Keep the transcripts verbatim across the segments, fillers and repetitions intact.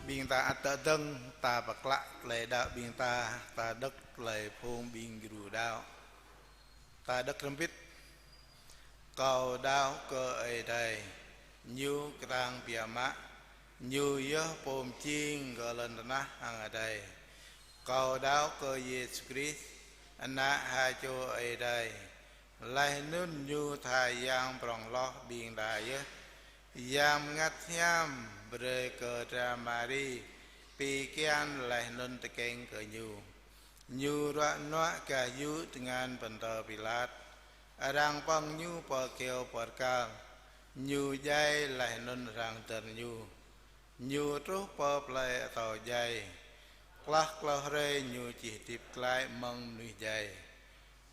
Ƀing ta ăt dơ̆ng, ta pơklă tơlơi đaŏ ƀing ta, ta đŏk tơlơi phung ƀing gru đaŏ. Ta đŏk hrŏm hơbĭt. Kâo đaŏ kơ Ơi Adai, Ñu kơtang biă mă, Ñu yơh pô pơjing kơ lŏn tơnah hăng adai. Kâo đaŏ kơ Yêsu Krist, Ană ha čô Ơi Adai, laih anŭn Ñu tha Yang prŏng hloh ƀing ta yơh. Yang Bơngăt Hiam brơi kơ dra Mari pi kian laih anŭn tơkeng kơ Ñu. Ñu ruă nuă gah yŭ tơngan Pôntơ Pilat. Arăng pơ̆ng Ñu pơ kơyâo pơrkal. Ñu djai laih anŭn arăng dơr Ñu. Ñu truh pơ plơi atâo djai. Klâo klâo hrơi Ñu či hơdip glaĭ mơ̆ng mơnuih djai.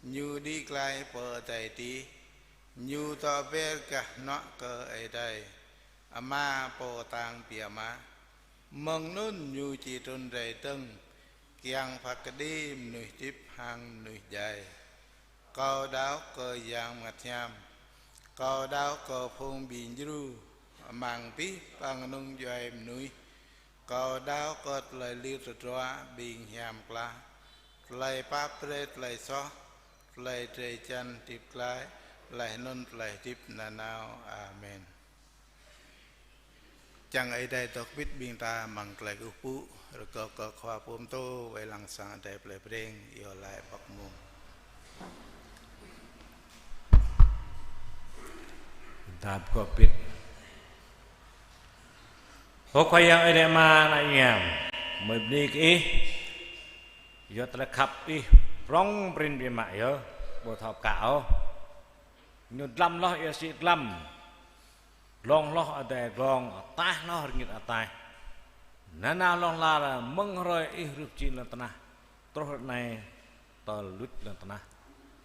Ñu đĭ glaĭ pơ adai adih. Ñu dŏ ber gah hnuă kơ Ơi Adai Ama pô kơtang biă mă. Mơ̆ng anŭn Ñu či trŭn rai dơ̆ng, kiăng phat kơđi mơnuih hơdip hăng mơnuih djai. Kâo đaŏ kơ Yang Bơngăt Hiam. Kâo đaŏ kơ phung ƀing djru amăng abih bang kơnung djuai mơnuih. Kâo đaŏ kơ tơlơi lir tơdruă ƀing hiam klă, tơlơi pap brơi tơlơi soh, tơlơi drơi jan hơdip glaĭ, laih anŭn tơlơi hơdip nanao. Amen. Čang Ơi Adai dŏ hơbĭt ƀing ta amăng tơlơi kơkuh pơpŭ, rơkâo kơ khua pơtô wai lăng sang Adai plei Breng, iâu laĭ pŏk mông. Ƀing ta pơgop hơbĭt. Ơ Khua Yang Ơi Adai Ama, ană Yang, mơi bơni kơ Ih, yua tơlơi khăp Ih prŏng prin biă mă yơh, ƀu thâo pơkă ôh. Ñu dlăm hloh ia sĭ dlăm, glông hloh adai glông, ataih hloh rơngit ataih. Nanao hlŏng lar mơ̆ng hrơi Ih rŭ pơjing lŏn tơnah, truh ră anai tơl luč lŏn tơnah.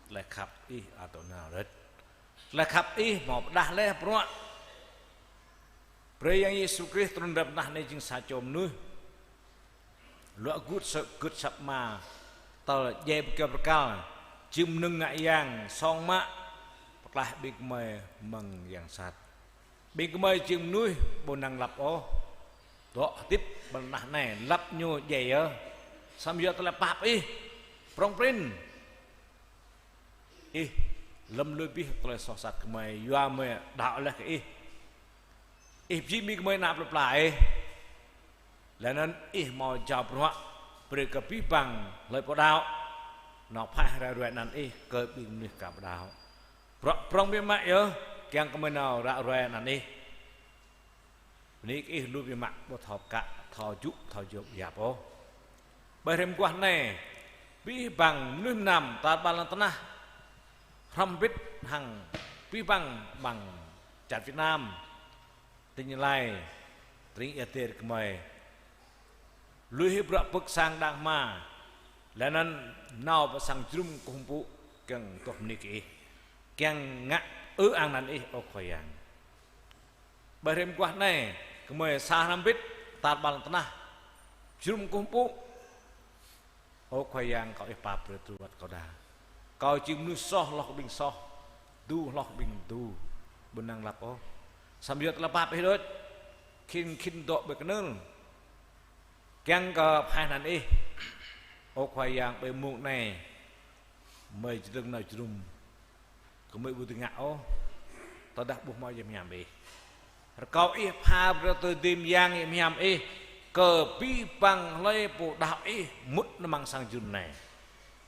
Tơlơi khăp Ih ăt dŏ nanao rơ̆t. Tơlơi khăp Ih hmâo pơdah laih bruă. Brơi Yang Yêsu Krist trŭn rai pơ anăp anai jing sa čô mơnuih. Luă gưt asăp, gưt asăp Ama, tơl djai pơ kơyâo pơrkal, jing mơnơ̆ng ngă yang, song mă, pơklaih ƀing gơmơi mơ̆ng yang sat. Ƀing gơmơi jing mơnuih ƀu năng lăp ôh. Dŏ hơdip ƀơi anăp anai, lăp ñu djai yơh. Samơ̆ yua tơlơi pap Ih prŏng prin. Ih lơ̆m lui abih tơlơi soh sat gơmơi, yua gơmơi đaŏ laih kơ Ih. Ih pơjing ƀing gơmơi ană plơi pla Ih. Laih anŭn Ih hmâo jao bruă brơi kơ abih bang hlơi pô đaŏ, nao phaih ră ruai anăn Ih kơ ƀing mơnuih ka pơđaŏ. Bruă prŏng biă mă yơh, kiăng kơ gơmơi nao ră ruai anăn Ih. Bơni kơ Ih lu biă mă, ƀu thâo pơkă, thâo jŭ, thâo jŏp yap ôh. Ƀơi hrơi mơguah anai, abih bang mơnuih mơnam tar ƀar lŏn tơnah, hrŏm hơbĭt hăng abih bang, bang čar Việt Nam, tỉnh Gia Lai, tring ia tơr gơmơi. Lui hĭ bruă pơ̆k sang đang hma, laih anŭn nao pơ sang jơnum kơkuh pơpŭ kiăng tŏh bơni kơ Ih, kiăng ngă ư ang anăn Ih, ơ Khua Yang. Ƀơi hrơi mơguah anai, gơmơi sa hrăm hơbĭt tar ƀar lŏn tơnah, jơnum kơkuh pơpŭ. Ơ Khua Yang, kâo Ih pap brơi tơlơi ruăt kâo đa. Kâo jing mơnuih soh hloh kơ ƀing soh, du hloh kơ ƀing du, ƀu năng lăp ôh. Samơ̆ yua tơlơi pap Ih đôč, khĭn khĭn dŏ ƀơi kơnưl. Kiăng kơ phaih anăn Ih, ơ Khua Yang, ƀơi mông anai, gơmơi jơdơ̆ng nao jơnum, gơmơi ƀu dưi ngă ôh, tơdah ƀu hmâo Yang Hiam Ih. Rơkâo Ih pha brơi tơlơi dưi mơyang hiam Ih kơ abih bang hlơi pô đaŏ Ih mŭt amăng sang jơnum anai.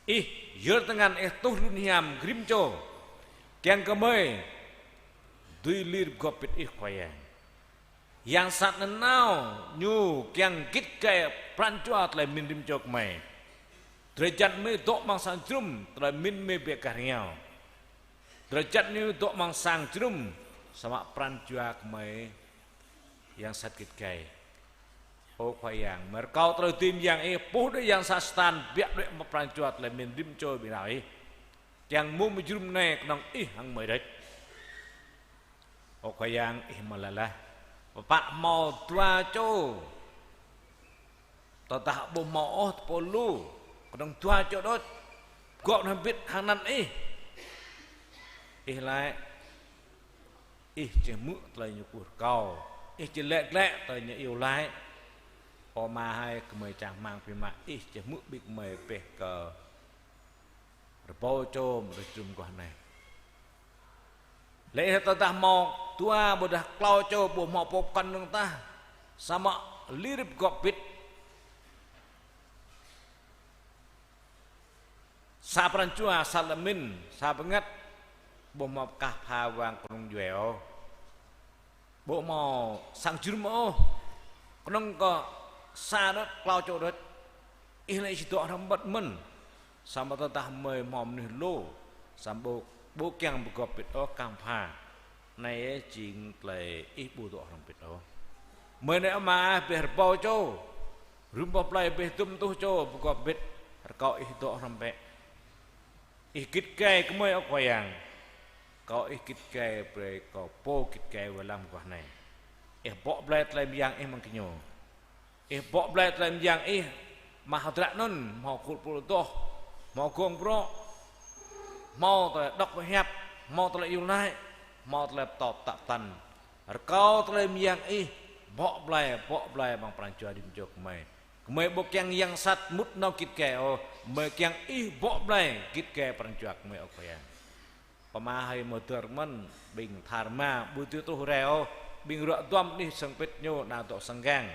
Ih yơr tơngan Ih tuh hlŭn hiam gơ̆ rĭm čô, kiăng kơ gơmơi dưi lir pơgop pĭt Ih Khua Yang. Yang sat nanao ñu kiăng git gai pran jua tơlơi mĭn rĭm čô gơmơi. Drơi jăn gơmơi dŏ amăng sang jơnum, tơlơi mĭn gơmơi ƀu gah rơngiao. Drơi jăn ñu dŏ amăng sang jơnum, samơ̆ pran jua gơmơi yang sat git gai. Ơ Khua Yang, gơmơi rơkâo tơlơi dưi mơyang Ih pŭ đuaĭ yang sat Satan, biă đuaĭ mă pran jua tơlơi mĭn rĭm čô ƀing đaŏ Ih. Kiăng mơ̆ng jơnum anai kơnơ̆ng Ih hăng gơmơi đôč. Ơ Khua Yang, Ih mơ̆ laĭ laih: Pơpă hmâo dua čô tơdah ƀu hmâo ôh tơpul lu, kơnơ̆ng dua čô đôč pơgop hrŏm hơbĭt hăng anăn Ih. Ih laĭ, Ih či hmư̆ tơlơi ñu kơkuh rơkâo, Ih či laĭ glaĭ tơlơi ñu iâu laĭ. Ơ Ama hơi, gơmơi čang rơmang biă mă Ih či hmư̆ ƀing gơmơi pĕh kơ rơbâo čô mơ̆ng jơnum guah anai. Lĕ tơdah hmâo dua ƀôdah klâo čô ƀu hmâo pô pơkŏn dơ̆ng tah, samơ̆ lir pơgop pĭt. Sa pran jua, sa tơlơi mĭn, sa bơngăt, ƀu hmâo pơkah pha wang kơnung djuai ôh. Ƀu hmâo sang jơnum ôh. Kơnơ̆ng kơ sa đôč, klâo čô đôč. Ih laĭ či dŏ hrŏm hơbĭt mơ̆n. Samơ̆ tơdah gơmơi hmâo mơnuih lu, samơ̆ ƀu, ƀu kiăng pơgop pĭt ôh, kiăng pha. Anai jing tơlơi Ih ƀu dŏ hrŏm hơbĭt ôh. Gơmơi anai Ama, ƀĕ rơbâo čô. Rĭm boh plơi ƀĕ dŭm rơtuh čô pơgop hơbĭt. Rơkâo Ih dŏ hrŏm bĕ. Ih git gai gơmơi, ơ Khua Yang. Rơkâo Ih git gai brơi kơ pô git gai wai lăng guah anai. Ih bŏ blai tơlơi mơyang Ih amăng gơñu. Ih bŏ blai tơlơi mơyang Ih amăng hơdră anŭn, hmâo khul pul adoh, hmâo gong brŏ, hmâo tơlơi đŏk pơhiăp, hmâo tơlơi iâu laĭ, hmâo tơlơi pơtô pơtă pơtăn. Rơkâo tơlơi mơyang Ih bŏ blai, bŏ blai amăng pran jua rĭm čô gơmơi. Gơmơi ƀu kiăng yang sat mŭt nao git gai ôh, gơmơi kiăng Ih bŏ blai git gai pran jua gơmơi, ơ Khua Yang. Pơma hơi mơ̆ dơr mơ̆n, ƀing tha rơma ƀu dưi truh rai ôh, ƀing ruă duăm anih sơng pĭt ñu nao dŏ sang gang.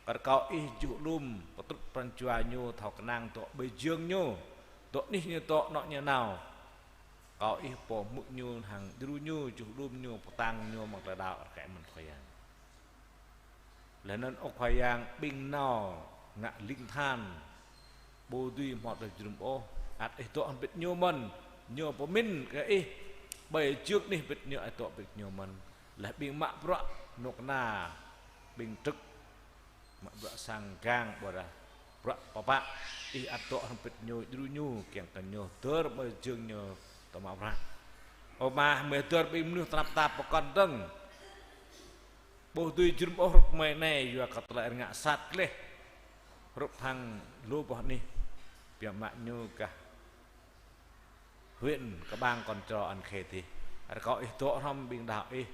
Rơkâo Ih juh alum pơtrŭt pran jua ñu thâo kơnang dŏ ƀơi jơ̆ng ñu, dŏ anih ñu dŏ, anŏ ñu nao. Rơkâo Ih pô hmư̆ ñu hăng djru ñu, juh alum ñu pơtăng ñu amăng tơlơi đaŏ rơkơi mơ̆n Khua Yang. Laih anŭn ơ Khua Yang, ƀing nao ngă ling than ƀu dưi hmâo tơlơi jơnum ôh, ăt Ih dŏ hrŏm hơbĭt ñu mơ̆n, ñu pơmĭn kơ Ih, ƀơi jơ̆ng anih hơbĭt ñu, Ih dŏ hơbĭt ñu mơ̆n. Laih ƀing mă bruă kơnuk kơna, ƀing trŭk, mă bruă sang gang ƀôdah bruă pơpă, Ih ăt dŏ hrŏm hơbĭt ñu, djru ñu, kiăng kơ ñu dơr ƀơi jơ̆ng ñu tơ mă bruă. Ơ Ama, gơmơi dơr ƀing mơnuih tơnap tap pơkŏn dơ̆ng. Ƀu dưi jơnum ôh hrup gơmơi anai, yua kơ tơlơi rơngiă sat gleh. Hrup hăng lu boh anih, biă mă ñu gah huyện Kơ Bang, Kon Tro, An Khê adih. Rơkâo Ih dŏ hrŏm ƀing đaŏ Ih,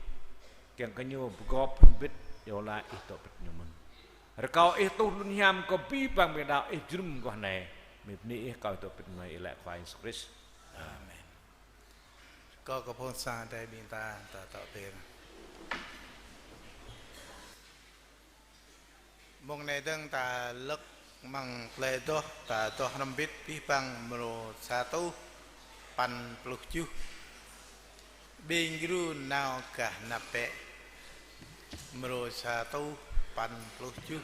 kiăng kơ ñu pơgop hrŏm hơbĭt, iâu laĭ Ih dŏ pĭt ñu mơ̆n. Rơkâo Ih tuh hlŭn hiam kơ abih bang ƀing đaŏ Ih jơnum guah anai. Gơmơi bơni Ih, rơkâo Ih dŏ pĭt gơmơi, iâu laĭ Khua Yang Yêsu Krist. Amen. Kâo kơ phung sang Adai ƀing ta, ta tŏ tir. Mông anai dơ̆ng ta lơ̆k amăng tơlơi adoh, ta adoh hrŏm hơbĭt abih bang mrô sa rơtuh păn pluh tơjuh. Ƀing gru nao gah anăp bĕ. Mrô sa rơtuh păn pluh tơjuh.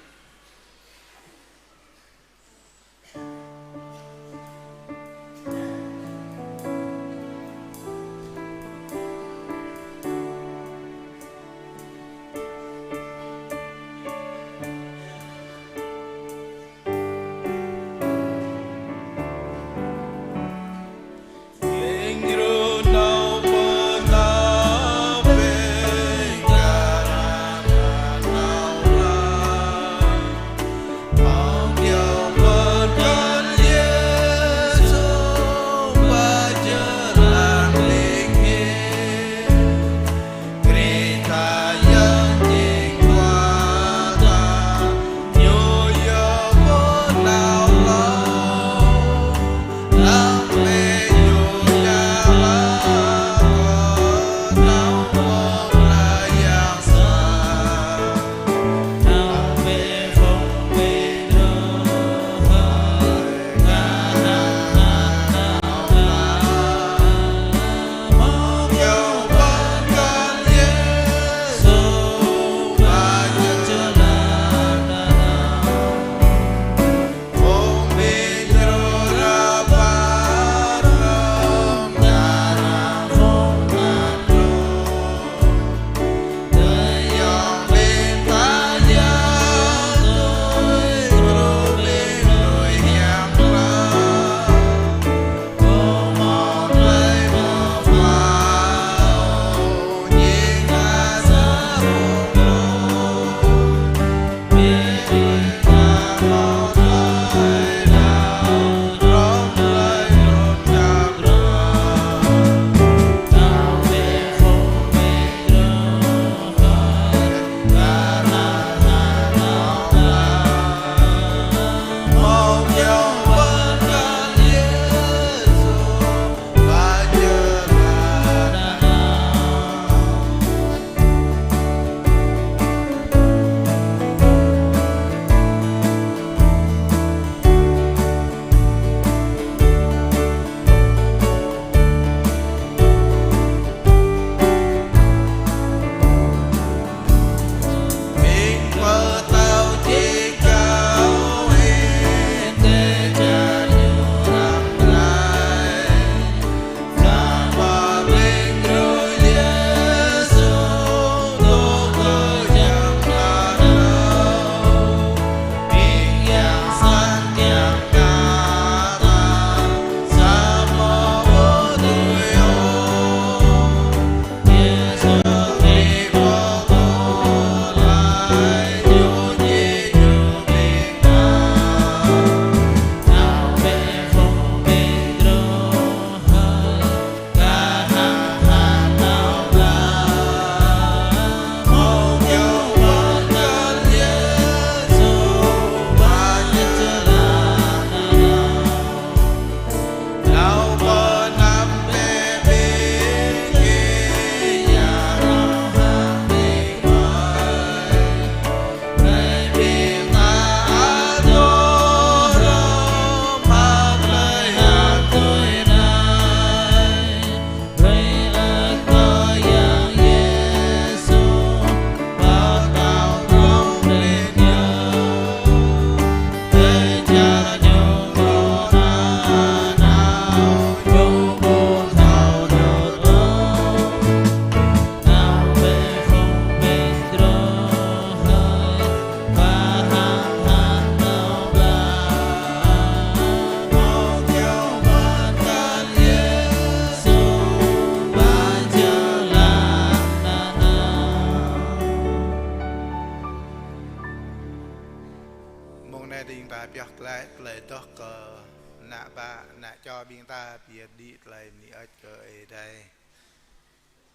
pioh glaĭ tơlơi adoh kơ ană bă, ană čô ƀing ta pơyơr đĭ tơlơi bơni hơơč kơ Ơi Adai.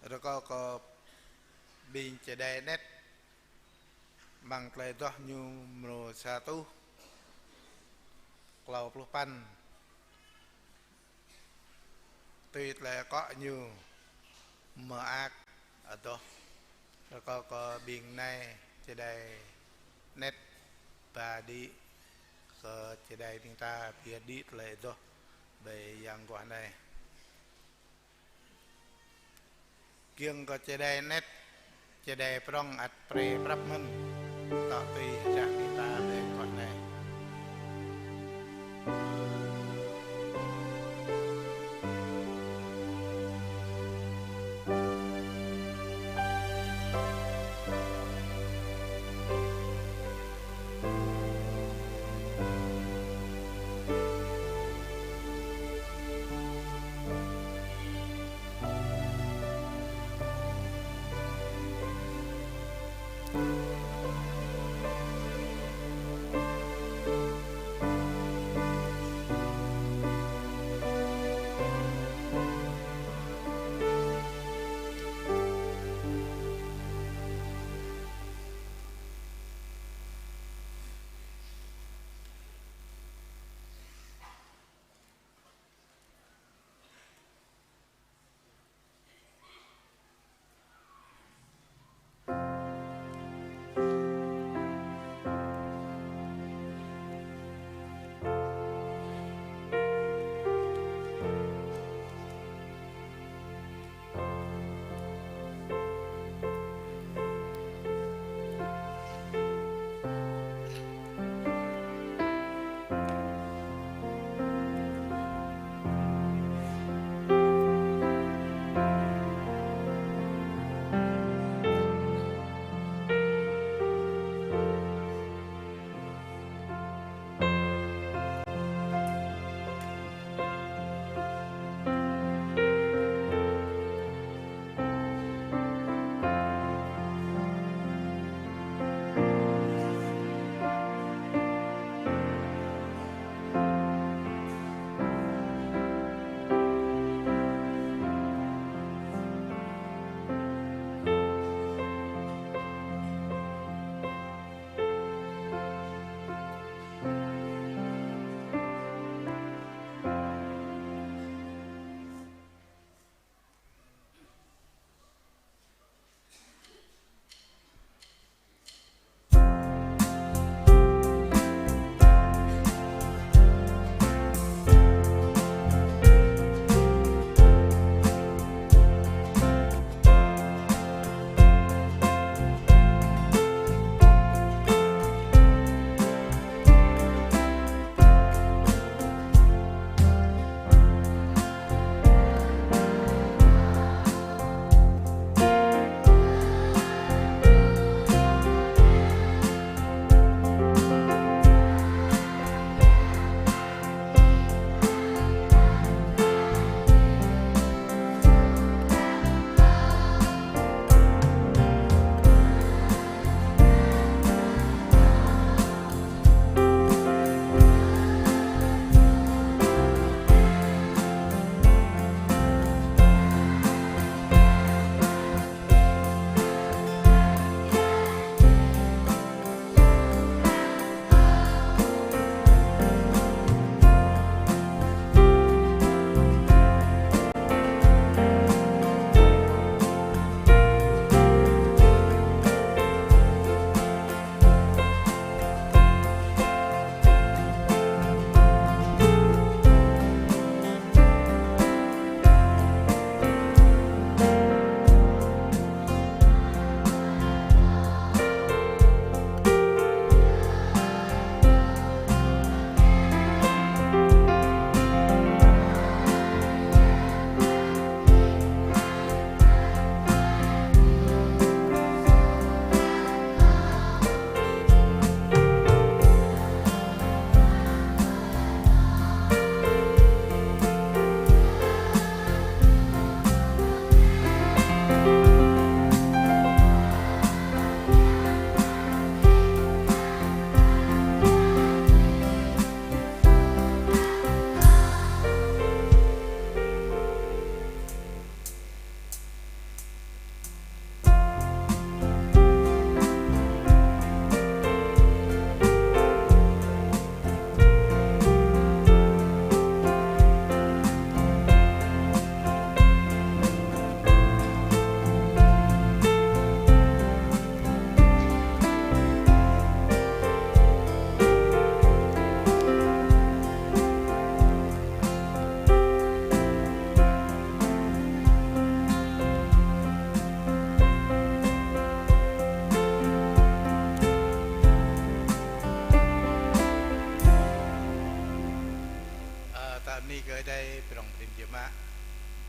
Rơkâo kơ ƀing čơđai anet amăng tơlơi adoh ñu mrô sa rơtuh klâo pluh păn. Tui tơlơi akŏ ñu mơak adoh. Rơkâo kơ ƀing nai čơđai anet ba đĭ kơ čơđai ƀing ta pơyơr đĭ tơlơi adoh ƀơi yang guah anai. Kiăng kơ čơđai anet, čơđai prŏng ăt pre prăp mơ̆n, tŏ tui hơdră ƀing ta ƀơi guah anai.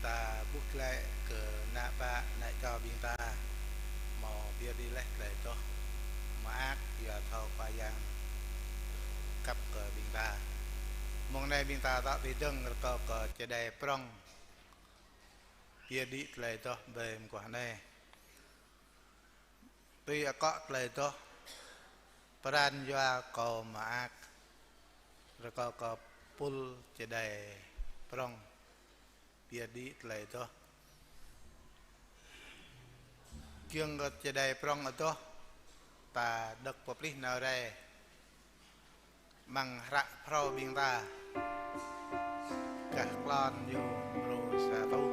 Ta ƀuh glaĭ kơ ană bă ană čô ƀing ta hmâo pơyơr đĭ laih tơlơi adoh mơak yua thâo Khua Yang khăp kơ ƀing ta. Mông anai ƀing ta dŏ tui dơ̆ng rơkâo kơ čơđai prŏng pơyơr đĭ tơlơi adoh ƀơi mơguah anai. Tui akŏ tơlơi adoh: Pran yua kâo mơak. Rơkâo kơ pul čơđai prŏng pơyơr đĭ tơlơi adoh. Giŏng kơ čơđai prŏng adoh, ta đŏk pơplih nao rai amăng hră phrâo ƀing ta, gah klon ñu mrô sa rơtuh.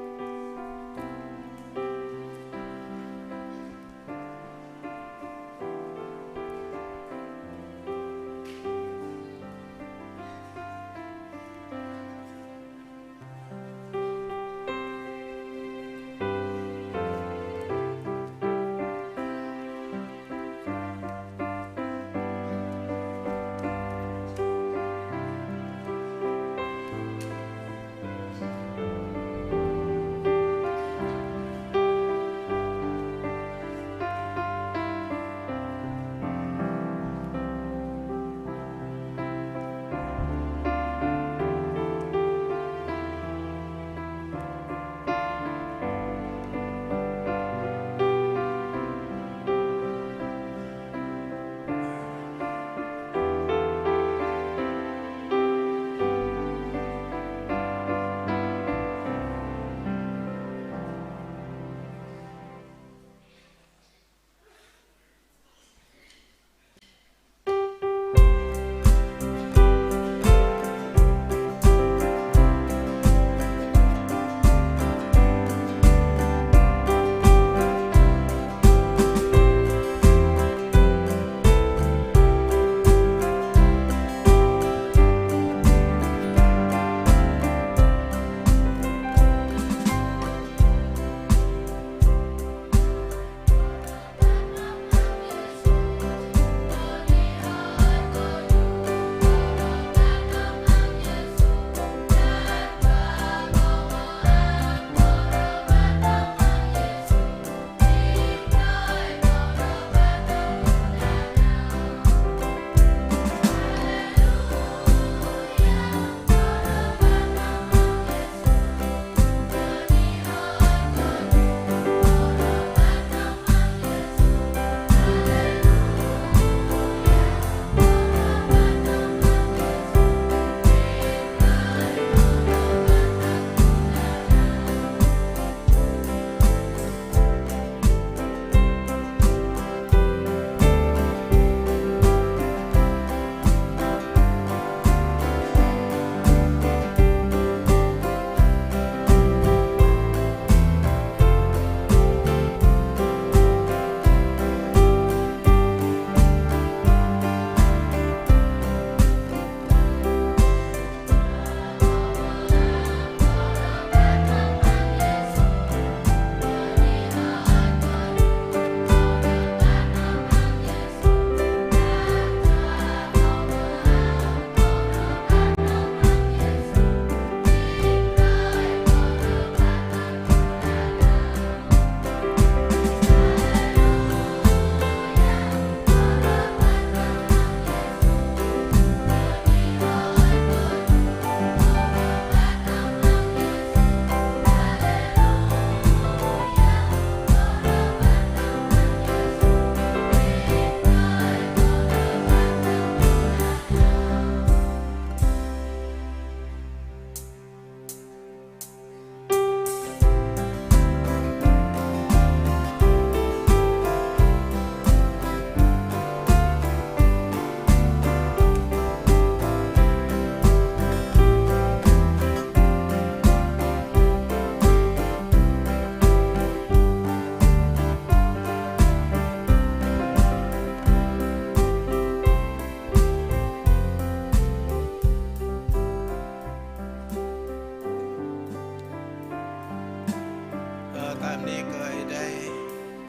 Ơ, ta bơni kơ Ơi Adai,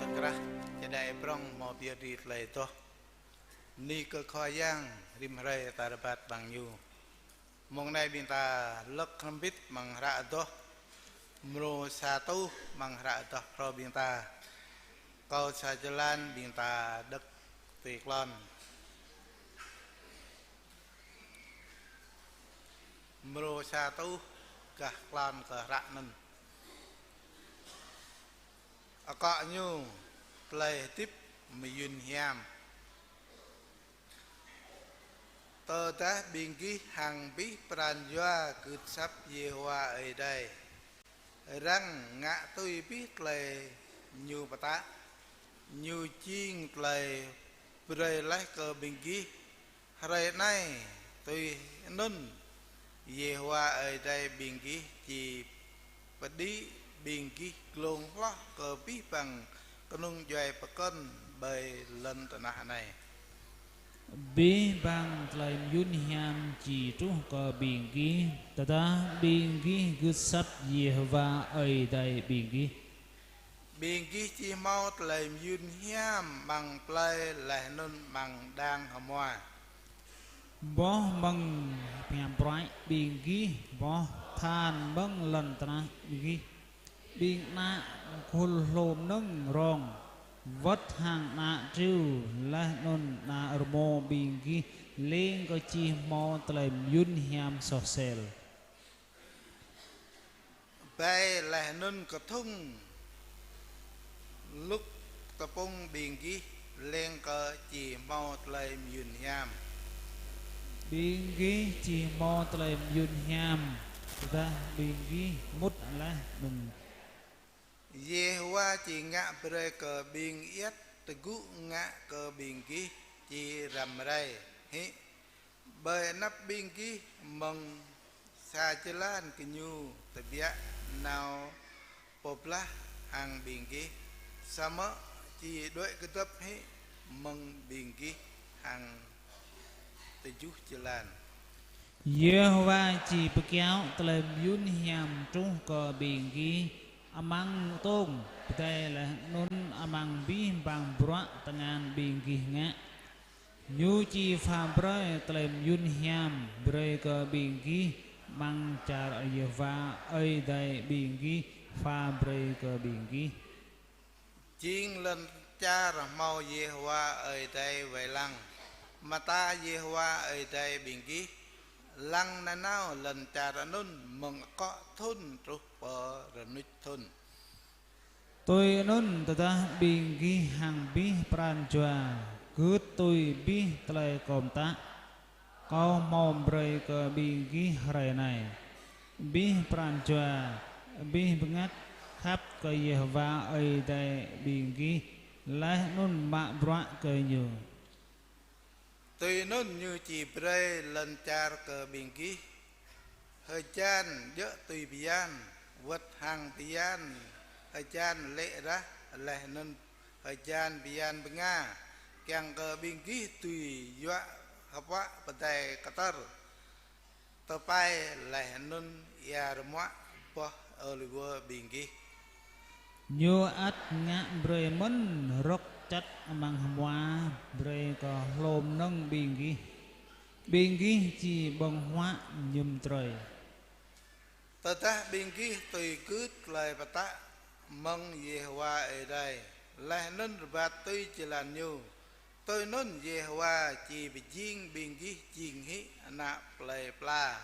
tơkrah čơđai prŏng hmâo pơyơr đĭ tơlơi adoh. Bơni kơ Khua Yang, rĭm hrơi ta rơbat amăng Ñu. Mông anai ƀing ta lơ̆k hrŏm hơbĭt amăng hră adoh Mrô sa rơtuh amăng hră Adoh Phrâo ƀing ta. Kâo sa jơlan ƀing ta đŏk tui klon. Mrô sa rơtuh gah klon kơ hră anŭn. Akŏ ñu: Tơlơi hơdip mơyŭn hiam. Tơdah ƀing gih hăng abih pran jua gưt asăp Yêhôwa Ơi Adai, răng ngă tui abih tơlơi ñu pơtă, ñu jing tơlơi brơi laih kơ ƀing gih hrơi anai, tui anŭn Yêhôwa Ơi Adai ƀing gih či pơđĭ ƀing gih glông hloh kơ abih bang kơnung djuai pơkŏn ƀơi lŏn tơnah anai. Abih bang tơlơi mơyŭn hiam či truh kơ ƀing gih, tơdah ƀing gih gưt asăp Yêhôwa Ơi Adai ƀing gih. Ƀing gih či hmâo tơlơi mơyŭn hiam amăng plơi laih anŭn amăng đang hơmua. Boh mơ̆ng hiam bruă ƀing gih, boh than mơ̆ng lŏn tơnah ƀing gih, ƀing ană khul hlô mơnơ̆ng rông, wơ̆t hăng ană triu laih anŭn ană rơmô ƀing gih leng kơ či hmâo tơlơi mơyŭn hiam soh sel. Bai laih anŭn kơthŭng lŭk tơpŭng ƀing gih leng kơ či hmâo tơlơi mơyŭn hiam. Ƀing gih či hmâo tơlơi mơyŭn hiam, tơdah ƀing gih mŭt laih anŭn. Yêhôwa či ngă brơi kơ ƀing iăt tơgŭ ngă kơ ƀing gih či răm rai hĭ. Ƀơi anăp ƀing gih mơ̆ng sa jơlan gơñu tơbiă nao pơblah hăng ƀing gih, samơ̆ či đuaĭ kơdŏp hĭ mơ̆ng ƀing gih hăng tơjuh jơlan. Yêhôwa či pơkiaŏ tơlơi mơyŭn hiam truh kơ ƀing gih amăng tông pơdai laih anŭn amăng abih bang bruă tơngan ƀing gih ngă. Ñu či pha brơi tơlơi mơyŭn hiam brơi kơ ƀing gih amăng čar Yêhôwa Ơi Adai ƀing gih pha brơi kơ ƀing gih. Jing lŏn čar hmâo Yêhôwa Ơi Adai wai lăng, mơta Yêhôwa Ơi Adai ƀing gih, lăng nanao lŏn čar anŭn mơ̆ng akŏ thŭn truh pơ rơnuč thŭn. Tui anŭn tơdah ƀing gih hăng abih pran jua gưt tui abih tơlơi kâo pơtă, kâo hmâo brơi kơ ƀing gih hrơi anai, abih pran jua, abih bơngăt khăp kơ Yêhôwa Ơi Adai ƀing gih, laih anŭn mă bruă kơ ñu. Tui anŭn ñu či brơi lŏn čar kơ ƀing gih hơjan djơ̆ tui bơyan, wơ̆t hăng bơyan hơjan lê̆ rah laih anŭn hơjan bơyan bơnga, kiăng kơ ƀing gih dưi yuă hơpuă pơdai kơtơr, tơpai laih anŭn ia rơmuă boh ôliwơ ƀing gih. Ñu ăt ngă brơi mơ̆n rơ̆k čăt amăng hơmua brơi kơ hlô mơnơ̆ng ƀing gih. Ƀing gih či ƀơ̆ng huă mơñum trơi. Tơdah ƀing gih tui gưt tơlơi pơtă mơ̆ng Yêhôwa Ơi Adai, laih anŭn rơbat tui jơlan ñu, tui anŭn Yêhôwa či pơjing ƀing gih jing hĭ ană plơi pla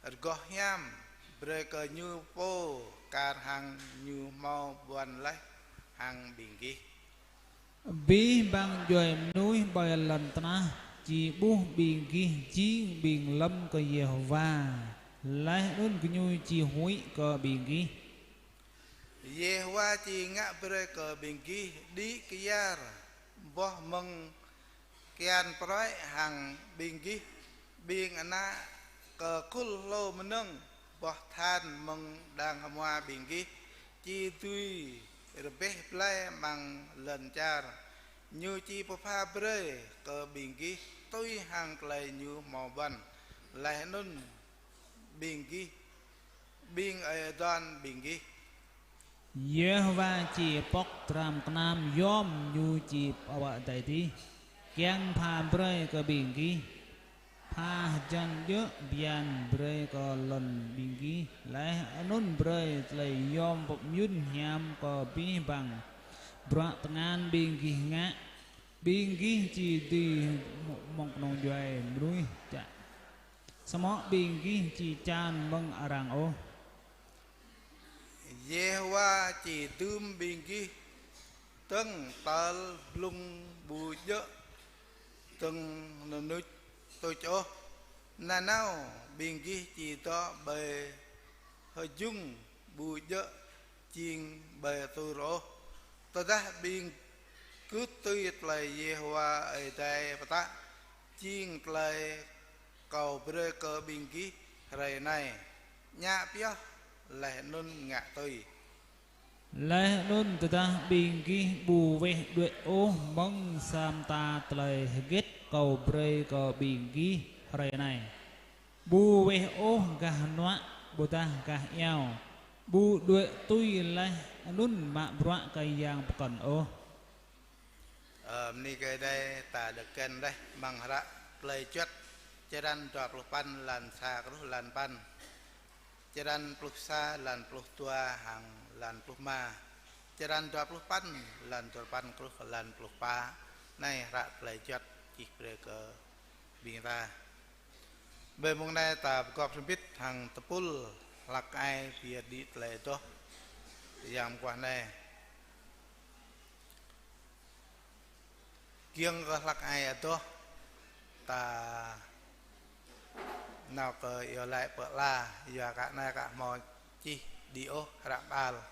rơgoh hiam, brơi kơ ñu pô kar hăng ñu hmâo ƀuăn laih hăng ƀing gih. Abih bang djuai mơnuih ƀơi lŏn tơnah či ƀuh ƀing gih jing ƀing lơ̆m kơ Yêhôwa, laih anŭn gơñu či huĭ kơ ƀing gih. Yêhôwa či ngă brơi kơ ƀing gih đĭ kyar boh mơ̆ng kian prơi hăng ƀing gih, ƀing ană kơ khul hlô mơnơ̆ng, boh than mơ̆ng đang hơmua ƀing gih, či dưi rơbeh blai amăng lŏn čar ñu či pơpha brơi kơ ƀing gih tui hăng tơlơi ñu hmâo ƀuăn, laih anŭn ƀing gih, ƀing ơi adon ƀing gih. Yêhôwa či pŏk tram kơnam yom ñu či pơwă adai adih, kiăng pha brơi kơ ƀing gih. Hơjăn djơ̆ bơyan brơi kơ lŏn ƀing gih, laih anŭn brơi tơlơi yom pơmơyŭn hiam kơ abih bang bruă tơngan ƀing gih ngă. Ƀing gih či dưi mơ̆ng kơnung djuai mơnuih čă, samơ̆ ƀing gih či čan mơ̆ng arăng ôh. Yêhôwa či dưm ƀing gih dơ̆ng tơl blung ƀu djơ̆ dơ̆ng nŭnuč tuč ôh. Nanao ƀing gih či dŏ ƀơi hơjŭng ƀu djơ̆ jing ƀơi tur ôh. Tơdah ƀing gih tui tơlơi Yêhôwa Ơi Adai pơtă, jing tơlơi kâo brơi kơ ƀing gih hrơi anai, djă pioh laih anŭn ngă tui. Laih anŭn tơdah ƀing gih ƀu weh đuaĭ ôh mơ̆ng sa mơta tơlơi hơget kâo brơi kơ ƀing gih hrơi anai, ƀu weh ôh gah hơnuă ƀôdah gah iao, ƀu đuaĭ tui laih anŭn mă bruă kơ yang pơkŏn ôh. Ơ, bơni kơ Ơi Adai, ta đŏk găn laih amăng hră Tơlơi Juăt, črăn dua pluh păn, lan sa truh lan păn, črăn pluh sa, lan pluh dua hăng lan pluh rơma, črăn dua pluh păn, lan dua pluh păn truh lan pluh pă. Anai hră Tơlơi Juăt čih brơi kơ ƀing ta. Ƀơi mông anai ta pơgop hrŏm hơbĭt hăng tơpul hlăk ai pơyơr đĭ tơlơi adoh yang mơguah anai. Kiăng kơ hlăk ai adoh, ta nao kơ iâu laĭ pơala, yua kơ anai kơ hmâo čih đĭ ôh hră pơala.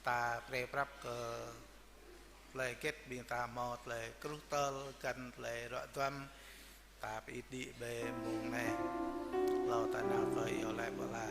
Ta pre prăp kơ tơlơi hơget ƀing ta hmâo tơlơi kruh tơl găn tơlơi ruă duăm, ta pơit đĭ ƀơi mông anai. Hlâo ta nao kơ iâu laĭ pơala.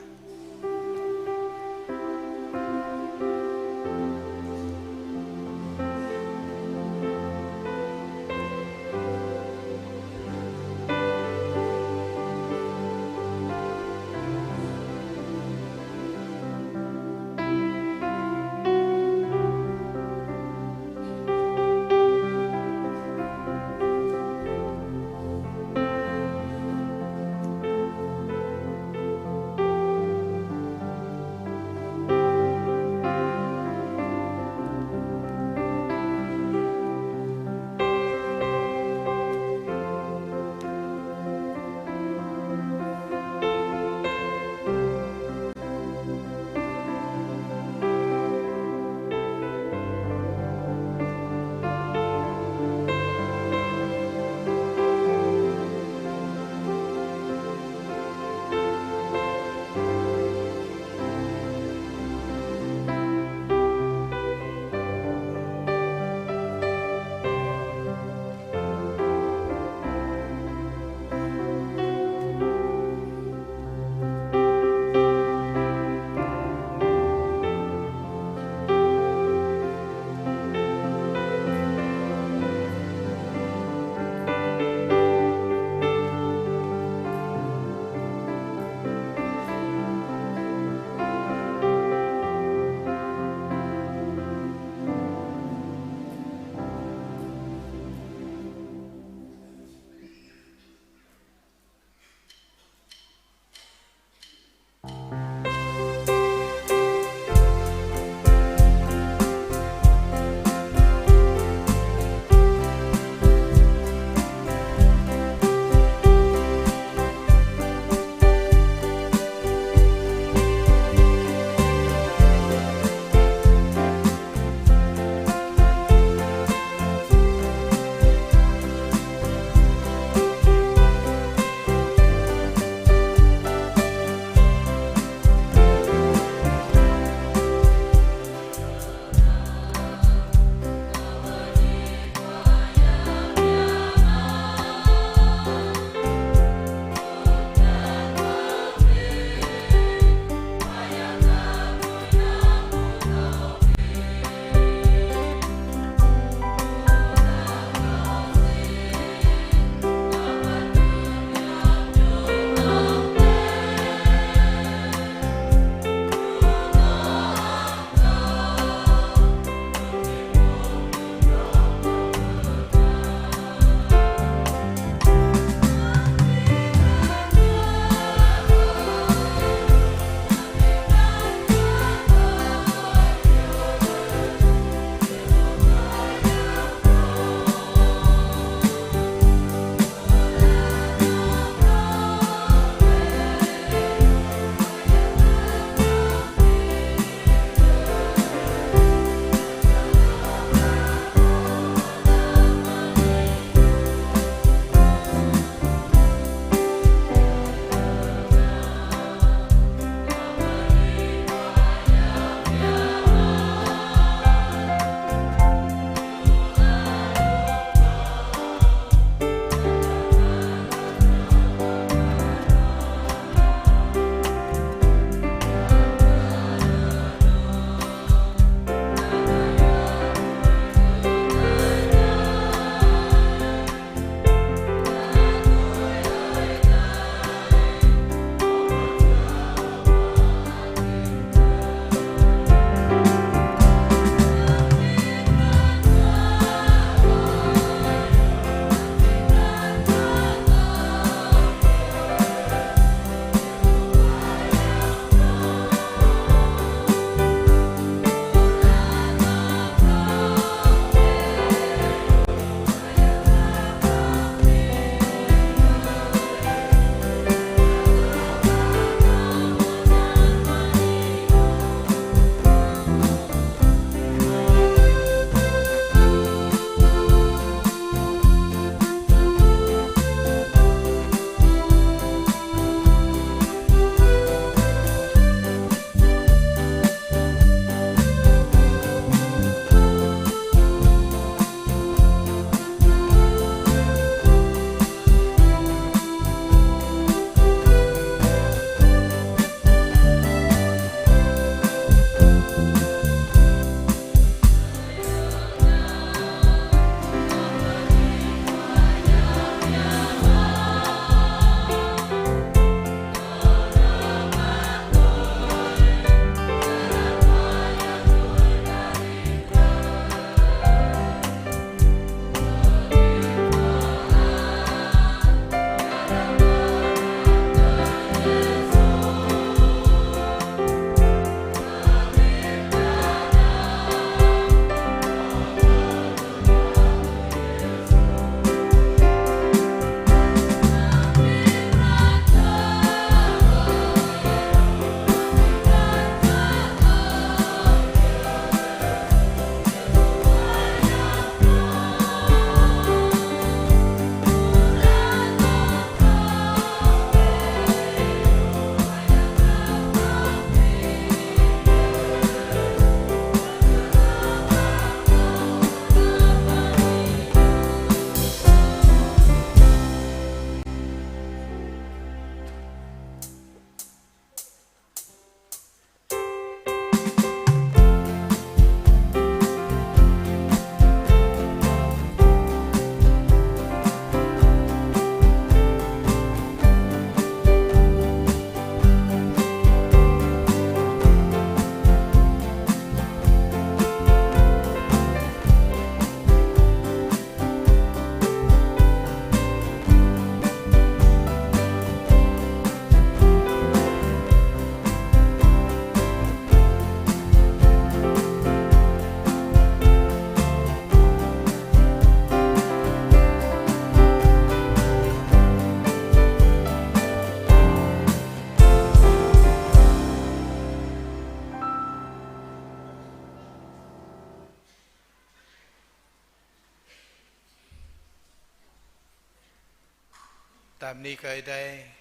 Ta bơni kơ Ơi Adai,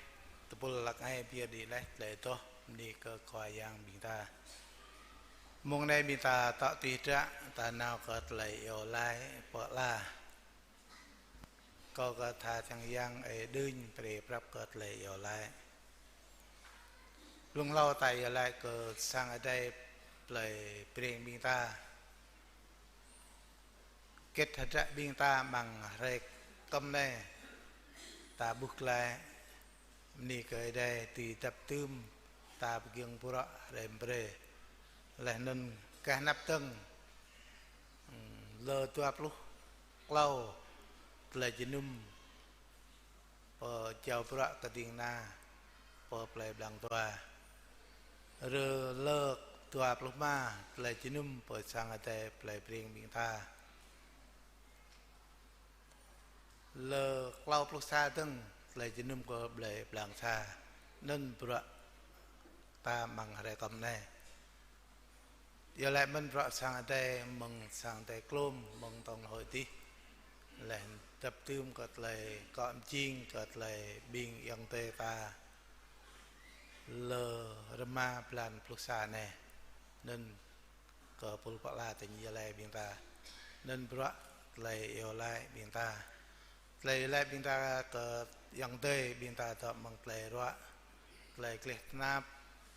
tơpul hlăk ai pơyơr đĭ laih tơlơi adoh, bơni kơ Khua Yang ƀing ta. Mông anai ƀing ta tŏ tui hơdră, ta nao kơ tơlơi iâu laĭ pơala. Kâo kơ tha čang yang ơi đưm brơi prăp kơ tơlơi iâu laĭ. Blung hlâo ta iâu laĭ kơ Sang Ơi Adai plơi Breng ƀing ta. Hơget hơdră ƀing ta amăng hrơi kơm anai, ta ƀuh glaĭ, bơni kơ Ơi Adai dưi dăp dưm, ta pơgiŏng bruă hrơi brơi. Laih anŭn gah anăp dơ̆ng, lơ dua pluh klâo tơlơi jơnum pơ jao bruă kơ ding kơna pơ plơi Blang Dua. Rơ lơ dua pluh rơma tơlơi jơnum pơ Sang Ơi Adai plơi Breng ƀing ta. Lơ klâo pluh sa dơ̆ng tơlơi jơnum kơ plơi Blang Sa. Anŭn bruă ta amăng hrơi kơm anai. Iâu laĭ mơ̆n bruă Sang Ơi Adai, mơ̆ng Sang Ơi Adai klôm, mơ̆ng tŏng hlôi adih. Laih dăp dưm kơ tơlơi akŏ mơjing, kơ tơlơi ƀing ayŏng adơi ta. Lơ rơma blan pluh sa anai. Anŭn kơ pul pơala tơña iâu laĭ ƀing ta. Anŭn bruă tơlơi iâu laĭ ƀing ta. Tơlơi iâu laĭ ƀing ta kơ ayŏng adơi ƀing ta dŏ amăng tơlơi ruă, tơlơi gleh tơnap,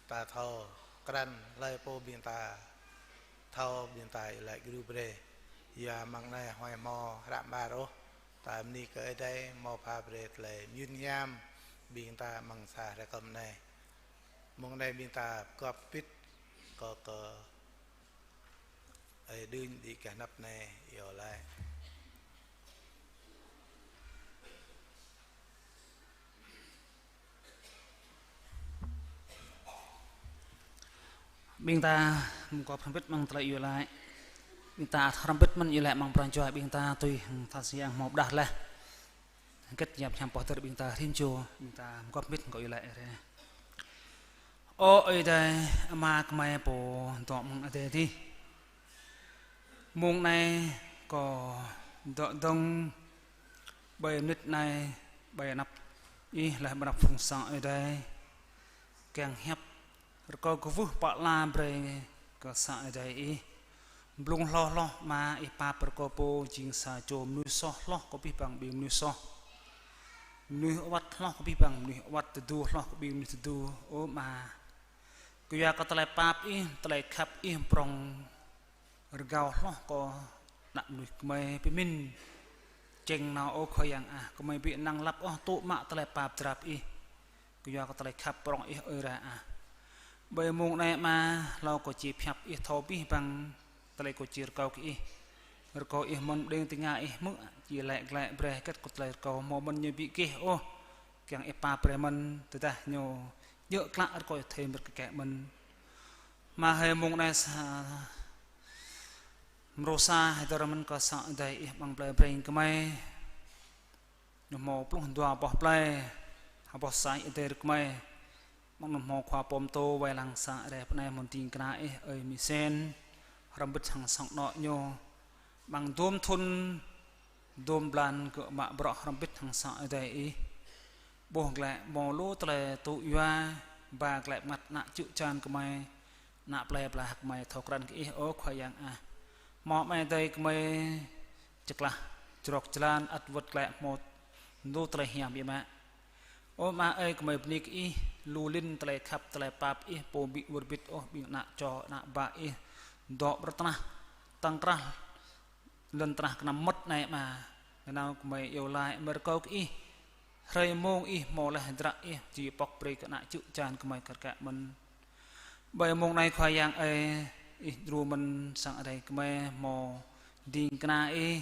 ta thâo krăn hlơi pô ƀing ta thâo ƀing ta iâu laĭ gru brơi. Yua amăng anai huai hmâo hră mơar ôh, ta bơni kơ Ơi Adai hmâo pha brơi tơlơi mơyun hiam ƀing ta amăng sa hrơi kơm anai. Mông anai ƀing ta pơgop bit kơ, kơ Ơi đưm đĭ gah anăp anai iâu laĭ. Ƀing ta mơ̆ng kơ hrŏm hơbĭt amăng tơlơi iâu laĭ. Ƀing ta hrŏm hơbĭt mơ̆n iâu laĭ amăng pran jua ƀing ta tui hăng tha siang hmâo pơdah laih. Hơget yap hiam pơtơr ƀing ta rĭm čô, ƀing ta mơ̆ng kơ hrŏm hơbĭt kơ iâu laĭ rĕ. Ơ Ơi Adai, Ama gơmơi pô dŏ amăng adai adih. Mông anai kâo dŏ dơ̆ng ƀơi mơnit anai, ƀơi anăp Ih laih ƀơi anăp phung sang Ơi Adai. Kiăng hiăp rơkâo kwưh pơala brơi kơ sang Ơi Adai Ih. Blung hloh hloh Ama Ih pap rơkâo pô jing sa čô mơnuih soh hloh kơ abih bang ƀing mơnuih soh. Mơnuih awăt hloh kơ abih bang mơnuih awăt, tơdu hloh kơ ƀing mơnuih tơdu. Ơ Ama, kơyua kơ tơlơi pap Ih, tơlơi khăp Ih prŏng rơgao hloh kơ ană mơnuih gơmơi pơmĭn. Čeng nao ơ Khua Yang ah, gơmơi ƀu năng lăp ôh tŭ mă tơlơi pap drap Ih. Kơyua kơ tơlơi khăp prŏng Ih ơi rai ah. Ƀơi mông anai Ama, hlâo kơ či pơhiăp Ih thâo abih bang tơlơi kơ či rơkâo kơ Ih. Rơkâo Ih mơ̆n pơđeng tơnga Ih hmư̆, či laĭ glaĭ brơi hơget kơ tơlơi rơkâo hmâo mơ̆n ñu ƀu gêh ôh. Kiăng Ih pap brơi mơ̆n, tơdah ñu djơ̆ klă rơkâo Ih thâo mơ̆n kơ kĕ mơ̆n. Ama hơi mông anai sa mrô sa hơdơr mơ̆n kơ sang Ơi Adai Ih amăng plơi Breng gơmơi. Ñu hmâo pluh dua boh plơi, ha boh sa Ơi Adai rơkơi. Amăng anŭn hmâo khua pơtô wai lăng sang Ơi Adai pơ anai hmâo ding kơna Ih ơi Misen, hrŏm hơbĭt hăng sang anŏ ñu. Amăng dôm thŭn, dôm blan gơ̆ mă bruă hrŏm hơbĭt hăng sang Ơi Adai Ih. Ƀuh glaĭ hmâo lu tơlơi tŭ yua, ba glaĭ mơngăt ană čư̆ čan gơmơi, ană plơi pla gơmơi thâo krăn kơ Ih ơ Khua Yang ah. Hmâo amai adơi gơmơi čơklah jrŏk jơlan ăt wơ̆t glaĭ hmâo lu tơlơi hiam biă mă. Ơ Ama ơi, gơmơi bơni kơ Ih, lu lin tơlơi khăp tơlơi pap Ih pô ƀu wơr bĭt ôh, ƀing ană čô ană bă Ih dŏ ƀơi tơnah tơ̆ng krah, lŏn tơnah kơnăm mơmŏt anai Ama. Nanao gơmơi iâu laĭ mơ̆ rơkâo kơ Ih, hrơi mông Ih hmâo laih hơdră Ih či pŏk brơi kơ ană čư̆ čan gơmơi kar kaĭ mơ̆n. Ƀơi mông anai Khua Yang ơi, Ih djru mơ̆n sang Ơi Adai gơmơi hmâo ding kơna Ih,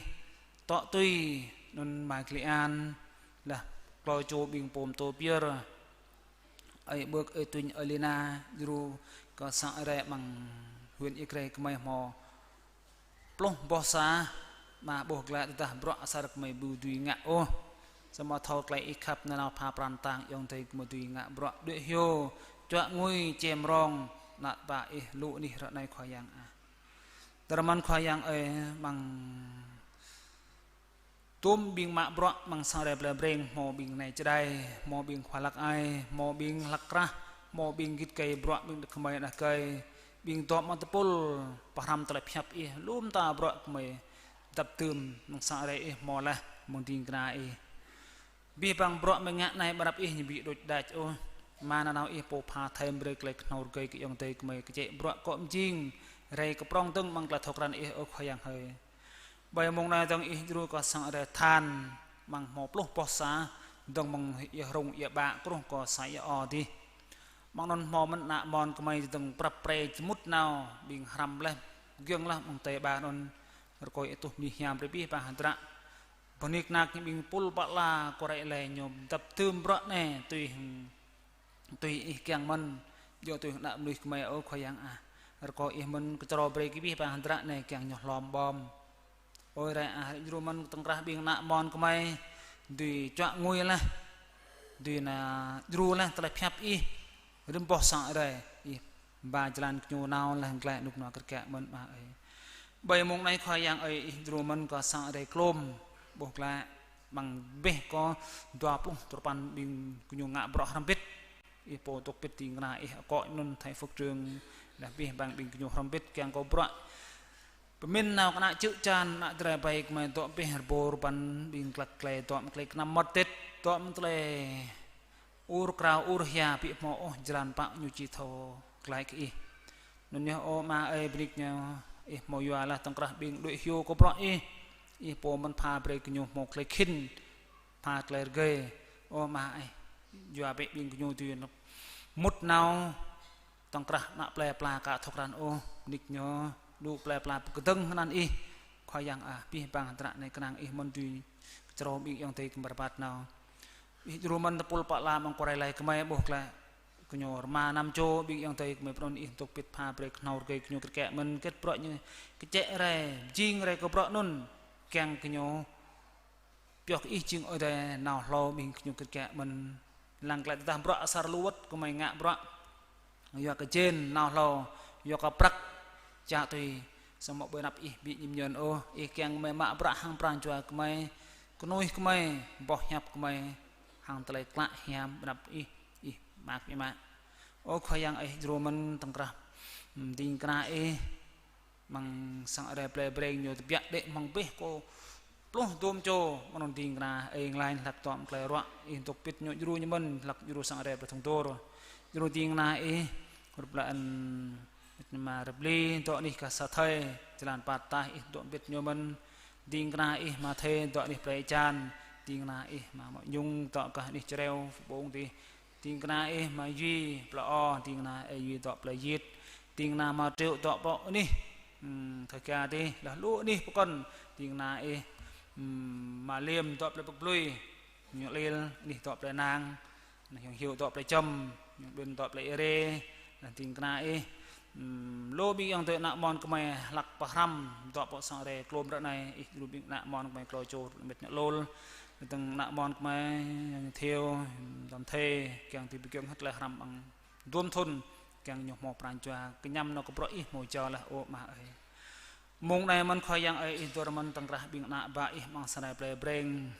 tŏ tui anŭn Mai Kli An, laih klâo čô ƀing pô pơtô pơyơr. Ơi Bơk, ơi Tuñ, ơi Lina, djru kơ sang Ơi Adai amăng huyện Ia Grai gơmơi hmâo pluh boh sa, Ama ƀuh glaĭ tơdah bruă asar gơmơi ƀu dưi ngă ôh. Samơ̆ thâo tơlơi Ih khăp nanao pha pran kơtang ayŏng adơi gơmơi dưi ngă bruă đuaĭ hyu, čuă ngui, čem rong, ană bă Ih lu anih ră anai Khua Yang ah. Dơ̆r mơ̆n Khua Yang ơi, amăng Tôm ƀing mă bruă amăng sang Rai Plei Breng, hmâo ƀing nai čơđai, hmâo ƀing khua hlăk ai, hmâo ƀing hlăk krah, hmâo ƀing git gai bruă, ƀing đah kơmơi đah gai, ƀing dŏ amăng tơpul, pơhrăm tơlơi pơhiăp ih, lŏm ta bruă kơmơi dăp tơm, amăng sang Rai ih hmâo laih, amăng ding kơna ih. Abih bang bruă mơ̆ng ngă anai ƀơi anăp ih ñu ƀu đôč đač ôh. Mơ̆ng nanao ih pô pha thâo brơi tơlơi kơhnâo rơgơi kơ ayŏng adơi kơmơi kơčĕ bruă akŏ mơjing, rai kơ prŏng dơ̆ng amăng tơlơi thâo krăn ih ơ Khua Yang hơi. Ƀơi mông anai dơ̆ng ih djru kơ sang Rai than, amăng hmâo pluh boh sa, dơ̆ng amăng ia Hrung ia Ƀă truh kơ sa ia O dih. Amăng anŭn hmâo mơ̆n ană amôn kơmơi dơ̆ng prăp pre jơmŭt nao, ƀing hrăm laih, giŏng laih amăng tơi ƀă anŭn, rơkơi ih tuh mơnuih hiam brơi abih bang hơdră. Bơnik nak ñu ƀing pul pă la kơ rai lĕ ñu dăp tơm bruă anai, tui hăng, tui ih kiăng mơ̆n, djơ̆ tui hăng ană mơnuih kơmơi ơ Khua Yang ah. Rơkơi ih mơ̆n kơčrâo brơi kơ abih bang hơdră anai kiăng ñu hlom ƀom. Ơi Rai ah, Rai djru mơ̆n tơ̆ng krah ƀing ană amôn kơmơi, dưi čuă ngui laih, dưi nao djru laih tơlơi pơhiăp ih, rĭm boh sang Rai ih ba jơlan kơ ñu nao laih glaĭ rơnŭk rơnua kơrơkă mơ̆n Ama ơi. Ƀơi mông anai Khua Yang ơi, ih djru mơ̆n kơ sang Rai Klôm, ƀuh glaĭ amăng abih kơ dua pluh duapăn ƀing gơñu ngă bruă hrŏm hơbĭt. Ih pô dŏ hơbĭt ding kơna ih akŏ anŭn thầy phước trưởng, laih abih bang ƀing gơñu hrŏm hơbĭt kiăng kơ bruă pơmĭn nao kơ ană čư̆ čan, ană Jrai ƀai kơmơi dŏ abih rơbâo rơbăn, ƀing glăk glai dŏ amăng tơlơi kơnăm mơmŏt tĭt, dŏ amăng tơlơi ur krao ur hia ƀu hmâo ôh jơlan pă ñu či thâo glaĭ kơ ih. Anŭn yơh ơ Ama ơi, bơnik ñu, ih hmâo yua laih tơ̆ng krah ƀing đuaĭ hyu kơ bruă ih, ih pô mơ̆n pha brơi kơ ñu hmâo tơlơi khĭn, pha tơlơi rơgơi. Ơ Ama ơi, yua bĕ ƀing gơñu dưi mŭt nao tơ̆ng krah ană plơi pla ka thâo krăn ôh, bơnik ñu, lu plơi pla pơkơdơ̆ng hơnăn ih. Khua Yang ah, abih bang hơdră anai kơnang ih mơ̆n dưi kơčrâo ƀing ayŏng adơi kơmơi rơbat nao. Ih djru mơ̆n tơpul pă la amăng kơ rai lai kơmơi ƀuh glaĭ. Gơñu rơma năm čô ƀing ayŏng adơi kơmơi pơanŭn ih dŏ hơbĭt pha brơi kơhnâo rơgơi gơñu kơrơkă mơ̆n hơget bruă ñu kơčĕ rai, mơjing rai kơ bruă anŭn. Kiăng gơñu pioh kơ ih jing Ơi Adai nao hlâo ƀing gơñu kơrơkă mơ̆n. Lăng glaĭ tơdah bruă asar lu wơ̆t kơmơi ngă bruă yua kơ jên nao hlâo, yua kơ prăk čă tui, samơ̆ ƀơi anăp ih ƀu ñim ñơn ôh, ih kiăng kơmơi mă bruă hăng pran jua kơmơi, kơnuih kơmơi, boh hiăp kơmơi, hăng tơlơi klă hiam ƀơi anăp ih, ih mă kơ ih mă. Ơ Khua Yang ơi, djru mơ̆n tơ̆ng krah, ưm, ding kơna ih, amăng sang Rai Plei Breng ñu tơbiă đĕ amăng abih kơ pluh dôm čô, mơnơ̆ng ding kơna ih, nglaĭ hlăk dŏ amăng tơlơi ruă, ih dŏ hơbĭt ñu djru ñu mơ̆n, hlăk djru sang Rai Plei Thŭng Dôr. Djru ding kơna ih, rup lĕ ơn Ama Rơbli, dŏ anih kơ sa thơi, jơlan pă tah ih dŏ hơbĭt ñu mơ̆n, ding kơna ih Ama Thê, dŏ anih Plei Čan, ding kơna ih Ama Mơ̆ Nhung, dŏ kơ anih Čreo, Pơbông dih, ding kơna ih Ama Yuy, Plei O, ding kơna ih Yuy dŏ Plei Yit, ding kơna Ama Triệu dŏ pơ anih, ưm, Thơ Kia dih, laih lu anih pơkŏn, ding kơna ih, ưm, Ama Liêm dŏ Plei Pơk Blui, ñu Lil, anih dŏ Plei Nang, anih Hiong Hiu dŏ Plei Čăm, ñu Ƀin dŏ Plei Êrê, laih ding kơna ih, ưm, lu ƀing ayŏng adơi ană amôn kơmơi hlăk pơhrăm dŏ pơ sang Rai Klôm ră anai, ih djru ƀing ană amôn kơmơi klâo čô, mĕt ñu Lul, dơ̆ng ană amôn kơmơi, Yang Thiêu, Dam Thê, kiăng dưi pơgiŏng hơget tơlơi hrăm amăng dôm thŭn, kiăng ñu hmâo pran jua kơñăm nao kơ bruă ih hmâo jao laih ơ Ama ơi. Mông anai mơ̆n Khua Yang ơi, ih dŏ rơmơ̆n tơ̆ng krah ƀing ană bă ih amăng sang Rai Plei Breng.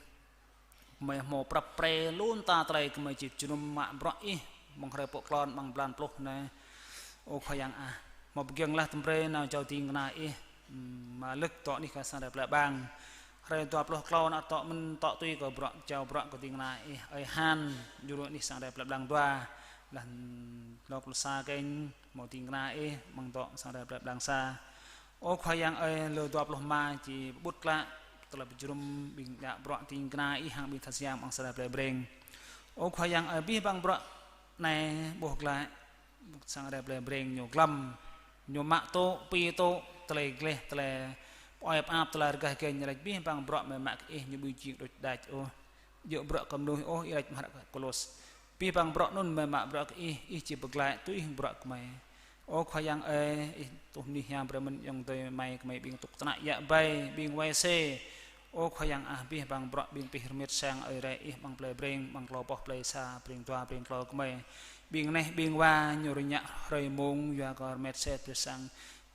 Kơmơi hmâo prăp pre lu mơta tơlơi kơmơi či jơnum mă bruă ih, mơ̆ng hrơi pơklŏn amăng blan pluh anai. Ơ Khua Yang ah, hmâo pơgiŏng laih tơm brơi nao jao ding kơna ih, ưm, Ama Lơ̆k dŏ anih kơ sang Rai Plei Ƀang. Hrơi dua pluh klâo anŭn dŏ mơ̆n dŏ tui kơ bruă, jao bruă kơ ding kơna ih, ơi Han, djru anih sang Rai Plei Ƀang dua. Laih dua pluh sa kơnh, hmâo ding kơna ih, mơ̆ng dŏ sang Rai Plei Ƀang sa. Ơ Khua Yang ơi, lơ dua pluh rơma či pơƀut klă, tơlơi pơjơnum ƀing đaŏ bruă ding kơna ih hăng ƀing tha siam amăng sang Rai Plei Breng. Ơ Khua Yang ơi, abih bang bruă anai ƀuh glaĭ, sang Rai Plei Breng ñu glăm, ñu mă tŭ, pi tŭ, tơlơi gleh, tơlơi pơai pơap, tơlơi rơgah gơñ, laih abih bang bruă mơ̆ mă kơ ih ñu ƀu jing đôč đač ôh. Djơ̆ bruă kơ mơnuih ôh, ih laĭ amăng hră Kôlôs. Abih bang bruă anŭn mơ̆ mă bruă kơ ih, ih či pơglaĭ tui hăng bruă kơmơi. Ơ Khua Yang ơi, ih tuh mơnuih hiam brơi mơ̆n ayŏng adơi amai kơmơi ƀing tŭk tơnă yă bai, ƀing wai sê. Ơ Khua Yang ah, abih bang bruă ƀing pih rơmet sang Ơi Adai ih amăng Plei Breng, amăng klâo boh plei sa, Breng dua, Breng klâo kơmơi. Ƀing neh, ƀing wa, ñu rơñă hrơi mông, yua kơ rơmet sĕt brơi sang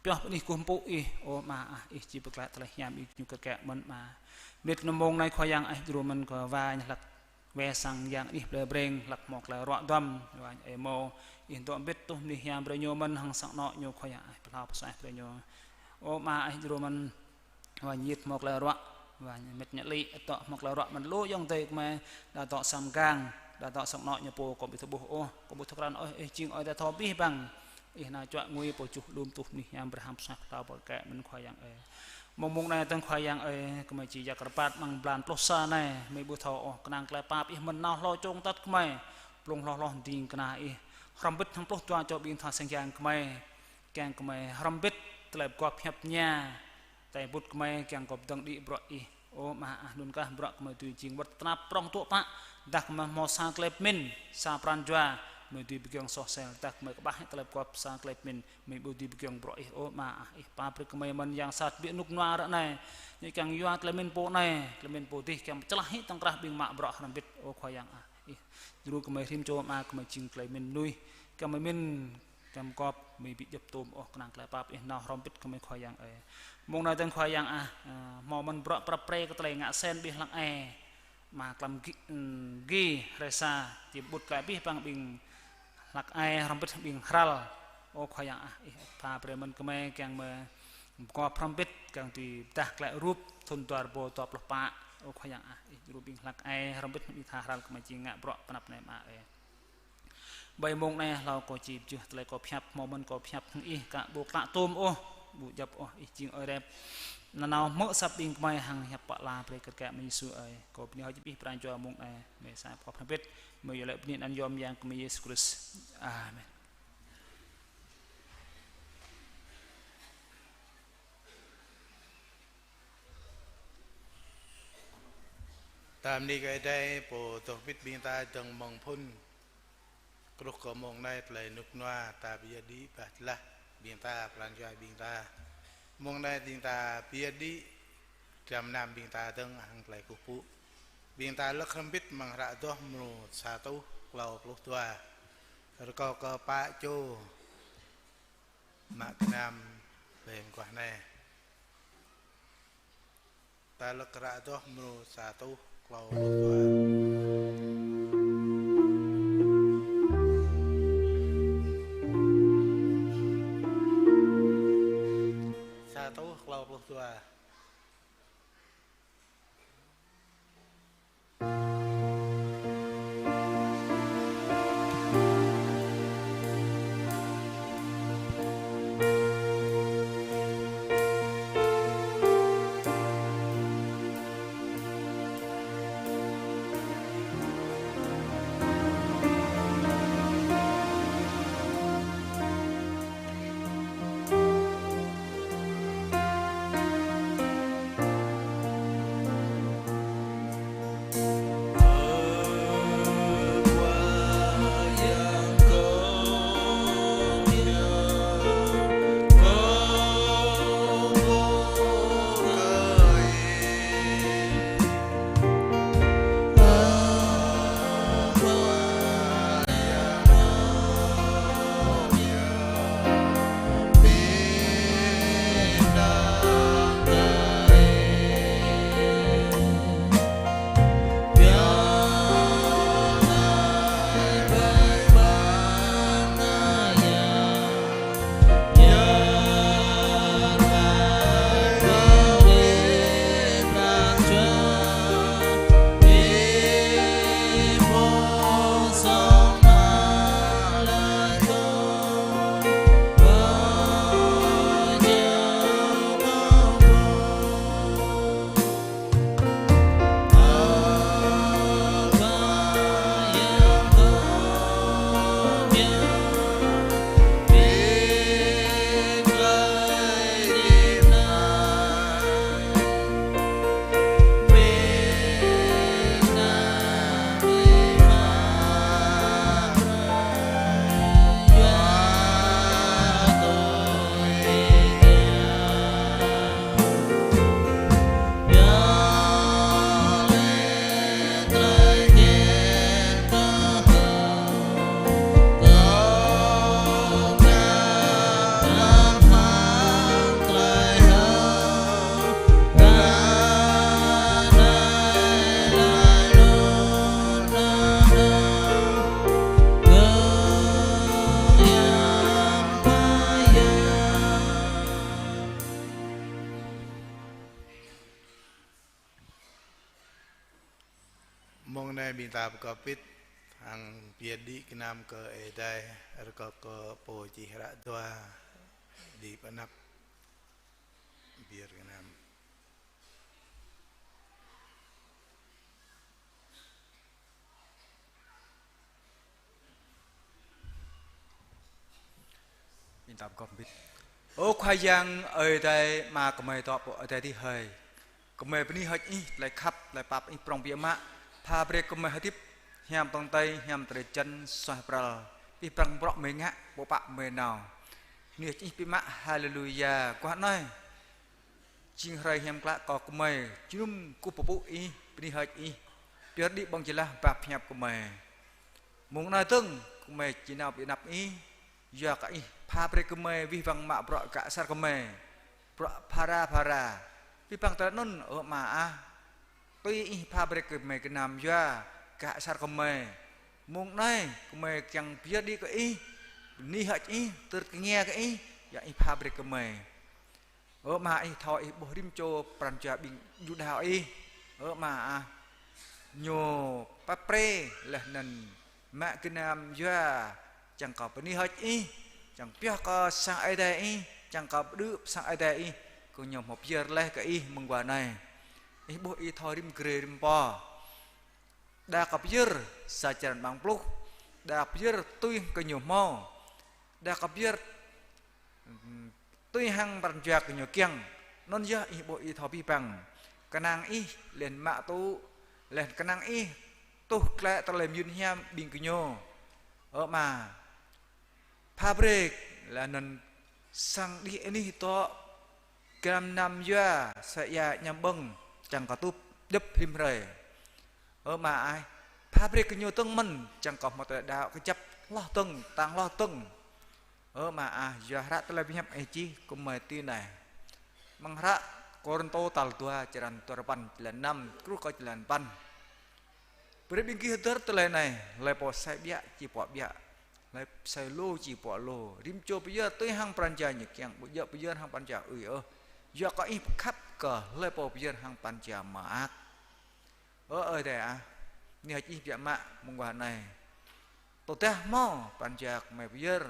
pioh pơ anih kơkuh pơpŭ Ih, ơ Ama ah, Ih či pơklaih tơlơi hiam Ih ñu kơ kĕ mơ̆n Ama. Mĭt nơ mông anai Khua Yang ah, djru mơ̆n kơ wa ñu hlak wai sang yang anih plơi Breng, hlak hmâo tơlơi ruă duăm, wa ñu ơi hmâo Ih dŏ mbĭt tuh mơnuih hiam brơi ñu mơ̆n hăng sang anŏ ñu Khua Yang ah, pơhlao pơsuaih brơi ñu. Ơ Ama ah, djru mơ̆n wa ñu hmâo tơlơi ruă, wa ñu mĭt ñu lĭ, dŏ hmâo tơlơi ruă mơ̆n lu ayŏng adơi gơmơi, đa dŏ sang gang, đa dŏ sang anŏ ñu pô, kâo ƀu thâo ƀuh ôh, kâo ƀu thâo krăn ôh, Ih jing Ơi Adai thâo abih bang. Ih nao čuă ngui pô čuh lum tuh mơnuih hiam brơi hăng pơsuaih pơhlao brơi kĕ mơ̆n Khua Yang ơi. Mông mông anai dơ̆ng Khua Yang ơi, gơmơi či jak rơbat amăng blan pluh sa anai, gơmơi ƀu thâo ôh, kơnang tơlơi pap Ih mơ̆n nao hloh čong tơ̆t gơmơi, blung hloh hloh ding kơna Ih, hrŏm hơbĭt hăng pluh dua čô ƀing tha sang yang gơmơi, kiăng gơmơi hrŏm hơbĭt tơlơi pơgop hiăp tơña, tơlơi bŭt gơmơi kiăng gŏp dơ̆ng đĭ bruă Ih. Ơ Ama ah, anŭn kah bruă gơmơi dưi jing wơ̆t tơnap prŏng tŭ pă, dah gơmơi hmâo sa tơlơi pơmĭn, sa pran jua, gơmơi dưi pơgiŏng soh sel, dah gơmơi kơƀah hĭ tơlơi pơgop sa tơlơi pơmĭn, gơmơi ƀu dưi pơgiŏng bruă Ih. Ơ Ama ah, Ih pap brơi gơmơi mơ̆n yang sat ƀiă rơnŭk rơnua ră anai, ñu kiăng yua tơlơi pơmĭn pô anai, tơlơi pơmĭn pô adih kiăng pơčơlah hĭ tơ̆ng krah ƀing mă bruă hrŏm hơbĭt. Ơ Khua Yang ah, Ih djru gơmơi rĭm čô Ama, gơmơi jing tơlơi pơmĭn mơnuih, gơmơi pơmĭn, gơmơi gŏp, gơmơi ƀu djŏp tôm ôh, kơnang tơlơi pap Ih nao hrŏm hơbĭt gơmơi Khua Yang ơi. Mông anai dơ̆ng Khua Yang ah, ơ, hmâo mơ̆n bruă prăp pre kơ tơlơi ngă sen ƀing hlăk ai, mă klăm gi, ưm, gi, hrơi sa, či pơƀut glaĭ abih bang ƀing hlăk ai hrŏm hơbĭt ƀing hrăl. Ơ Khua Yang ah, Ih pha brơi mơ̆n gơmơi kiăng mơ̆ pơgop hrŏm hơbĭt, kiăng dưi pơdah glaĭ rup thŭn dua rơbâo dua pluh pă. Ơ Khua Yang ah, Ih djru ƀing hlăk ai hrŏm hơbĭt ƀing tha hrăl gơmơi či ngă bruă pơ anăp anai Ama ơi. Ƀơi mông anai hlâo kâo či pơjưh tơlơi kâo pơhiăp, hmâo mơ̆n kâo pơhiăp hăng Ih, ka ƀu klă tôm ôh, ƀu djŏp ôh, Ih jing Ơi Adai nanao hmư̆ asăp ƀing gơmơi hăng hiăp pă la brơi kơ kĕ mơ̆n Yêsu ơi. Kâo bơni hơơč abih pran jua mông anai, mơi sa pơkŏp hrŏm hơbĭt, mơi iâu laĭ bơni anăn yom Yang Gơmơi Yêsu Krist. Amen. Ta bơni kơ Ơi Adai, pô dŏ hơbĭt ƀing ta dơ̆ng mơ̆ng phŭn truh kơ mông anai, tơlơi rơnŭk rơnua ta pơyơr đĭ bah tơlah ƀing ta, pran jua ƀing ta. Mông anai ƀing ta pơyơr đĭ dram gơnam ƀing ta dơ̆ng hăng tơlơi kơkuh pơpŭ. Ƀing ta lăk hrŏm hơbĭt amăng hră Adoh mrô sa rơtuh klâo pluh dua. Rơkâo kơ pă čô mă gơnam ƀơi mơguah anai. Ta lăk hră Adoh mrô sa rơtuh klâo pluh dua. Sa rơtuh klâo pluh dua. Mông anai ƀing ta pơkŏp pĭt hăng pơyơr đĭ gơnam kơ Ơi Adai, rơkâo kơ pô čih hră dua đĭ pơ anăp pơyơr gơnam. Ơ Khua Yang, Ơi Adai Ama gơmơi dŏ pơ adai adih hơi. Gơmơi bơni hơơč Ih, tơlơi khăp, tơlơi pap Ih prŏng biă mă. Pha brơi gơmơi hơdip hiam tong tơi, hiam tơlơi jăn, suaih pral. Abih bang bruă gơmơi ngă, pơpă gơmơi nao. Bơni hơơč Ih biă mă, haleluya. Guah anai jing hrơi hiam klă kơ gơmơi, jơnum kơkuh pơpŭ Ih, bơni hơơč Ih, pơyơr đĭ ƀơ̆ng jơlah pap hiăp gơmơi. Mông anai dơ̆ng, gơmơi či nao ƀơi anăp Ih, yua kơ Ih pha brơi gơmơi abih bang mă bruă gah asar gơmơi, bruă phara phara. Abih bang tơlơi anŭn, ơ Ama ah, tui Ih pha brơi gơmơi gơnam yua gah asar gơmơi. Mông anai, gơmơi kiăng pơyơr đĭ kơ Ih, bơni hơơč Ih, tơlơi tơngia kơ Ih, yua Ih pha brơi gơmơi. Ơ Ama Ih, thâo Ih ƀuh rĭm čô pran jua ƀing Yuđa Ih. Ơ Ama ah, ñu pap brơi laih anŭn mă gơnam yua, čang kơ bơni hơơč Ih, čang pioh kơ sang Ơi Adai Ih, čang kơ pơđư̆ sang Ơi Adai Ih, kơ ñu hmâo pơyơr laih kơ Ih mơguah anai. Ih ƀuh Ih thâo rĭm grê rĭm pô. Đa kơ pơyơr sa črăn amăng pluh, đa pơyơr tui kơ ñu hmâo, đa kơ pơyơr tui hăng pran jua kơ ñu kiăng. Anŭn yơh Ih ƀuh Ih thâo abih bang. Kơnang Ih laih anŭn mă tŭ, laih anŭn kơnang Ih tuh klĕ tơlơi mơyŭn hiam ƀing gơñu. Ơ Ama, pha brơi laih anŭn sang đih anih dŏ gơnam gơnam yua sa ia añăm ƀơ̆ng, čang kơ tŭ djŏp rĭm hrơi. Ơ Ama ah, pha brơi kơ ñu dơ̆ng mơ̆n, čang kơ hmâo tơlơi đaŏ kơjăp hloh dơ̆ng, tăng hloh dơ̆ng. Ơ Ama ah, yua hră tơlơi pơhiăp Ih čih kơ gơmơi tui anai. Amăng hră Kôrintô tal dua, črăn duapăn, jơlan năm truh kơ jơlan păn. Brơi ƀing gih hơdơr tơlơi anai, hlơi pô sai ƀiă či pŏk ƀiă, hlơi sai lu či pŏk lu. Rĭm čô pơyơr tui hăng pran jua ñu kiăng, ƀu djơ̆ pơyơr hăng pran jua ui ôh. Yua kơ Ih pơkhăp kơ hlơi pô pơyơr hăng pran jua mơak. Ơ Ơi Adai ah, bơni hơơč Ih biă mă mơguah anai. Tơdah hmâo pran jua gơmơi pơyơr,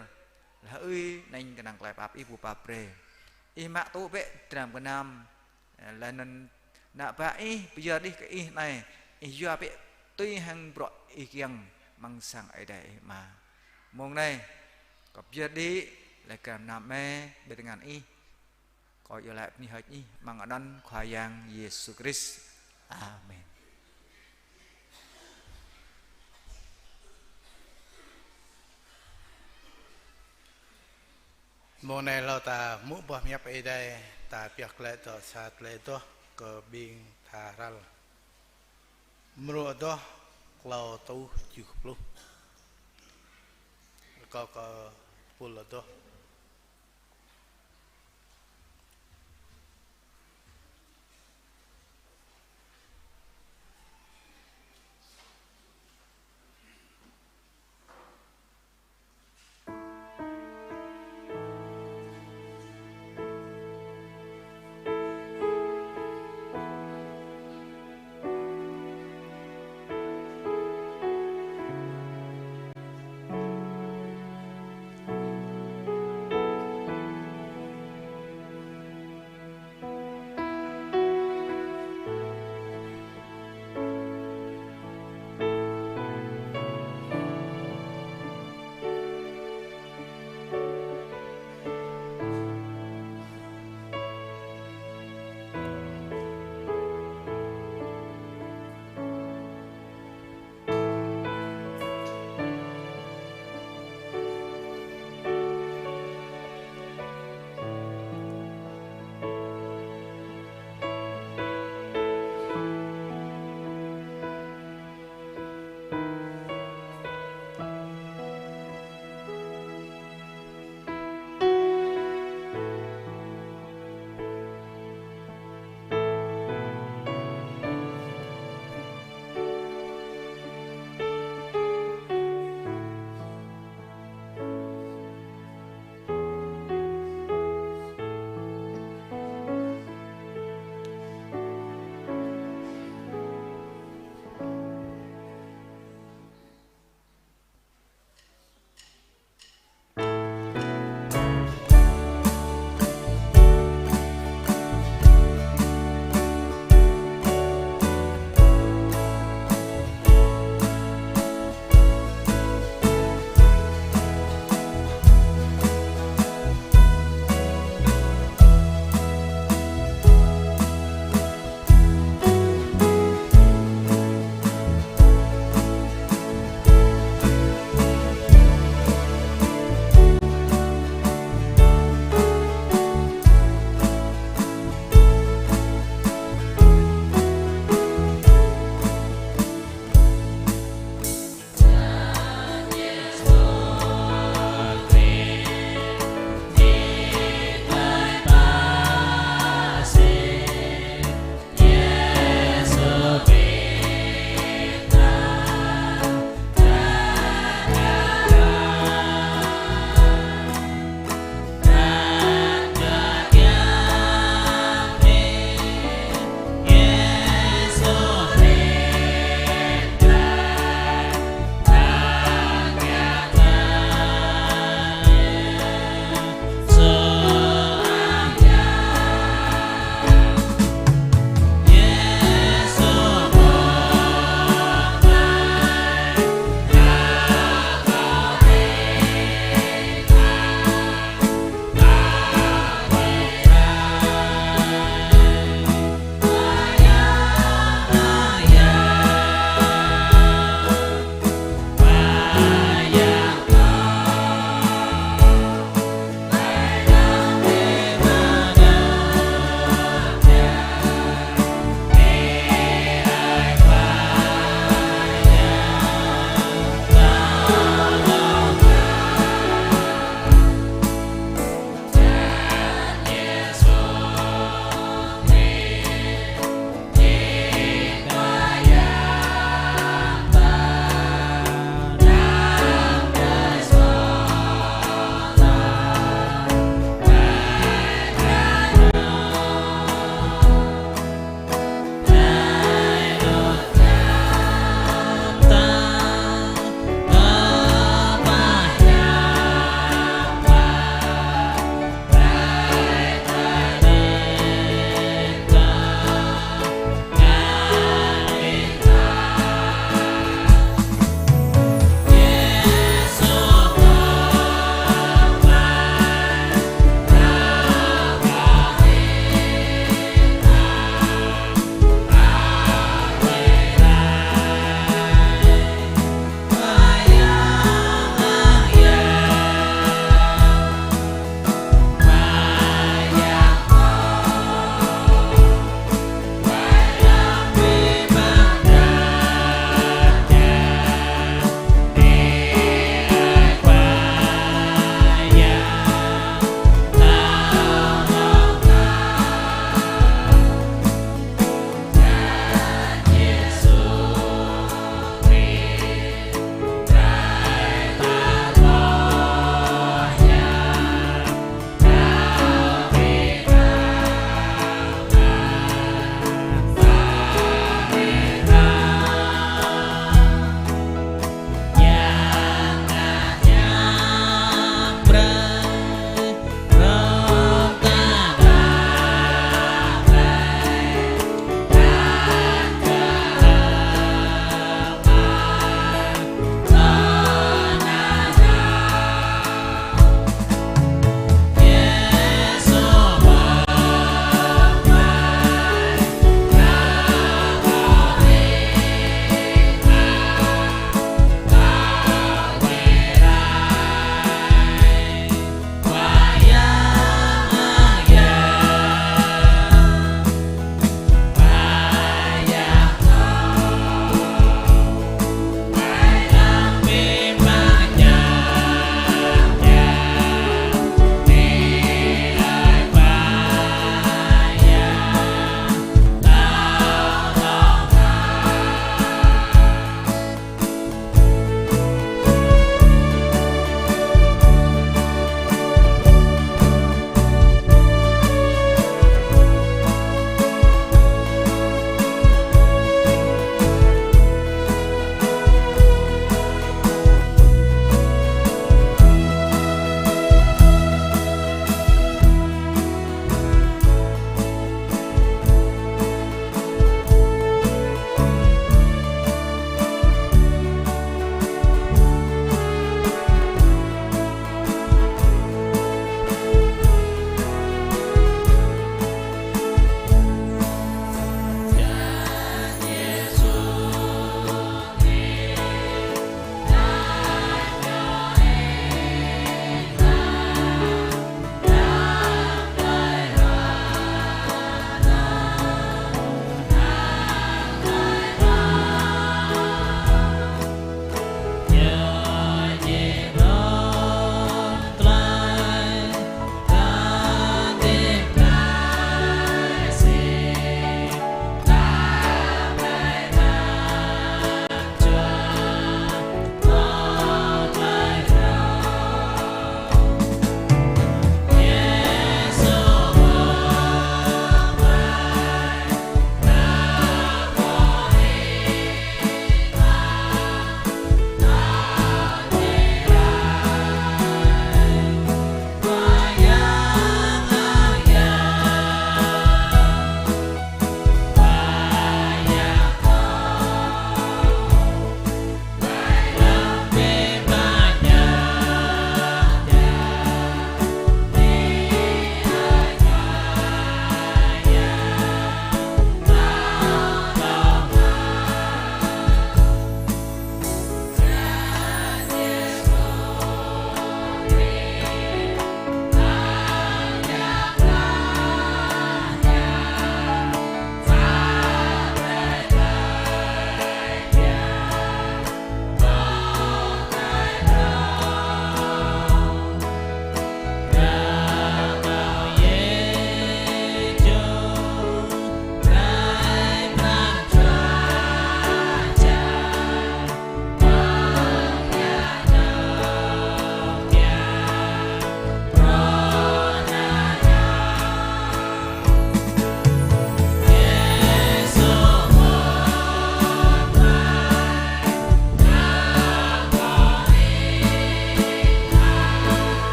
laih ui, anŭn kơnang tơlơi pap Ih ƀu pap brơi. Ih mă tŭ bĕ dram gơnam, laih anŭn ană bă Ih pơyơr đih kơ Ih anai, Ih yua bĕ tui hăng bruă Ih kiăng amăng sang Ơi Adai Ih Ama. Mông anai, kâo pơyơr đĭ laih gơnam gơmơi ƀơi tơngan Ih. Kâo iâu laĭ bơni hơơč Ih amăng anăn Khua Yang Yêsu Krist. Amen. Mông anai hlâo ta hmư̆ boh pơhiăp Ơi Adai, ta pioh glaĭ dŏ sa tơlơi adoh kơ ƀing tha hrăl. Mrô adoh klâo rơtuh tơjuh pluh. Rơkâo kơ tơpul adoh.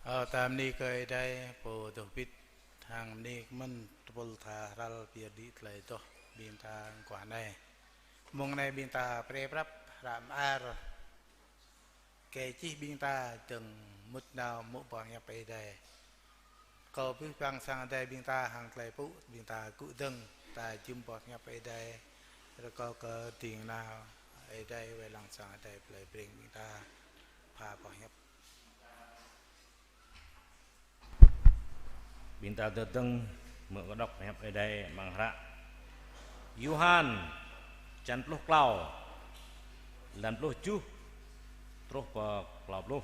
Ơ, ta bơni kơ Ơi Adai, pô dŏ hơbĭt, hăng bơni kơ mơ̆n tơpul tha hrăl pơyơr đĭ tơlơi dŏ ƀing ta mơguah anai. Mông anai ƀing ta pre prăp hră mơar, kơ čih ƀing ta dơ̆ng mŭt nao mŭk boh hiăp Ơi Adai. Kâo pơpŭ păng sang Ơi Adai ƀing ta hăng tơlơi pơpŭ ƀing ta gŭ dơ̆ng, ta jum boh hiăp Ơi Adai, rơkâo kơ ding kơna Ơi Adai wai lăng sang Ơi Adai plơi Breng ƀing ta pha boh hiăp. Ƀing ta dơ̆ng mơ̆ng kơ đŏk hiăp Ơi Adai amăng hră Yôhan čăn pluh klâo, lăm pluh tơjuh truh pơ klâo pluh.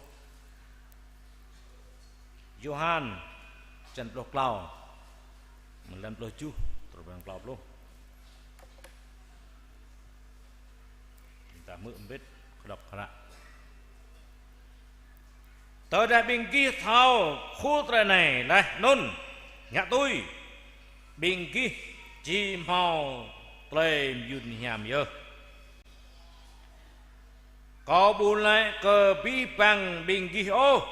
Yôhan čăn pluh klâo, lăm pluh tơjuh truh pơ klâo pluh. Ƀing ta hmư̆ hơbĭt kơ đŏk hră. Tơdah ƀing gih thâo khul tơlơi anai laih anŭn, ngă tui, ƀing gih či hmâo tơlơi mơyŭn hiam yơh. Kâo ƀu laĭ kơ abih bang ƀing gih ôh,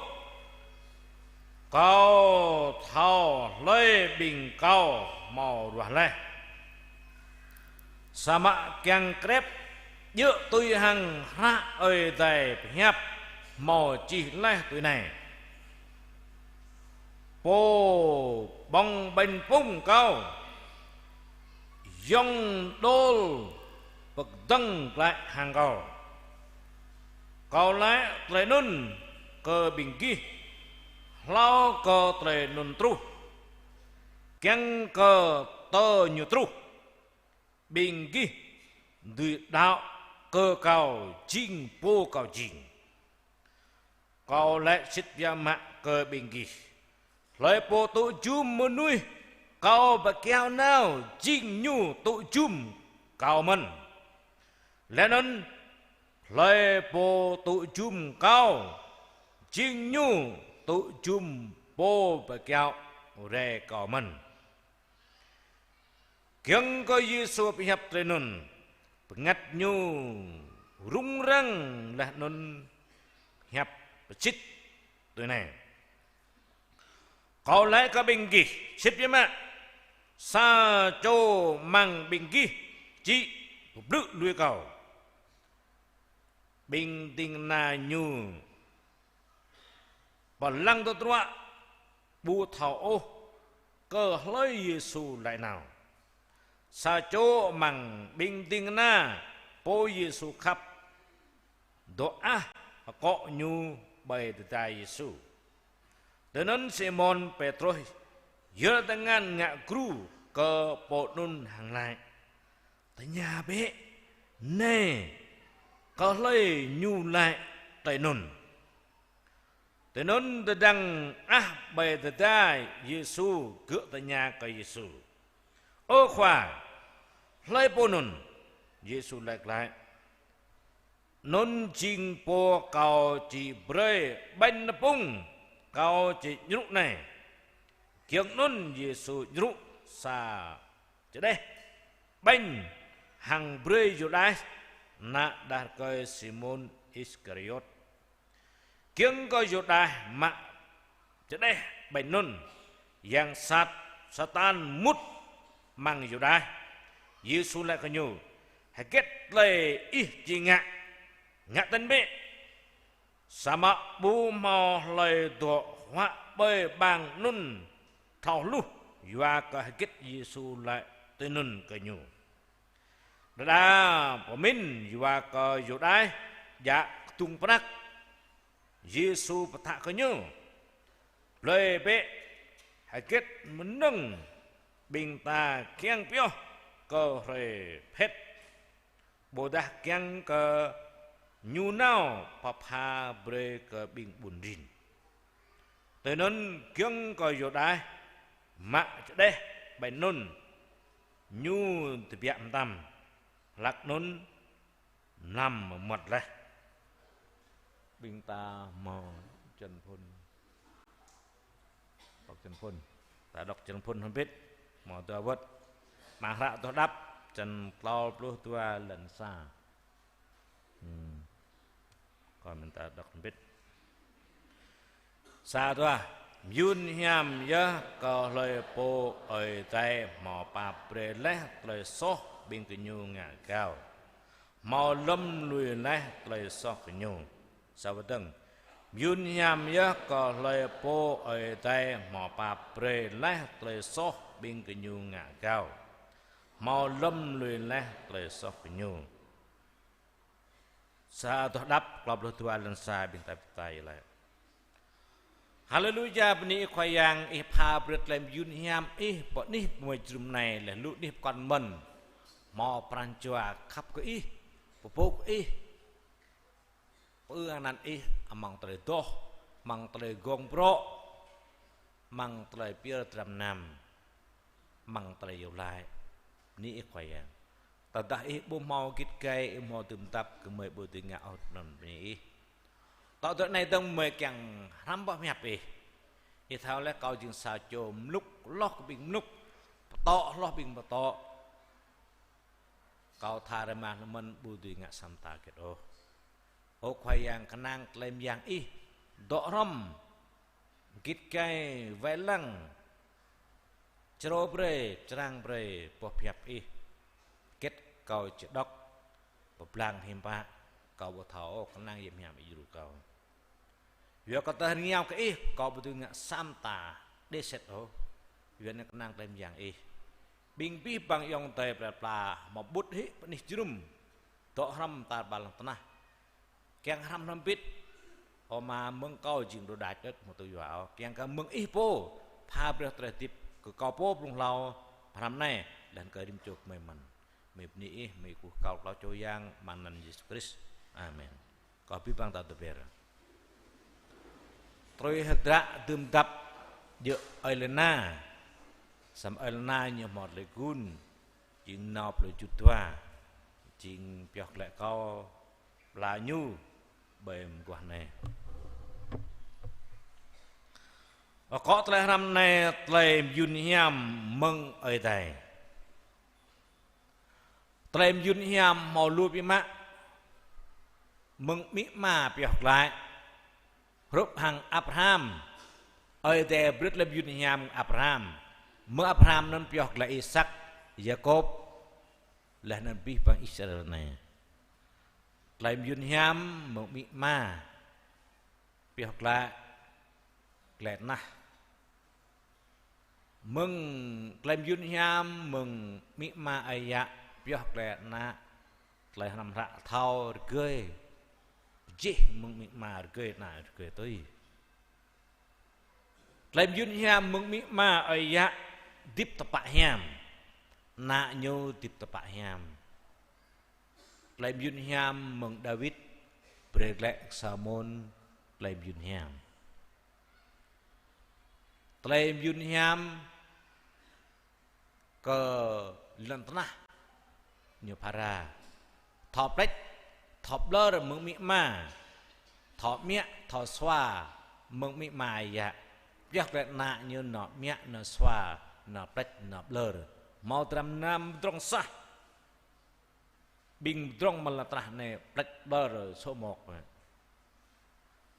kâo thâo hlơi ƀing kâo hmâo ruah laih. Samơ̆ kiăng krep djơ̆ tui hăng hră Ơi Adai pơhiăp hmâo čih laih tui anai: Pô ƀơ̆ng ƀañ pŭng kâo, yŏng đôl pơkơdơ̆ng glaĭ hăng kâo. Kâo laĭ tơlơi anŭn kơ ƀing gih, hlâo kơ tơlơi anŭn truh, kiăng kơ tơ ñu truh, ƀing gih dưi đaŏ kơ kâo jing pô kâo jing. Kâo laĭ sĭt biă mă kơ ƀing gih, hlơi pô tŭ jum mơnuih kâo pơkiaŏ nao, jing ñu tŭ jum kâo mơ̆n. Laih anŭn hlơi pô tŭ jum kâo, jing ñu tŭ jum pô pơkiaŏ rai kâo mơ̆n. Giŏng kơ Yêsu pơhiăp tơlơi anŭn, bơngăt ñu rŭng răng laih anŭn hiăp pơsĭt tui anai: Kâo laĭ kơ ƀing gih sĭt biă mă, sa čô amăng ƀing gih či pơblư̆ lui kâo. Ƀing ding kơna ñu pơlăng tơdruă, ƀu thâo ôh kơ hlơi Yêsu laĭ nao. Sa čô amăng ƀing ding kơna pô Yêsu khăp dŏ ah akŏ ñu ƀơi tơda Yêsu. Tui anŭn Simôn Pêtrôs yơr tơngan ngă gru kơ pô anŭn hăng laĭ: Tơña bĕ nai kơ hlơi ñu laĭ tơlơi anŭn. Tui anŭn tơdang ah ƀơi tơda Yêsu gơ̆ tơña kơ Yêsu: Ơ Khua, hlơi pô anŭn? Yêsu laĭ glaĭ: Anŭn jing pô kâo či brơi ƀañ tơpŭng kâo či djrŭ anai. Giŏng anŭn Yêsu djrŭ sa čơđeh ƀañ hăng brơi Yuđas, ană đah rơkơi Simôn Iskariôt. Giŏng kơ Yuđas mă čơđeh ƀañ anŭn, yang sat Satan mŭt amăng Yuđas. Yêsu laĭ kơ ñu: Hơget tơlơi ih či ngă, ngă tơ̆n bĕ. Samơ̆ ƀu hmâo hlơi dŏ huă ƀơi ƀang anŭn thâo hluh yua kơ hơget Yêsu laĭ tui anŭn kơ ñu. Đơđa pơmĭn yua kơ Yuđas djă kơdŭng prăk, Yêsu pơtă kơ ñu: Blơi bĕ hơget mơnơ̆ng ƀing ta kiăng pioh kơ hrơi phet, ƀôdah kiăng kơ ñu nao pơpha brơi kơ ƀing ƀun rin. Tui anŭn giŏng kơ Yuđas mă čơđeh ƀañ anŭn, ñu tơbiă mơtam, hlak anŭn mlam mơmŏt laih. Ƀing ta hmâo črăn phŭn. Đŏk črăn phŭn. Ta đŏk črăn phŭn hơbĭt. Hmâo dua wơ̆t. Amăng hră Tơlơi Đăo, črăn klâo pluh dua, lăn sa. Hmm. Kâo mơ̆n ta đŏk hơbĭt. Sa dua, mơyŭn hiam yơh kơ hlơi pô Ơi Adai hmâo pap brơi laih tơlơi soh ƀing gơñu ngă gao, hmâo lŏm lui laih tơlơi soh gơñu. Sa pơdơ̆ng, mơyŭn hiam yơh kơ hlơi pô Ơi Adai hmâo pap brơi laih tơlơi soh ƀing gơñu ngă gao, hmâo lŏm lui laih tơlơi soh gơñu. Sa adoh đăp, klâo pluh dua, lăn sa ƀing ta ƀuh tơlơi laĭ. Haleluya, bơni Ih Khua Yang, Ih pha brơi tơlơi mơyŭn hiam Ih pơ anih gơmơi jơnum anai, laih lu anih pơkŏn mơ̆n hmâo pran jua khăp kơ Ih, pơpŭ kơ Ih, pơư anăn Ih amăng tơlơi adoh, amăng tơlơi gơ̆ng brŏ, amăng tơlơi pơyơr dram mơnam, amăng tơlơi iâu laĭ. Bơni Ih Khua Yang. Tơdah Ih ƀu hmâo git gai, Ih hmâo dưm dăp, gơmơi ƀu dưi ngă ôh anŭn, bơni Ih. Tŏ tui anai dơ̆ng gơmơi kiăng hrăm boh pơhiăp Ih. Ih thâo laih kâo jing sa čô mlŭk hloh kơ ƀing mlŭk, pơtŏ hloh ƀing pơtŏ. Kâo tha rơmah anŭn mơ̆n ƀu dưi ngă sa mơta hơget ôh. Ơ Khua Yang, kơnang tơlơi mơyang Ih dŏ hrŏm, git gai, wai lăng, črô brơi, črang brơi boh pơhiăp Ih. Hơget kâo či đŏk, pơblang hiư̆m pă, kâo ƀu thâo ôh, kơnang Yang Hiam Ih djru kâo. Yua kơ tơdah rơngiao kơ Ih, kâo ƀu dưi ngă sa mơta đĕ sĕt ôh. Yua anŭn kơnang tơlơi mơyang Ih. Ƀing abih bang ayŏng adơi plơi pla hmâo ƀut hĭ pơ anih jơnum, dŏ hrŏm tar ƀar lŏn tơnah, kiăng hrăm hrŏm bĭt. Ơ Ama, mơ̆ng kâo jing đôč đač đôč hmâo tŭ yua ôh. Kiăng kơ mơ̆ng Ih pô pha brơi tơlơi hơdip kơ kâo pô blung hlâo, hrăm anai, laih anŭn kơ rĭm čô gơmơi mơ̆n. Gơmơi bơni Ih, gơmơi kơkuh kâo klâo čô Yang, amăng anăn Yêsu Krist. Amen. Kâo abih bang ta tơbiă. Tui hơdră dưm dăp djơ̆ Ơi Lena. Samơ̆ Ơi Lena ñu hmâo tơlơi gun, jing nao plơi Jut dua, jing pioh glaĭ kâo pla ñu ƀơi mơguah anai. Akŏ tơlơi hrăm anai tơlơi mơyŭn hiam mơ̆ng Ơi Adai. Tơlơi mơyŭn hiam hmâo lu biă mă. Mơ̆ng amĭ ama pioh glaĭ, hrup hăng Abraham. Ơi Adai brơi tơlơi mơyŭn hiam Abraham. Mơ̆ng Abraham anŭn pioh glaĭ Isak, Yakôb, laih anŭn abih bang Israel anai. Tơlơi mơyŭn hiam mơ̆ng amĭ ama pioh glaĭ, glaĭ tơnah. Mơ̆ng tơlơi mơyŭn hiam mơ̆ng amĭ ama ơi yă pioh glaĭ ană, tơlơi hrăm hră thâo rơgơi. Pơjeh mơ̆ng amĭ ama rơgơi ană rơgơi tui. Tơlơi mơyŭn hiam mơ̆ng amĭ ama ơi yă hơdip tơpă hiam. Ană ñu hơdip tơpă hiam. Tơlơi mơyŭn hiam mơ̆ng Dawid brơi glaĭ kơ Salômôn tơlơi mơyŭn hiam. Tơlơi mơyŭn hiam kơ lŏn tơnah ñu phara. Thâo pleč, thâo ƀlŏr mơ̆ng amĭ ama. Thâo mă, thâo sua mơ̆ng amĭ ama ơi yă. Pioh glaĭ ană ñu nao mă, nao sua, nao pleč, nao ƀlŏr. Hmâo dram mơnam pơdrŏng sah. Ƀing pơdrŏng amăng lŏn tơnah anai pleč ƀlŏr sô̆ mŏk.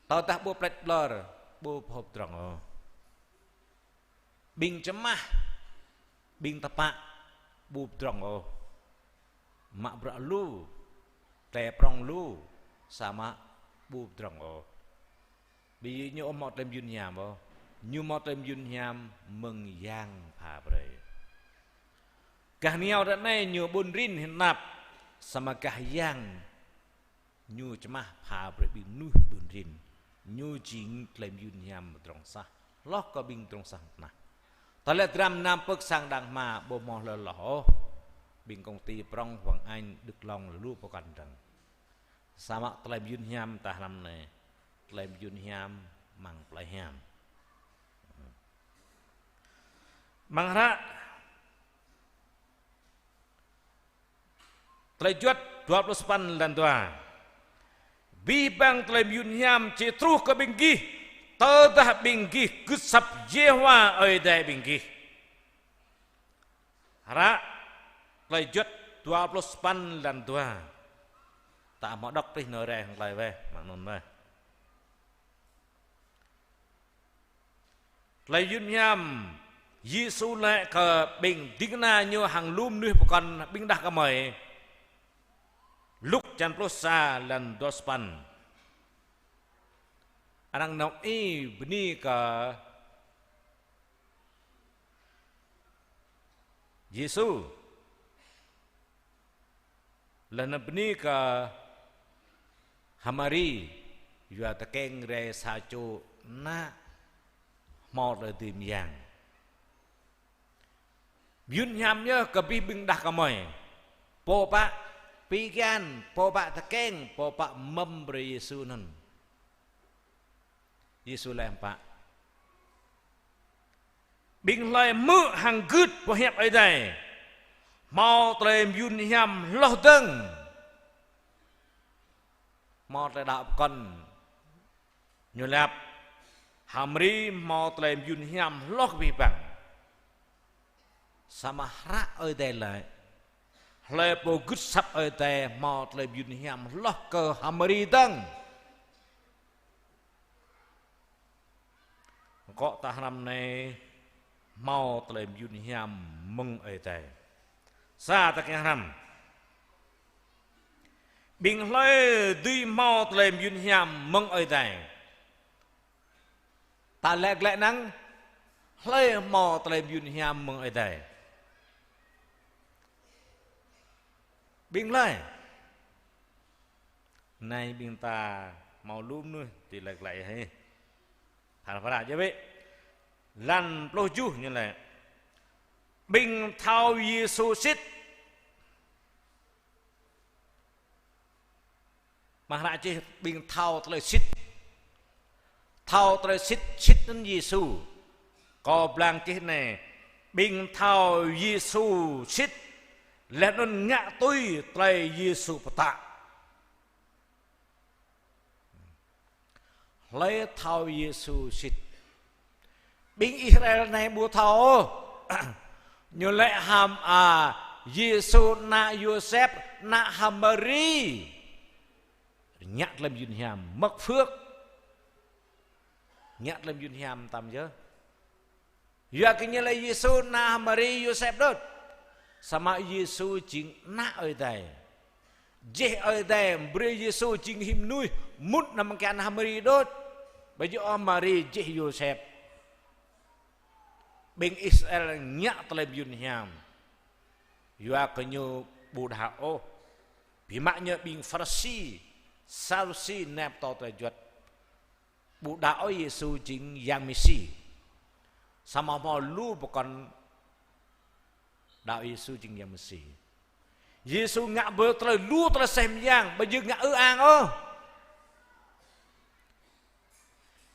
Tơdah ƀu pleč ƀlŏr, ƀu pơhŏp pơdrŏng ôh. Ƀing čơmah, ƀing tơpă, ƀu pơdrŏng ôh. Mă bruă lu, tơlơi prŏng lu, samơ̆ ƀu pơdrŏng ôh. Ƀing ñu ƀu hmâo tơlơi mơyŭn hiam ôh. Ñu hmâo tơlơi mơyŭn hiam mơ̆ng Yang pha brơi. Gah rơngiao ră anai ñu ƀun rin hiư̆m pă, samơ̆ gah Yang ñu čơmah pha brơi ƀing mơnuih ƀun rin. Ñu jing tơlơi mơyŭn hiam pơdrŏng sah hloh kơ ƀing pơdrŏng sah tơnah. Tơlơi dram mơnam pơ̆k sang đang hmua ƀu hmâo hlơi hloh ôh. Ƀing công ty prŏng Hoàng Anh, Đức Long, lu pơkŏn dơ̆ng. Samơ̆ tơlơi mơyŭn hiam ta hrăm anai, tơlơi mơyŭn hiam amăng plei hiam. Amăng hră Tơlơi Juăt dua pluh sapăn lăn dua. Abih bang tơlơi mơyŭn hiam či truh kơ ƀing gih, tơdah ƀing gih gưt asăp Yêhôwa Ơi Adai ƀing gih. Hră Tơlơi Juăt dua pluh sapăn lăn dua. Ta hmâo đŏk plih nao rai hăng tơlơi weh, mơ̆ng anŭn weh. Tơlơi mơyun hiam, Yêsu laĭ kơ ƀing ding kơna Ñu hăng lu mơnuih pơkŏn ƀing đah kơmơi. Luk črăn pluh sa, lăn dua sapăn. Arăng nao bơni kơ Yêsu. Laih anŭn bơni kơ H'Mari, yua tơkeng rai sa čô ană hmâo tơlơi dưi mơyang. Mơyun hiam yơh kơ abih ƀing đah kơmơi. Pô pă pi kian, pô pă tơkeng, pô pă mơ̆m brơi Yêsu anŭn. Yêsu laĭ hiư̆m pă: Ƀing hlơi hmư̆ hăng gưt boh hiăp Ơi Adai, hmâo tơlơi mơyun hiam hloh dơ̆ng. Hmâo tơlơi đaŏ pơkŏn. Ñu lăp: H'Mari hmâo tơlơi mơyun hiam hloh kơ abih bang. Samơ̆ hră Ơi Adai laĭ: Hlơi pô gưt asăp Ơi Adai hmâo tơlơi mơyun hiam hloh kơ H'Mari dơ̆ng. Akŏ ta hrăm anai hmâo tơlơi mơyun hiam mơ̆ng Ơi Adai. Sa ta kiăng hrăm. Ƀing hlơi dưi hmâo tơlơi mơyun hiam mơ̆ng Ơi Adai. Ta laĭ glaĭ năng, hlơi hmâo tơlơi mơyun hiam mơ̆ng Ơi Adai? Ƀing hlơi? Anai ƀing ta hmâo lu mơnuih tui laĭ glaĭ hĭ. Phara phara djơ̆ bĕ. Lăn pluh tơjuh ñu laĭ: Ƀing thâo Yêsu sĭt. Mơ̆ng hră čih ƀing thâo tơlơi sĭt. Thâo tơlơi sĭt, sĭt anŭn Yêsu. Kâo blang čih anai, ƀing thâo Yêsu sĭt, laih anŭn ngă tui tơlơi Yêsu pơtă. Hlơi thâo Yêsu sĭt? Ƀing Israel anai ƀu thâo ôh. Ñu laĭ H'Ma-, a, Yêsu ană Yôsep, ană H'Mari. Ngă tơlơi mơyun hiam, mơ̆k phước. Ngă tơlơi mơyun hiam tam yơh. Yua kơ ñu laĭ Yêsu ană H'Mari Yôsep đôč. Samơ̆ Yêsu jing ană Ơi Adai. Jĕh Ơi Adai brơi Yêsu jing hĭ mơnuih, mŭt anăm kiăng H'Mari đôč. Ƀu djơ̆ ôh H'Mari jĕh Yôsep. Ƀing Israel ngă tơlơi mơyun hiam. Yua kơ ñu ƀu đaŏ ôh. Biă mă ñu ƀing Pharisi, Sadusi, nai pơtô tơlơi juăt. Ƀu đaŏ ôh Yêsu jing Yang Mêsi. Samơ̆ hmâo lu pơkŏn đaŏ Yêsu jing Yang Mêsi. Yêsu ngă brơi tơlơi lu tơlơi aseh mơyang, ƀu djơ̆ ngă ư ang ôh.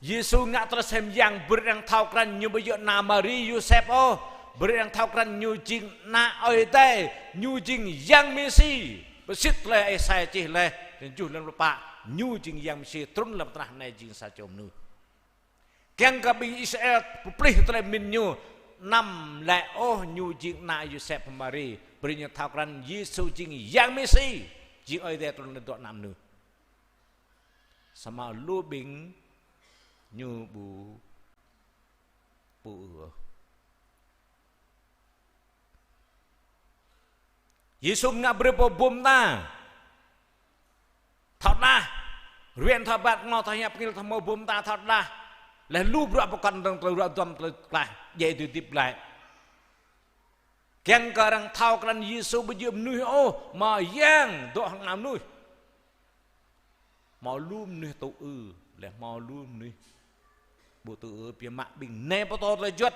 Yêsu ngă tơlơi aseh mơyang brơi arăng thâo krăn ñu ƀu djơ̆ ană Mari Yôsep ôh, brơi arăng thâo krăn ñu jing ană Ơi Adai, ñu jing Yang Mêsi. Pơsĭt tơlơi Êsai čih laih, tơjuh lăm lơpă, ñu jing Yang Mêsi trŭn lăm tơnah anai jing sa čô mơnuih. Kiăng kơ ƀing Israel pơplih tơlơi pơmĭn ñu, anăm laĭ ôh ñu jing ană Yôsep Mari, brơi ñu thâo krăn Yêsu jing Yang Mêsi, jing Ơi Adai trŭn lăm dŏ ană mơnuih. Samơ̆ lu ƀing ñu ƀu, ƀu ư ôh. Yêsu ngă brơi pô bum ta thâo tơdah, rueng thâo ƀat, ngŏ thâo hiăp, ngil thâo hmâo, bum ta thâo tơdah. Laih lu bruă pơkŏn dơ̆ng tơlơi ruă duăm tơlơi klaih, djai tui hơdip glaĭ. Kiăng kơ arăng thâo krăn Yêsu ƀu djơ̆ mơnuih ôh, mơ̆ Yang dŏ hăng ană mơnuih. Hmâo lu mơnuih tŭ ư, laih hmâo lu mơnuih ƀu tŭ ư, biă mă ƀing nai pơtô tơlơi juăt.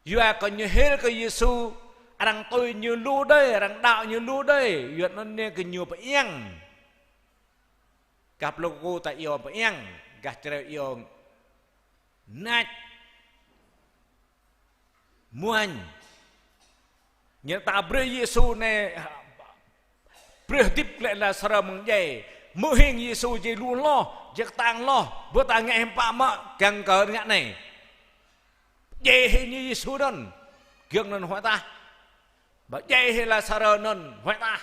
Yua kơ ñu hil kơ Yêsu, arăng tui ñu lu đơi, arăng đaŏ ñu lu đơi, yua anŭn anai kơ ñu pơiăng. Gah Plơi Ku ta iâu pơiăng, gah Čư̆ Rêu iâu nač. Muañ. Ñu ta brơi Yêsu anai, brơi hơdip glaĭ Lazarơ mơ̆ng djai. Hmư̆ hing Yêsu djai lu hloh, djai kơtang hloh, ƀu ta ngă hiư̆m pă mơ̆, kiăng kơ ngă anai. Djai hĭ ñu Yêsu anŭn, giŏng anŭn huăi tah. Ƀu djai hĭ Lazarơ anŭn huăi tah.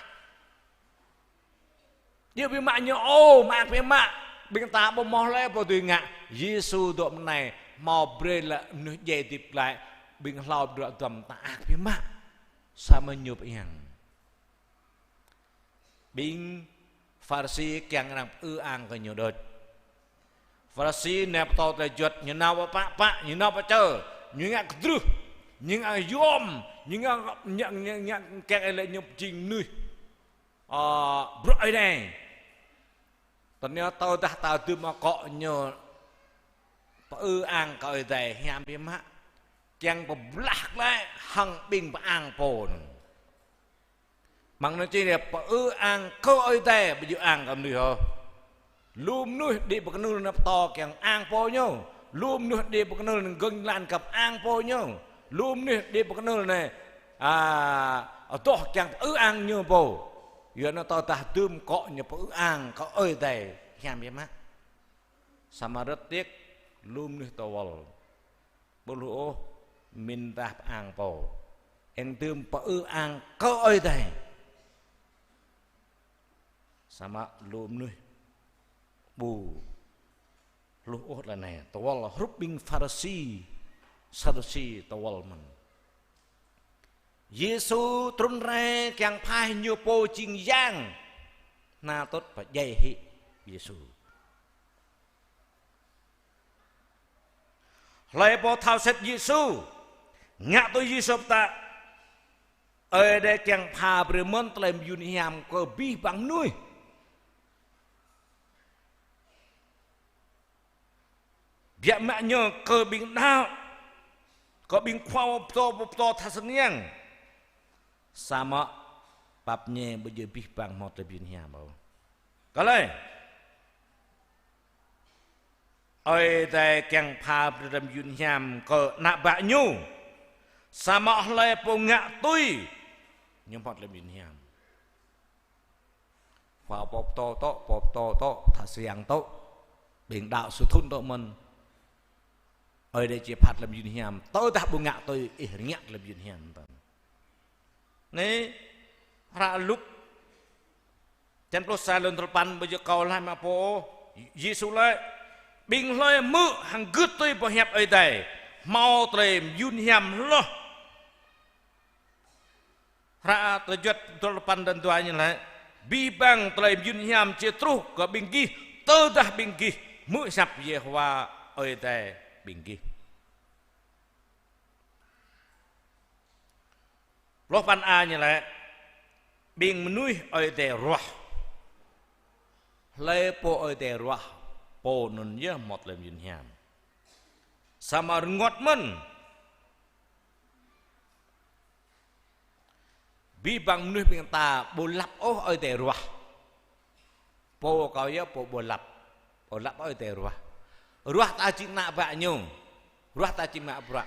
Djơ̆ biă mă ñu ôh, mă biă mă. Ƀing ta ƀu hmâo hlơi pô dưi ngă Yêsu dŏ mơ̆ng anai hmâo brơi lĕ mơnuih djai hơdip glaĭ, ƀing hlâo bruă duăm ta ak biă mă. Samơ̆ ñu pơiăng. Ƀing Pharisi kiăng arăng pơư ang kơ ñu đôč. Pharisi nao pơtô tơlơi juăt, ñu nao pơpă pă, ñu nao pơčơ, ñu ngă kơdrưh, ñu ngă yôm, ñu ngă, ngă, ngă, ngă kiăng ih lĕ ñu jing mơnuih, ơ, bruă Ơi Adai. Tơl ñu tơdah ta dưm akŏ ñu pơư ang kơ Ơi Adai hiam biă mă. Kiăng pơblah glaĭ hăng ƀing pơang pô anŭn. Mơ̆ng anŭn čih lĕ pơư ang kơ Ơi Adai, ƀu djơ̆ ang kơ mơnuih ôh. Lu mơnuih đĭ pơkơnơ̆ng nao pơtô kiăng ang pô ñu. Lu mơnuih đĭ pơkơnơ̆ng nao gơ̆ng jơlan kơ pơang pô ñu. Lu mơnuih đĭ pơkơnơ̆ng nao, a, adoh kiăng pơư ang ñu pô. Yua anŭn tơdah dưm akŏ ñu pơư ang kơ Ơi Adai hiam biă mă. Samơ̆ rơ̆t tiĕk lu mơnuih tơwăl. Ƀu hluh ôh, mĭn tah pơang pô. Eng dưm pơư ang kơ Ơi Adai. Samơ̆ lu mơnuih ƀu hluh ôh tơlơi anai. Tơwăl hrup ƀing Pharisi, Sadusi tơwăl mơ̆n. Yêsu trŭn rai kiăng pơhaih ñu pô jing yang. Anŭn tŭt pơdjai hĭ Yêsu. Hlơi pô thâo sĭt Yêsu, ngă tui Yêsu pơtă, Ơi Adai kiăng pha brơi mơ̆n tơlơi mơyun hiam kơ abih bang mơnuih. Biă mă ñu kơ ƀing đaŏ, kơ ƀing khua pơtô, pơtô tha sơniang. Samơ̆ pap ñe ƀu djơ̆ abih bang hmâo tơlơi mơyun hiam ôh. Kơ lĕ Ơi Adai kiăng pha brơi tơlơi mơyun hiam kơ ană bă ñu. Samơ̆ hlơi pô ngă tui, ñu hmâo tơlơi mơyun hiam. Khua pô pơtô tŏ, pô pơtô tŏ, tha sơniang tŏ, ƀing đaŏ sơthŭn tŏ mơ̆n. Ơi Adai či pha tơlơi mơyun hiam, tơdah ƀu ngă tui ih rơngiă tơlơi mơyun hiam tơ̆n. Anai, hră Luk, čăn pluh sa lŏn tơlpăn, ƀu djơ̆ kâo laĭ mă pô. Yêsu laĭ, ƀing hlơi hmư̆ hăng gưt tui pơhiăp Ơi Adai, hmâo tơlơi mơyun hiam hloh. Hră Tơlơi Juăt tơlpăn dơ̆n dua ñu laĭ: Abih bang tơlơi mơyun hiam či truh kơ ƀing gih, tơdah ƀing gih hmư̆ hiăp Yêhôwa Ơi Adai ƀing gih. Pluh păn a ñu laĭ: Ƀing mơnuih Ơi Adai ruah. Hlơi pô Ơi Adai ruah, pô anŭn yơh hmâo tơlơi mơyun hiam. Samơ̆ rơngot mơ̆n. Abih bang mơnuih ƀing ta ƀu lăp ôh Ơi Adai ruah. Pô kâo yơh pô ƀu lăp. Ƀu lăp Ơi Adai ruah. Ruah ta jing ană bă ñu. Ruah ta jing mă bruă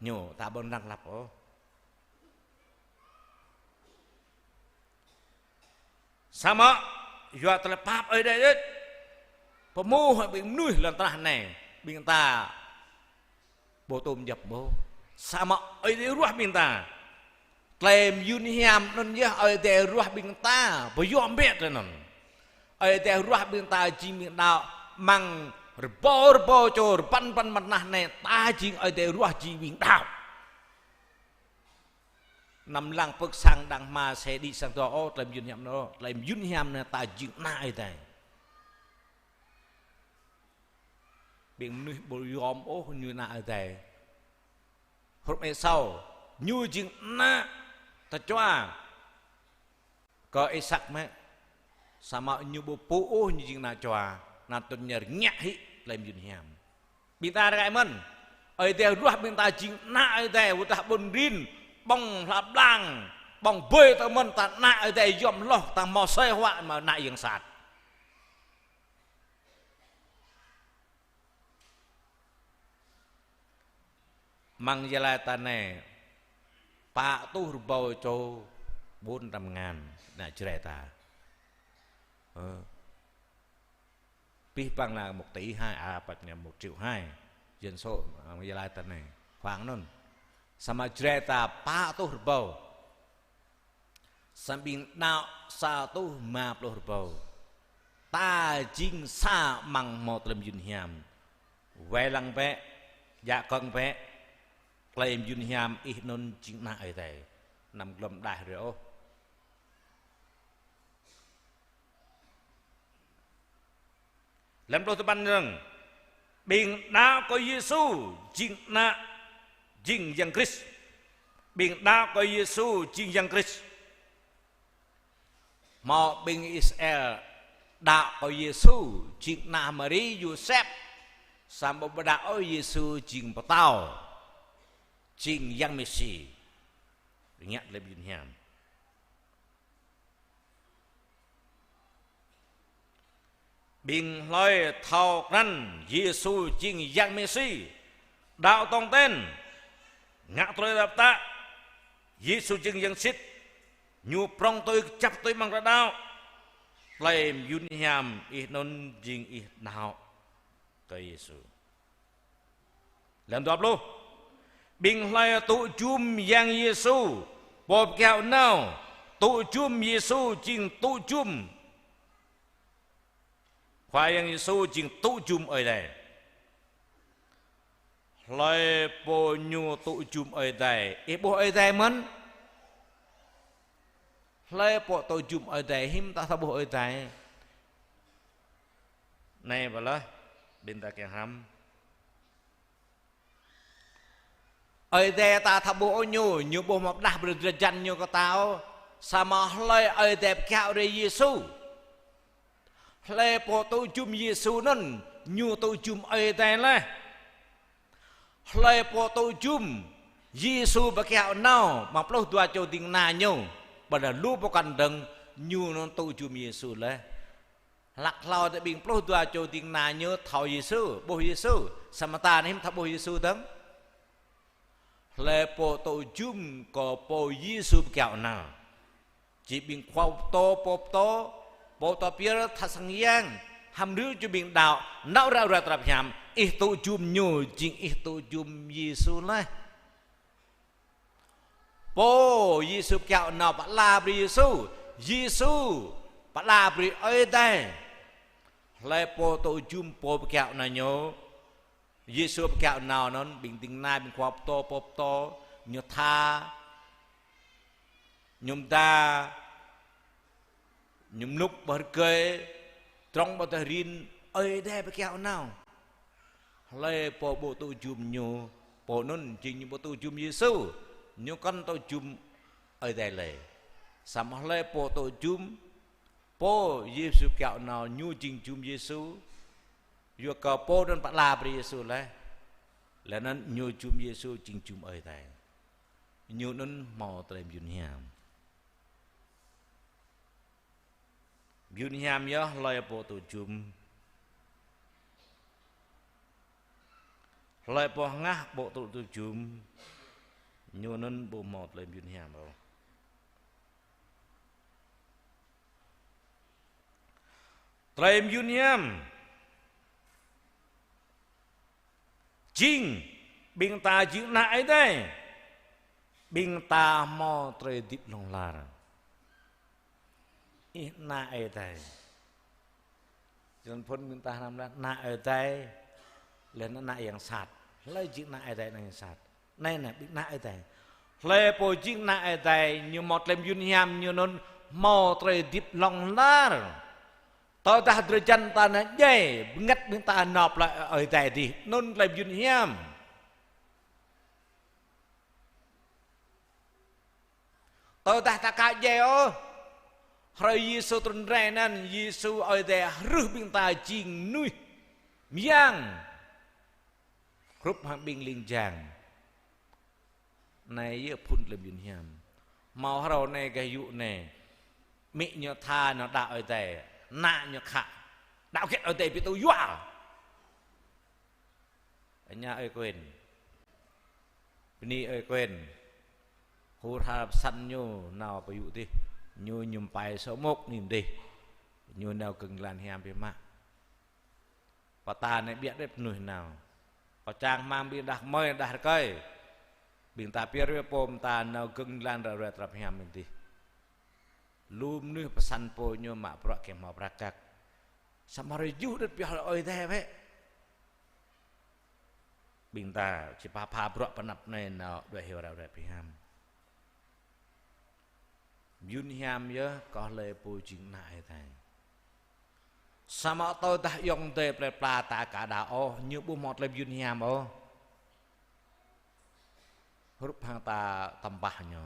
ñu, ta ƀu năng lăp ôh. Samơ̆ yua tơlơi pap Ơi Adai đôč, pơhmuh ƀing mơnuih lŏn tơnah anai, ƀing ta ƀu tŭm djŏp ƀô̆. Samơ̆ Ơi Adai ruah ƀing ta. Tơlơi mơyun hiam anŭn yơh Ơi Adai ruah ƀing ta, pơyom bĕ tơlơi anŭn. Ơi Adai ruah ƀing ta jing ƀing đaŏ, amăng rơbâo rơbâo čô, rơpăn păn mơnah anai, ta jing Ơi Adai ruah jing ƀing đaŏ. Anăm lăng pơ̆k sang đang hmua, xe đĭ sang dŏ ôh, tơlơi mơyun hiam anŭn, tơlơi mơyun hiam anŭn ta jing ană Ơi Adai. Ƀing mơnuih ƀu yom ôh ñu ană Ơi Adai. Hrup Êsâo, ñu jing ană tơčua kơ Isăk mơ̆. Samơ̆ ñu ƀu pŭ ôh ñu jing ană čua, anŭn tŭ ñu rơngiă hĭ tơlơi mơyun hiam. Ƀing ta rơngai mơ̆n, Ơi Adai ruah ƀing ta jing ană Ơi Adai, wơ̆t tơdah ƀun rin, ƀơ̆ng hla blang, ƀơ̆ng ƀơi tơ mơ̆n ta ană Ơi Adai yom hloh, ta hmâo asơi huă mơ̆ ană yang sat. Amăng Gia Lai ta anai, pă rơtuh rơbâo čô ƀun trăm ngàn ană Jrai ta. Ơ. Abih bang anai một tỷ hai, à, păt ñu một triệu hai dân số, amăng Gia Lai ta anai. Huang anŭn. Samơ̆ Jrai ta pă rơtuh rơbâo. Samơ̆ ƀing đaŏ sa rơtuh rơma pluh rơbâo. Ta jing sa amăng hmâo tơlơi mơyun hiam. Wai lăng bĕ, djă kơ̆ng bĕ, tơlơi mơyun hiam ih anŭn jing ană Ơi Adai. Anăm glŏm đah rơi ôh. Lăm pluh tơpăn răng: Ƀing đaŏ kơ Yêsu jing ană, jing Yang Krist. Ƀing đaŏ kơ Yêsu jing Yang Krist. Hmâo ƀing Israel đaŏ kơ Yêsu jing ană Mari, Yôsep, samơ̆ ƀu đaŏ ôh Yêsu jing pơtao, jing Yang Mêsi. Ngă tơlơi mơyun hiam. Ƀing hlơi thâo krăn Yêsu jing Yang Mêsi, đaŏ tong ten, ngă tơlơi đaŏ pơtă Yêsu jing Yang sĭt, Ñu prŏng tui, kơjăp tui amăng rơđao, tơlơi mơyun hiam ih anŭn jing ih đaŏ kơ Yêsu. Lăm dua pluh: Ƀing hlơi tŭ jum Yang Yêsu, Pô pơkiaŏ nao, tŭ jum Yêsu jing tŭ jum Khua Yang Yêsu, jing tŭ jum Ơi Adai. Hlơi pô ñu tŭ jum Ơi Adai, ih ƀuh Ơi Adai mơ̆n? Hlơi pô tŭ jum Ơi Adai, hiư̆m ta thâo ƀuh Ơi Adai? Anai ƀơi leh, ƀing ta kiăng hrăm. Ơi Adai ta thâo ƀuh ôh Ñu, Ñu ƀu hmâo pơdah brơi drơi jăn Ñu kơ ta ôh. Samơ̆ hlơi Ơi Adai pơkiaŏ rai Yêsu, hlơi pô tŭ jum Yêsu anŭn, ñu tŭ jum Ơi Adai laih. Hlơi pô tŭ jum Yêsu pơkiaŏ nao amăng pluh dua čô ding kơna Ñu, ƀơi leh lu pơkŏn dơ̆ng, ñu anŭn tŭ jum Yêsu laih. Hlăk hlâo tơ ƀing pluh dua čô ding kơna Ñu thâo Yêsu, ƀuh Yêsu, samơ̆ ta anai hiư̆m thâo ƀuh Yêsu dơ̆ng? Hlơi pô tŭ jum kơ Pô Yêsu pơkiaŏ nao, či ƀing khua pơtô, pô pơtô, pô pơtô pơyơr, tha sang yang, hăm nư čô ƀing đaŏ, nao ră ruai tơlơi pơhiăp, ih tŭ jum Ñu, jing ih tŭ jum Yêsu laih. Pô Yêsu pơkiaŏ nao pơala brơi Yêsu, Yêsu pơala brơi Ơi Adai. Hlơi pô tŭ jum Pô pơkiaŏ nao Ñu, Yêsu pơkiaŏ nao anŭn, ƀing ding kơna, ƀing khua pơtô, pô pơtô, ñu tha, ñu mơda, ñu mlŭk ƀơi rơgơi, trŏng ƀơi tơring, Ơi Adai pơkiaŏ nao. Hlơi pô ƀu tŭ jum Ñu, pô anŭn jing ñu ƀu tŭ jum Yêsu, ñu kŏn tŭ jum Ơi Adai lơi. Samơ̆ hlơi pô tŭ jum Pô Yêsu pơkiaŏ nao, ñu jing jum Yêsu, yua kơ Pô anŭn pơala brơi Yêsu laih. Laih anŭn ñu jum Yêsu jing jum Ơi Adai. Ñu anŭn hmâo tơlơi mơyun hiam. Mơyun hiam yơh hlơi pô tŭ jum. Hlơi pô hơngah ƀu tŭ, tŭ jum, ñu anŭn ƀu hmâo tơlơi mơyun hiam ôh. Tơlơi mơyun hiam jing ƀing ta jing ană Ơi Adai, ƀing ta hmâo tơlơi hơdip hlŏng lar. Ih ană Ơi Adai. Jơlan phŭn ƀing ta hrăm laih ană Ơi Adai, laih ană yang sat. Hlơi jing ană Ơi Adai, ană yang sat? Anai nè, ƀing ană Ơi Adai. Hlơi pô jing ană Ơi Adai, ñu hmâo tơlơi mơyun hiam, ñu anŭn hmâo tơlơi hơdip hlŏng lar. Tơdah drơi jăn ta anai djai, bơngăt ƀing ta nao plơi Ơi Adai dih, anŭn tơlơi mơyun hiam. Tơdah ta ka djai ôh, hrơi Yêsu trŭn rai anŭn, Yêsu Ơi Adai hrưh ƀing ta jing mơnuih mơyang, hrup hăng ƀing ling jang. Anai yơh phŭn tơlơi mơyun hiam. Hmâo hrơi anai gah yŭ anai, amĭ ñu tha nao đaŏ Ơi Adai, ană ñu khă đaŏ hơget Ơi Adai ƀu tŭ yua. Aña ơi Kuen, bơni ơi Kuen, hur har pơsăn ñu nao pơ yŭ dih, ñu mơñum pai sô̆ mŏk nim dih, ñu nao gơ̆ng jơlan hiam biă mă. Pơtă anai ƀiă đĕt mơnuih nao. Pơ čang hmang ƀing đah kơmơi, đah rơkơi, ƀing ta pơyơr brơi pô mơta nao gơ̆ng jơlan ră ruai tơlơi pơhiăp mơ̆ng dih. Lu mơnuih pơsăn pô ñu mă bruă kơ hmâo prăk kăk. Samơ̆ hrơi juh đĭt pioh ơi tĕ wĕ. Ƀing ta či pha pha bruă pơ anăp anai nao đuaĭ hyu rao rai pơhiam. Mơyun hiam yơh kơ hlơi pô jing ană Ơi Adai. Samơ̆ tơdah ayŏng adơi plơi pla ta ka đaŏ ôh, ñu ƀu hmâo tơlơi mơyun hiam ôh. Hrup hăng ta tơmpah ñu,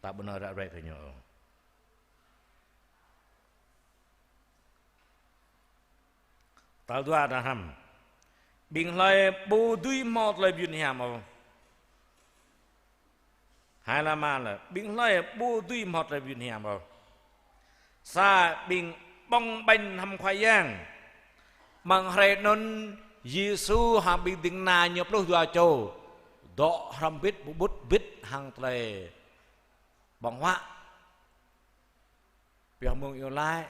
ta ƀu nao ră ruai kơ ñu ôh. Tal dua dah hrăm. Ƀing hlơi ƀu dưi hmâo tơlơi mơyun hiam ôh. Hai lăm lĕ, ƀing hlơi ƀu dưi hmâo tơlơi mơyun hiam ôh. Sa ƀing ƀơ̆ng ƀañ hrăm Khua Yang. Amăng hrơi anŭn Yêsu hăng ƀing ding kơna ñu pluh dua čô dŏ hrŏm hơbĭt, pơƀut hơbĭt hăng tơlơi ƀơ̆ng huă. Pioh mơ̆ng iâu laĭ,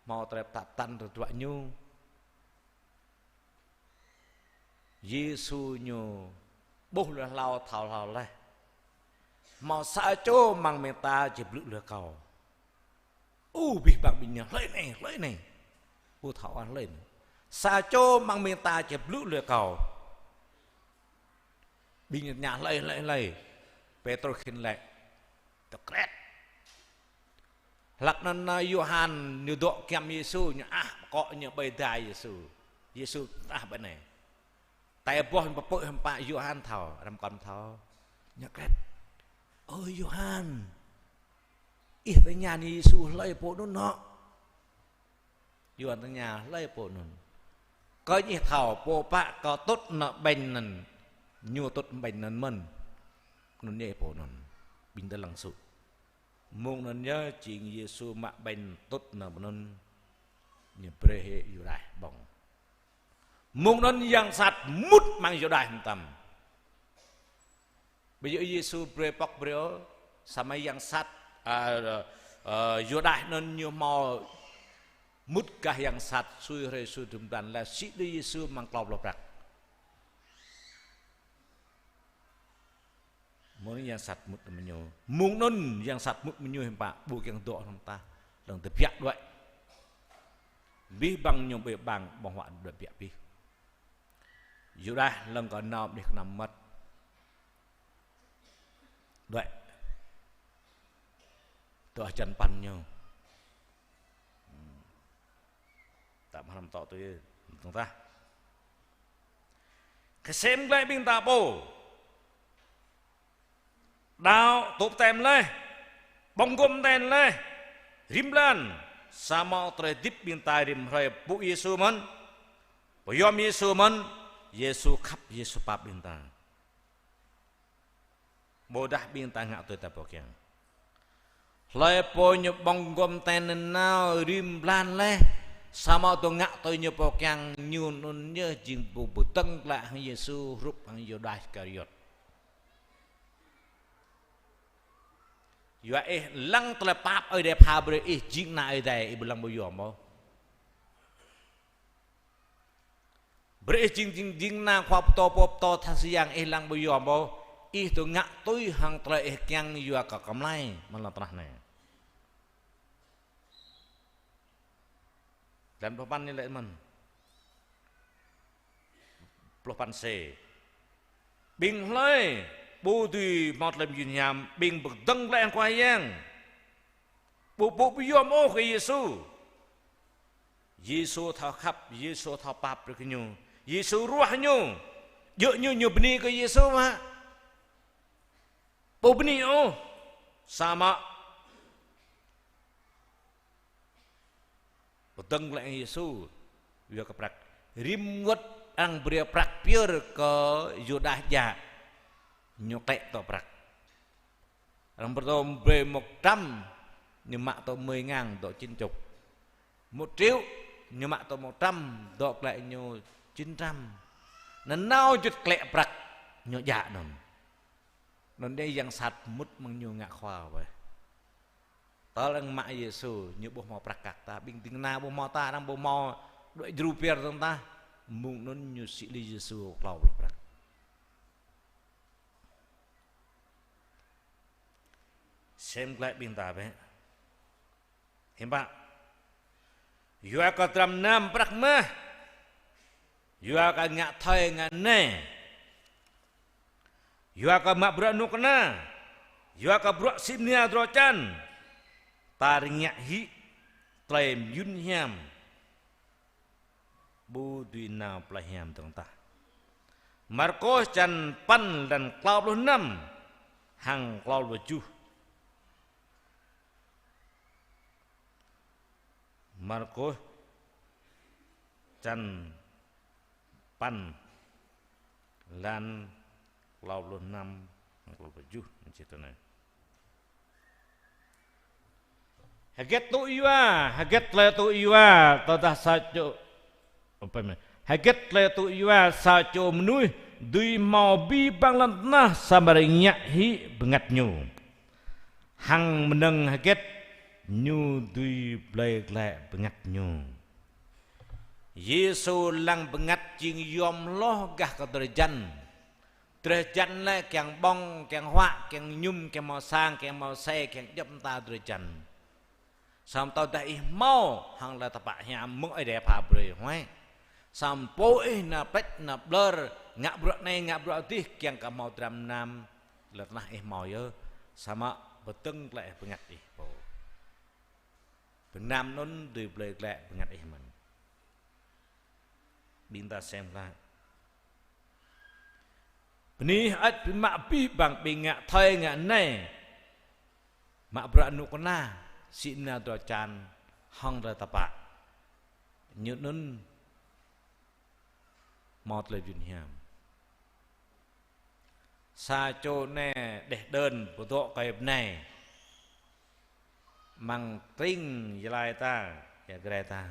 hmâo tơlơi pơtă pơtăn tơdruă ñu. Yêsu ñu ƀuh lui hlâo thâo hlâo laih. Hmâo sa čô amăng ƀing ta či blŭ lui kâo. Ơ, abih bang ƀing ñu: Hlơi anai, hlơi anai? Ƀu thâo ôh hlơi anai. Sa čô amăng ƀing ta či blŭ lui kâo. Ƀing ñu tơña: Hlơi, hlơi, hlơi? Pêtrôs khĭn laĭ: Tơ Krist. Hlăk anŭn, ơ, Yôhan ñu dŏ giăm Yêsu, ñu ăh pơkŏ ñu ƀơi da Yêsu. Yêsu ăh ƀơi anai. Tai boh pơpŭ hăng pă Yôhan thâo, răm kŏn thâo. Ñu kret: Ơ Yôhan, ih tơña Yêsu hlơi pô anŭn hŏ? Yôhan tơña: Hlơi pô anŭn? Kơ ih thâo pô pă kơ tŭt nao ƀañ anŭn, ñu tŭt ƀañ anŭn mơ̆n. Anŭn yơh pô anŭn. Ƀing ta lăng sŭ. Mông anŭn yơh jing Yêsu mă ƀañ tŭt nao ƀơi anŭn, ñu brơi hĭ Yuđas ƀơ̆ng. Mông anŭn yang sat mŭt amăng Yuđas mơtam. Ƀu djơ̆ Yêsu brơi pŏk brơi ôh, samơ̆ yang sat, ơ, ơ, Yuđas anŭn ñu hmâo mŭt gah yang sat sui hrơi sui dŭm blan laih sĭ lui Yêsu amăng klâo pluh prăk. Mơ̆ng yang sat mŭt mơñu. Mông anŭn yang sat mŭt mơñu hiư̆m pă, ƀu kiăng dŏ hrŏm tah, lăng tơbiă đuaĭ. Abih bang ñu ƀơi ƀăng ƀơ̆ng huă đuaĭ biă abih. Yuđas lăng kơ nao ƀơi kơnăm mơmŏt. Đuaĭ. Tơ hơjăn păn ñu. Ta ƀu hrăm tŏ tui, tơ̆ng tah. Kơsem glaĭ ƀing ta pô. Đaŏ tŭ pơtĕm laih. Ƀơ̆ng gŏm ten laih. Rĭm blan. Samơ̆ tơlơi hơdip ƀing ta rĭm hrơi pơpŭ Yêsu mơ̆n. Pơyom Yêsu mơ̆n. Yêsu khăp, Yêsu pap ƀing ta. Ƀôdah ƀing ta ngă tui ta pô kiăng. Hlơi pô ñu ƀơ̆ng gŏm ten nanao rĭm blan laih, samơ̆ ƀu ngă tui ñu pô kiăng, ñu anŭn yơh jing pô pơdơ̆ng glaĭ hăng Yêsu hrup hăng Yuđas Iskariôt. Yua ih lăng tơlơi pap Ơi Adai pha brơi ih jing ană Ơi Adai, ih ƀu lăng ƀu yom ôh. Brơi ih jing, jing, jing ană khua pơtô, pô pơtô tha siang, ih lăng ƀu yom ôh. Ih tŭ ngă tui hăng tơlơi ih kiăng yua kơ kơmlai amăng lŏn tơnah anai. Lăm pluh păn ñu laĭ mơ̆n. Pluh păn C. Ƀing hlơi ƀu dưi hmâo tơlơi mơyun hiam, ƀing pơkơdơ̆ng glaĭ hăng Khua Yang. Ƀu, ƀu, ƀu yom ôh kơ Yêsu. Yêsu thâo khăp, Yêsu thâo pap brơi kơ ñu. Yêsu ruah ñu. Djơ̆ ñu, ñu bơni kơ Yêsu mơ̆? Ƀu bơni ôh. Samơ̆ pơdơ̆ng glaĭ Yêsu yua kơ prăk. Rĭm wơ̆t arăng brơi prăk pơyơr kơ Yuđas djă. Ñu klĕ tŏ prăk. Arăng pơtô brơi một trăm, ñu mă tŏ mười ngàn, dŏ chín chục. Một triệu, ñu mă tŏ một trăm, dŏ klĕ ñu chín trăm. Nanao juăt klĕ prăk, ñu djă anŭn. Anŭn đei yang sat mŭt mơ̆ng ñu ngă khua wơh. Tơl arăng mă Yêsu, ñu ƀu hmâo prăk kăk tah, ƀing ding kơna ƀu hmâo tah, arăng ƀu hmâo đuaĭ djru pơyơr tơ̆ng tah. Mông anŭn ñu sĭ lui Yêsu klâo pluh prăk. Sem glaĭ ƀing ta bĕ. Hiư̆m pă? Yua kơ dram nam prăk mah. Yua kơ ngă thơi ngă ne. Yua kơ mă bruă nŭk kơna. Yua kơ bruă sĭ mnia drơi čan. Ta rơngiă hĭ tơlơi mơyŭn hiam. Ƀu dưi nao plơi hiam dơ̆ng tah. Markôs čăn păn lăn klâo pluh năm hăng klâo pluh tơjuh. Markôs čăn păn lăn klâo pluh năm hăng klâo pluh tơjuh, čih tui anai. Hơget tŭ yua, hơget tơlơi tŭ yua, tơdah sa čô, ơ, pơmĕ. Hơget tơlơi tŭ yua sa čô mơnuih dưi hmâo abih bang lŏn tơnah samơ̆ rơngiă hĭ bơngăt ñu. Hăng mơnơ̆ng hơget ñu dưi blơi glaĭ bơngăt ñu. Yêsu lăng bơngăt jing yom hloh gah kơ drơi jăn. Drơi jăn lĕ kiăng ƀơ̆ng, kiăng huă, kiăng mơñum, kiăng hmâo sang, kiăng hmâo xe, kiăng djŏp mơta drơi jăn. Samơ̆ tơdah ih hmâo hăng lĕ tơpă hiam mơ̆ng Ơi Adai pha brơi huai. Samơ̆ pô ih nao pleč, nao ƀlơr, ngă bruă anai, ngă bruă adih, kiăng kơ hmâo dram nam, lŏn tơnah ih hmâo yơh. Samơ̆ pơdơ̆ng glaĭ bơngăt ih pô. Dram nam anŭn dưi blơi glaĭ bơngăt ih mơ̆n. Ƀing ta sem glaĭ. Bơni hơơč ƀing mă abih bang ƀing ngă thơi ngă ne. Mă bruă nŭk kơna, sĭ mnia drơi čan, hăng drơi tơpă. Ñu anŭn hmâo tơlơi mơyŭn hiam. Sa čô ne đeh đơn pơdŏ kơi bơnai. Amăng tring Gia Lai ta, Gia Rai ta.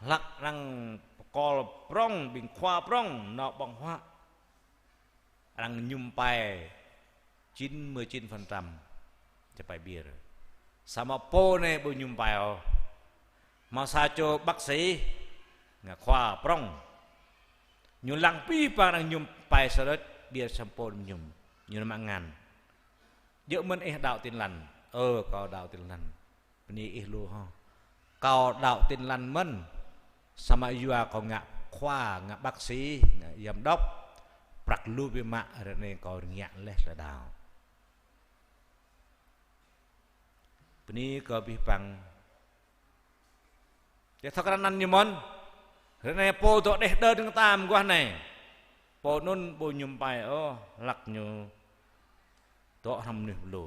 Hlăk arăng pơkol prŏng, ƀing khua prŏng, nao ƀơ̆ng huă. Arăng mơñum pai chín mươi chín phần trăm, čơpai bir. Samơ̆ pô anai ƀu mơñum pai ôh. Hmâo sa čô bác sĩ, ngă khua prŏng. Ñu lăng abih bang arăng mơñum pai sơrơč, bir samơ̆ pô mơñum. Ñu mă ngăn. Djơ̆ mơ̆n ih đaŏ Tin Lành. Ơ, kâo đaŏ Tin Lành. Bơni ih lu hŏ. Kâo đaŏ Tin Lành mơ̆n. Samơ̆ yua kâo ngă khua, ngă bác sĩ, ngă giám đốc. Prăk lu biă mă, ră anai kâo rơngiă laih tơlơi đaŏ. Bơni kơ abih bang. Tơdah thâo krăn anăn ñu mơ̆n. Ră anai pô dŏ đeh đơn kơ ta mơguah anai. Pô anŭn ƀu mơñum pai ôh, hlăk ñu dŏ hrŏm mơnuih pơlô.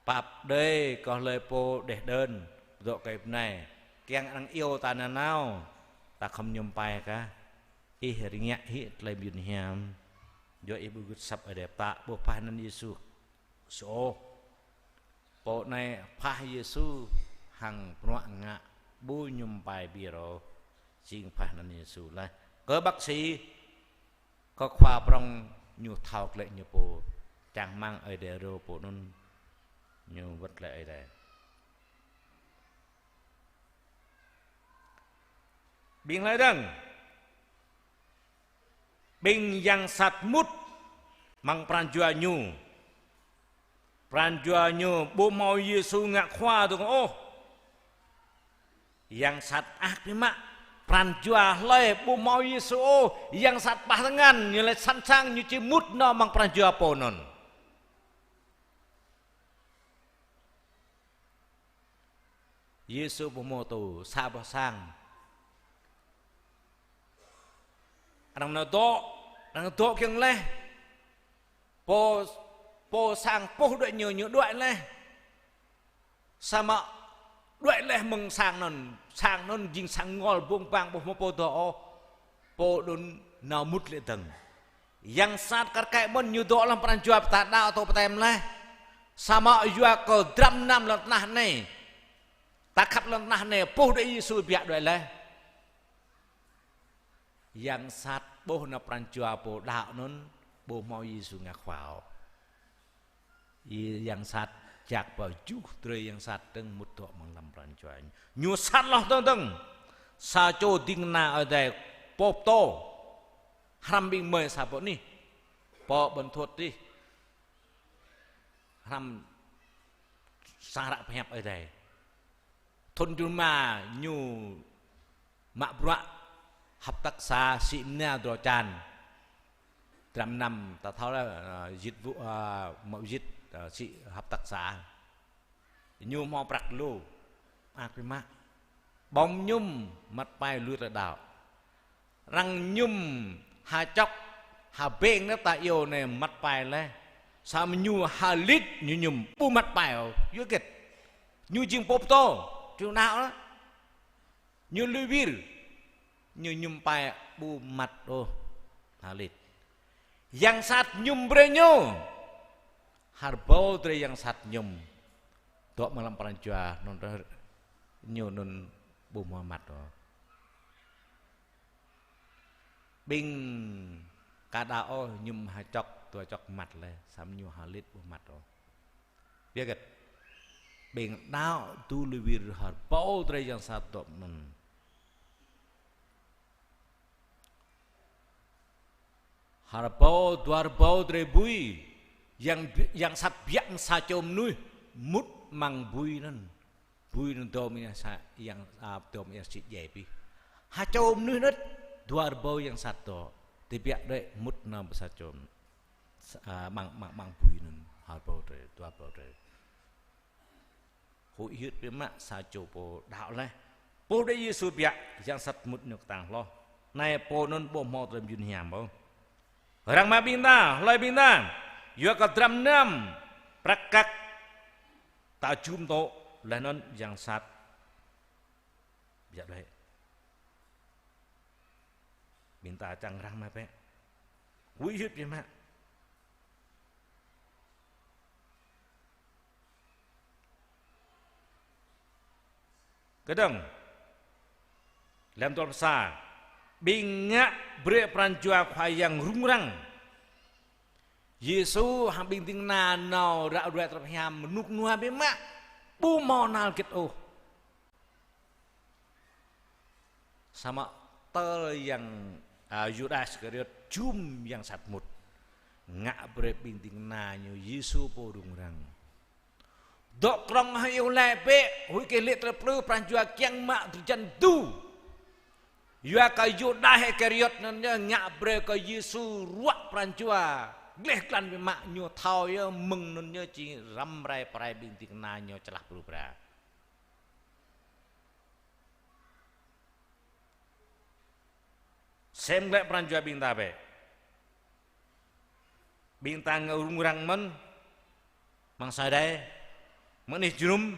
Pap đơi kơ hlơi pô đeh đơn, dŏ kơi bơnai. Kiăng arăng iâu ta nanao, ta khŏm mơñum pai kah. Ih rơngiă hĭ tơlơi mơyŭn hiam. Yua ih ƀu gưt asăp Ơi Adai pơtă, ƀu pah anăn Yêsu. Sô ôh. Pô anai pah Yêsu hăng bruă ngă ƀu mơñum pai bir ôh. Jing pah anăn Yêsu laih. Kơ bác sĩ, kơ khua prŏng ñu thâo glaĭ ñu pô. Čang rơmang Ơi Adai rô pô anŭn ñu wơ̆t glaĭ Ơi Adai. Ƀing hlơi dơ̆ng. Ƀing yang sat mŭt amăng pran jua ñu. Pran jua ñu ƀu hmâo Yêsu ngă khua dơ̆ng ôh. Yang sat ăh biă mă. Pran jua hlơi ƀu hmâo Yêsu ôh. Yang sat pah tơngan, ñu laĭ sẵn sàng ñu či mŭt nao amăng pran jua pô anŭn. Yêsu pơhmutu sa boh sang. Arăng nao dŏ, arăng dŏ kiăng laih. Pô, pô sang pô đuaĭ ñu, ñu đuaĭ laih. Samơ̆ đuaĭ laih mơ̆ng sang anŭn, sang anŭn jing sang ngol bông bang ƀu hmâo pô dŏ ôh. Pô anŭn nao mŭt lĕ dơ̆ng. Yang sat kar kaĭ mơ̆n ñu dŏ lăm pran jua ta đaŏ tŏ pơtĕm laih. Samơ̆ yua kơ dram nam lŏn tơnah anai. Ta khăp lŏn tơnah anai, pô đuaĭ Yêsu biă đuaĭ laih. Yang sat ƀuh nao pran jua pô đaŏ anŭn, ƀu hmâo Yêsu ngă khua ôh. Yang sat jak pơjuh drơi yang sat dơ̆ng mŭt dŏ amăng lăm pran jua ñu. Ñu sat hloh dơ̆ng dơ̆ng. Sa čô ding kơna Ơi Adai pô pơtô. Hrăm ƀing mơi sa boh anih. Pô ƀôn thuột adih. Hrăm sang hră pơhiăp Ơi Adai. Thŭn jơnum rơma ñu mă bruă hợp tác xã sĭ mơnia Dro Čan. Dram năm ta thâo lah, ơ, dịch vụ, ơ, mơ̆ dịch, ơ, sĭ hợp tác xã. Ñu hmâo prăk lu, mơak biă mă. Ƀơ̆ng mơñum măt pai lui tơlơi đaŏ. Arăng mơñum ha čŏk, ha beng anai ta iâu anai măt pai laih. Samơ̆ ñu ha lit ñu mơñum ƀu măt pai ôh. Yua hơget? Ñu jing pô pơtô, tui anŭn lah. Ñu lui wir, ñu mơñum pai ƀu măt ôh, ha lit. Yang sat mơñum brơi ñu. Ha rơbâo drơi yang sat mơñum. Dŏ amăng lăm pran jua anŭn, ñu anŭn ƀu hmâo măt ôh. Ƀing ka đaŏ ôh mơñum ha čŏk, dua čŏk măt laih, samơ̆ ñu ha lit ƀu măt ôh. Yua hơget? Ƀing đaŏ dŏ lui wir ha rơbâo drơi yang sat dŏ anŭn. Ha rơbâo, dua rơbâo drơi bui. Yang, yang sat biă mă sa čô mơnuih mŭt amăng bui anŭn. Bui anŭn dŏ mơ̆ng ia sa, yang, a, dŏ mơ̆ng ia sĭ djai abih. Ha čô mơnuih anŭn, dua rơbâo yang sat dŏ. Tơbiă đơi mŭt nao pơ sa čô. Sa, a, amăng, amăng, amăng bui anŭn. Ha rơbâo drơi, dua rơbâo drơi. Huĭ hyưt biă mă sa čô pô đaŏ laih. Pô đuaĭ Yêsu biă, yang sat mŭt ñu kơtang hloh. Anai pô anŭn ƀu hmâo tơlơi mơyun hiam ôh. Arăng mă ƀing ta, hlơi ƀing ta. Yua kơ dram năm, prăk kăk, ta jum tŏ, laih anŭn yang sat biă đuaĭ. Ƀing ta čang arăng mă bĕ. Huĭ hyưt biă mă. Kơdơ̆ng. Lăm tơl sa. Ƀing ngă brơi pran jua Khua Yang rŭng răng. Yêsu hăng ƀing ding kơna nao ră ruai tơlơi pơhiam rơnŭk rơnua biă mă. Ƀu hmâo nao hơget ôh. Samơ̆ tơl yang, a, Yuđas Iskariôt jum yang sat mŭt. Ngă brơi ƀing ding kơna ñu Yêsu pô rŭng răng. Dŏ krong hơiâu laĭ bĕ, huĭ kơ lĕ tơlơi plư pran jua kiăng mă drơi jan tơdu. Yua kơ Yuđas Iskariôt anŭn ñu ngă brơi kơ Yêsu ruă pran jua. Gleh glan biă mă ñu thâo yơh mơ̆ng anŭn ñu či răm rai pơrai ƀing ding kơna ñu čơlah pơrŭ pơra. Sem glaĭ pran jua ƀing ta bĕ. Ƀing ta ngă rŭng răng mơ̆n, amăng sa đai, mơ̆ng anih jơnum.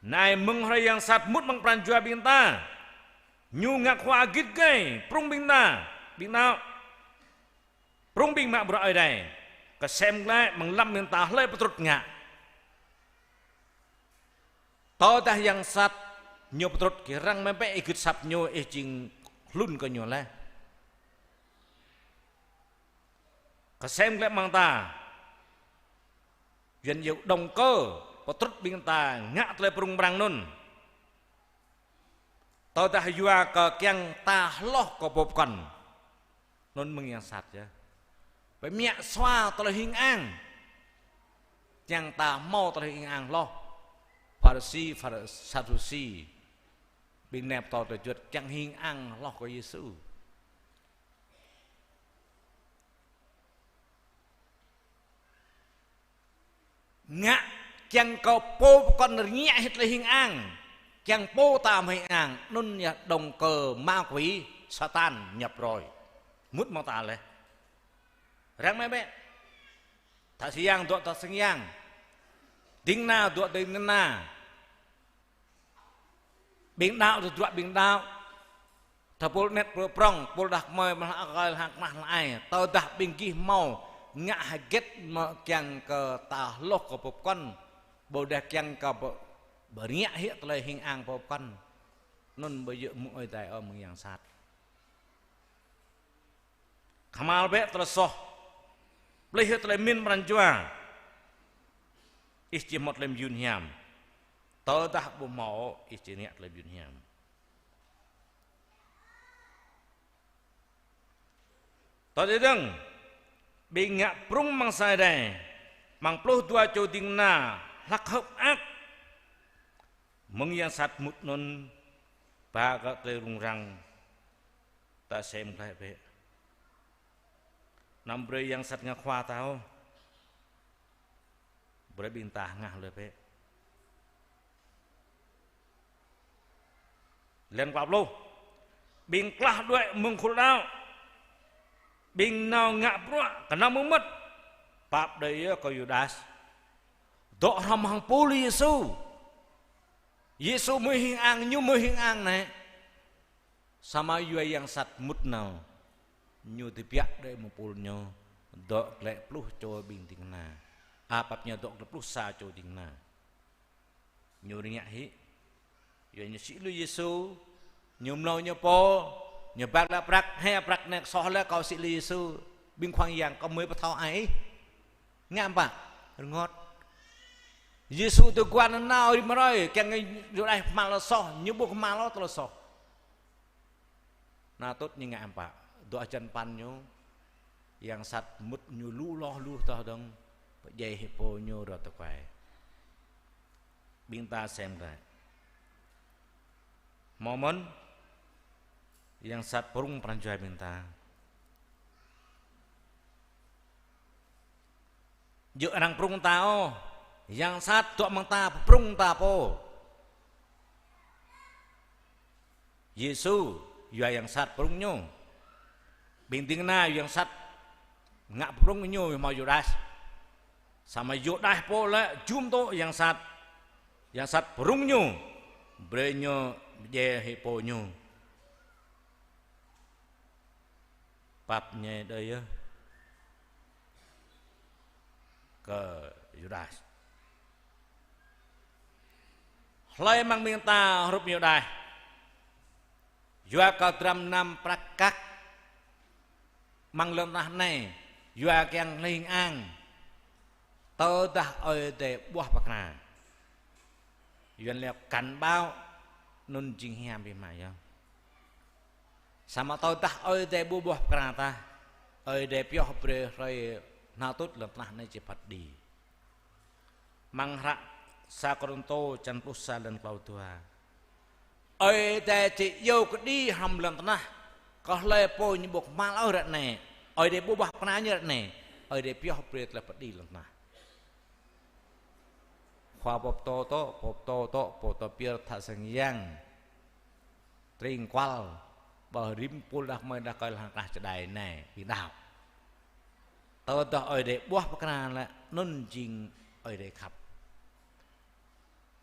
Anai mơ̆ng hrơi yang sat mŭt amăng pran jua ƀing ta. Ñu ngă khua git gai, prŭng ƀing ta, ƀing đaŏ. Prŭng ƀing mă bruă Ơi Adai. Kơsem glaĭ amăng lăm ƀing ta hlơi pơtrŭt ngă. Tơdah yang sat ñu pơtrŭt kơ arăng mơ̆ bĕ ih gưt asăp ñu ih jing hlŭn kơ ñu laih. Kơsem glaĭ amăng ta. Yuan iâu động cơ pơtrŭt ƀing ta ngă tơlơi prŭng prăng anŭn. Tơdah yua kơ kiăng ta hloh kơ pô pơkŏn. Anŭn mơ̆ng yang sat yơh. Pơmĭn sua tơlơi hing ang. Kiăng ta hmâo tơlơi hing ang hloh. Pharisi, Phar-, Sadusi. Ƀing anai pơtô tơlơi juăt kiăng hing ang hloh kơ Yêsu. Ngă kiăng kơ pô pơkŏn rơngiă hĭ tơlơi hing ang. Kiăng pô ta hmâo hing ang. Anŭn yơh động cơ ma quỷ Satan nhập rồi. Mŭt amăng ta laih. Arăng mơ̆ bĕ. Tha sang yang dŏ tha sang yang. Ding kơna dŏ ding kơna. Ƀing đaŏ tơdruă ƀing đaŏ. Tơpul anet pơpul prŏng, pul đah kơmơi mơ̆ hơ̆k hlak mah hơ̆k ai. Tơdah ƀing gih hmâo ngă hơget mơ̆ kiăng kơ ta hloh kơ pô pơkŏn. Ƀôdah kiăng kơ pô-, pơrơngiă hĭ tơlơi hing ang pô pơkŏn. Anŭn ƀu djơ̆ mơ̆ng Ơi Adai ôh, mơ̆ng yang sat. Kơhma̱l bĕ tơlơi soh. Plih hĭ tơlơi pơmĭn pran jua. Ih či hmâo tơlơi mơyun hiam. Tơdah ƀu hmâo, ih či ngă tơlơi mơyun hiam. Tơdang ƀing ngă prŭng amăng sa đai. Amăng pluh dua čô ding kơna hlăk hơ̆k mơak mơ̆ng yang sat mŭt anŭn ba kơ tơlơi rŭng răng. Ta sem glaĭ bĕ. Anăm brơi yang sat ngă khua ta ôh. Brơi ƀing ta hơngah lui bĕ. Lăng klâo pluh. Ƀing klah đuaĭ mơ̆ng khul đaŏ, ƀing nao ngă bruă kơnơ̆ng mơ̆ng mơmŏt, pap đơi yơh kơ Yuđas. Dŏ hrŏm hăng pul Yêsu. Yêsu mơ̆ hing ang, ñu mơ̆ hing ang anai. Samơ̆ yua yang sat mŭt nao, ñu tơbiă đơi mơ̆ng pul ñu, dŏ glaĭ pluh čô ƀing ding kơna. A, pap ñu dŏ glaĭ pluh sa čô ding kơna. Ñu rơngiă hĭ. Yua ñu sĭ lui Yêsu, ñu mlâo ñu pô, ñu ba glaĭ prăk, hĕ prăk anai soh laih, kâo sĭ lui Yêsu. Ƀing khua yang, kâo mơi pơthâo ai ih. Ngă hiư̆m pă? Rơngot. Yêsu tơguan nao rĭm hrơi, kiăng Yuđas hmâo tơlơi soh, ñu ƀu hmâo tơlơi soh. Anŭn tŭt ñu ngă hiư̆m pă? Dŏ hơjăn păn ñu, yang sat mŭt ñu lu hloh lu hloh dơ̆ng, pơdjai hĭ pô ñu rơtuai. Ƀing ta sem glaĭ. Hmâo mơ̆n, yang sat pơrŭng pran jua ƀing ta. Djơ̆ arăng pơrŭng ta ôh, yang sat dŏ amăng ta, pơrŭng ta pô. Yêsu, yua yang sat pơrŭng ñu. Ƀing ding kơna yang sat ngă pơrŭng ñu hmâo Yuđas. Samơ̆ Yuđas pô lĕ jum tŏ yang sat. Yang sat pơrŭng ñu. Brơi ñu pơdjai hĭ pô ñu. Pap ñu đơi yơh kơ Yuđas. Hlơi amăng ƀing ta hrup Yuđas? Yua kơ dram mơnam prăk kăk amăng lŏn tơnah anai, yua kiăng hling ang, tơdah Ơi Adai ƀuah pơkra. Yuan laĭ cảnh báo, anŭn jing hiam biă mă yơh. Samơ̆ tơdah Ơi Adai ƀu ƀuah pơkra tah, Ơi Adai pioh brơi hrơi anŭn tŭt lŏn tơnah anai či phat đĭ. Amăng hră sa Kôrintô črăn pluh sa lăng klâo dua. Ơi Adai či iâu kơđi hrŏm lŏn tơnah, kơ hlơi pô ñu ƀu kơhma̱l ôh ră anai, Ơi Adai ƀu ƀuah pơkra ñu ră anai, Ơi Adai pioh brơi tơlơi phat đĭ lŏn tơnah. Khua pô pơtô tŏ, pô pơtô tŏ, pô pơtô pơyơr tha sang yang. Tring kual, ƀơi rĭm pul đah kơmơi đah kơl hăng krah čơđai anai, ƀing đaŏ. Tơdah Ơi Adai ƀuah pơkra lĕ, anŭn jing Ơi Adai khăp.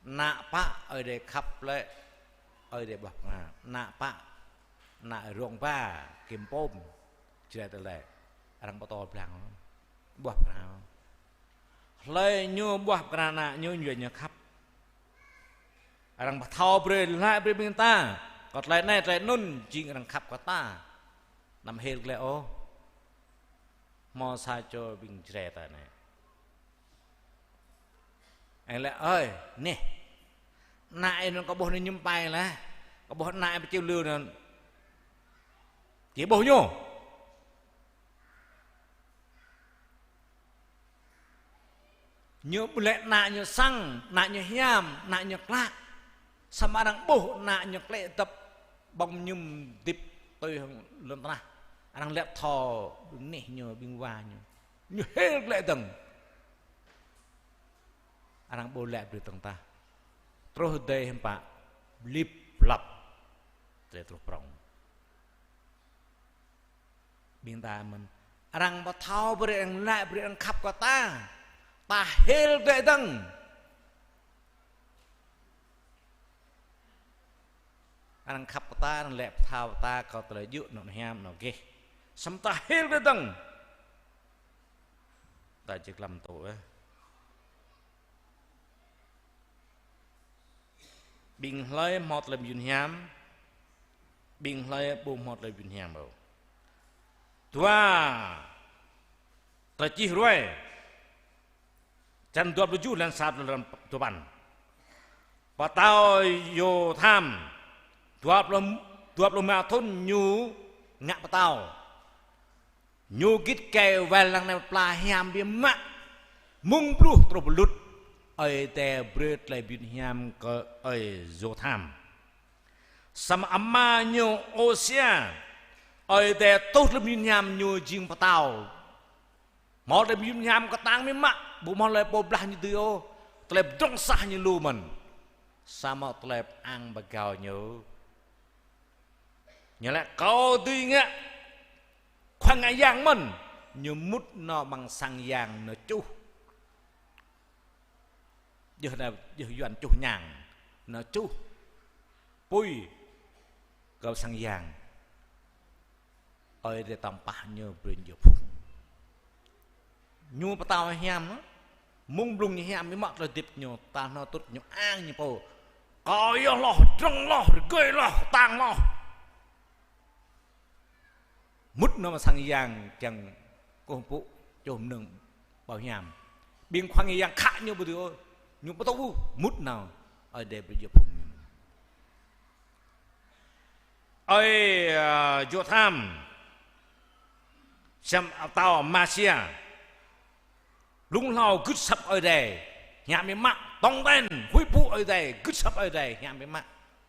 Ană pă Ơi Adai khăp lĕ, Ơi Adai ƀuah pơkra. Ană pă, ană rông ba, kim pôm, Jrai tơlơi. Arăng pơtô blang, ƀuah pơkra. Hlơi ñu ƀuah pơkra ană ñu, yua ñu khăp. Arăng pơthâo brơi, laĭ brơi ƀing ta. Kơ tơlơi anai, tơlơi anŭn, jing arăng khăp kơ ta. Anăm hil glaĭ ôh. Hmâo sa čô ƀing Jrai ta anai. Ơi laĭ, ơi, neh. Ană ih anŭn kâo ƀuh anŭn mơñum pai laih. Kâo ƀuh ană ih pơčil lu anŭn. Či ƀuh ñu. Ñu ƀu laĭ ană ñu sang, ană ñu hiam, ană ñu klă. Samơ̆ arăng ƀuh ană ñu klĕ dăp ƀơ̆ng mơñum hơdip tui hăng lŏn tơnah. Arăng laĭ thâo ƀing neh ñu, ƀing wa ñu. Ñu hil klĕ dơ̆ng. Arăng ƀu laĭ brơi dơ̆ng tah. Truh đơi hiư̆m pă, lip lăp. Tơlơi truh prŏng. Ƀing ta mơ̆n. Arăng pơthâo brơi, arăng laĭ brơi, arăng khăp kơ ta. Ta hil glaĭ dơ̆ng. Arăng khăp kơ ta, arăng laĭ pơthâo ta, kơ tơlơi djơ̆, anŏ hiam, anŏ gêh. Samơ̆ ta hil glaĭ dơ̆ng. Ta či glăm tŭ ôh. Ƀing hlơi hmâo tơlơi mơyun hiam, ƀing hlơi ƀu hmâo tơlơi mơyun hiam ôh. Dua Tơlơi Čih Ruai, črăn dua pluh tơjuh, lăng sa truh lăng duapăn. Pơtao Yôtham, dua pluh, dua pluh rơma thŭn ñu ngă pơtao. Ñu git gai wai lăng anai pla hiam biă mă. Mơ̆ng pluh truh pơlŭt, Ơi Adai brơi tơlơi mơyun hiam kơ ơi Yôtham. Samơ̆ ama ñu Ôsia, Ơi Adai tuh tơlơi mơyun hiam ñu jing pơtao. Hmâo tơlơi mơyun hiam kơtang mơ̆ng mă, ƀu hmâo tơlơi pô blah ñu dưi ôh, tơlơi pơdrŏng sah ñu lu mơ̆n. Samơ̆ tơlơi pơang pơgao ñu, ñu laĭ: Kâo dưi ngă khua ngă yang mơ̆n. Ñu mŭt nao amăng sang yang nao čuh. Djơ̆ anai, djơ̆ Yuan čuh ñang, nao čuh apui kơ sang yang. Ơi Adai tŏng pah ñu brơi ñu djơ̆ phung. Ñu pơtao hiam, mơ̆ng blung ñu hiam, mơ̆ng mă tơlơi hơdip ñu, ta nao tŭt ñu ang ñu pô. Kâo yơh hloh, pơdrŏng hloh, rơgơi hloh, kơtang hloh. Mŭt nao amăng sang yang kiăng kơkuh pơpŭ, čuh mơnơ̆ng ƀâo hiam. Ƀing khua ngă yang khă ñu ƀu dưi ôh, ñu pơtô ƀu, mŭt nao, Ơi Adai brơi djơ̆ phung ñu. Ơi, ơ, Yôtham, samơ̆ pơtao Amasia, blung hlâo gưt asăp Ơi Adai, hiam biă mă, tong ten, huĭ pŭ Ơi Adai, gưt asăp Ơi Adai, hiam biă mă.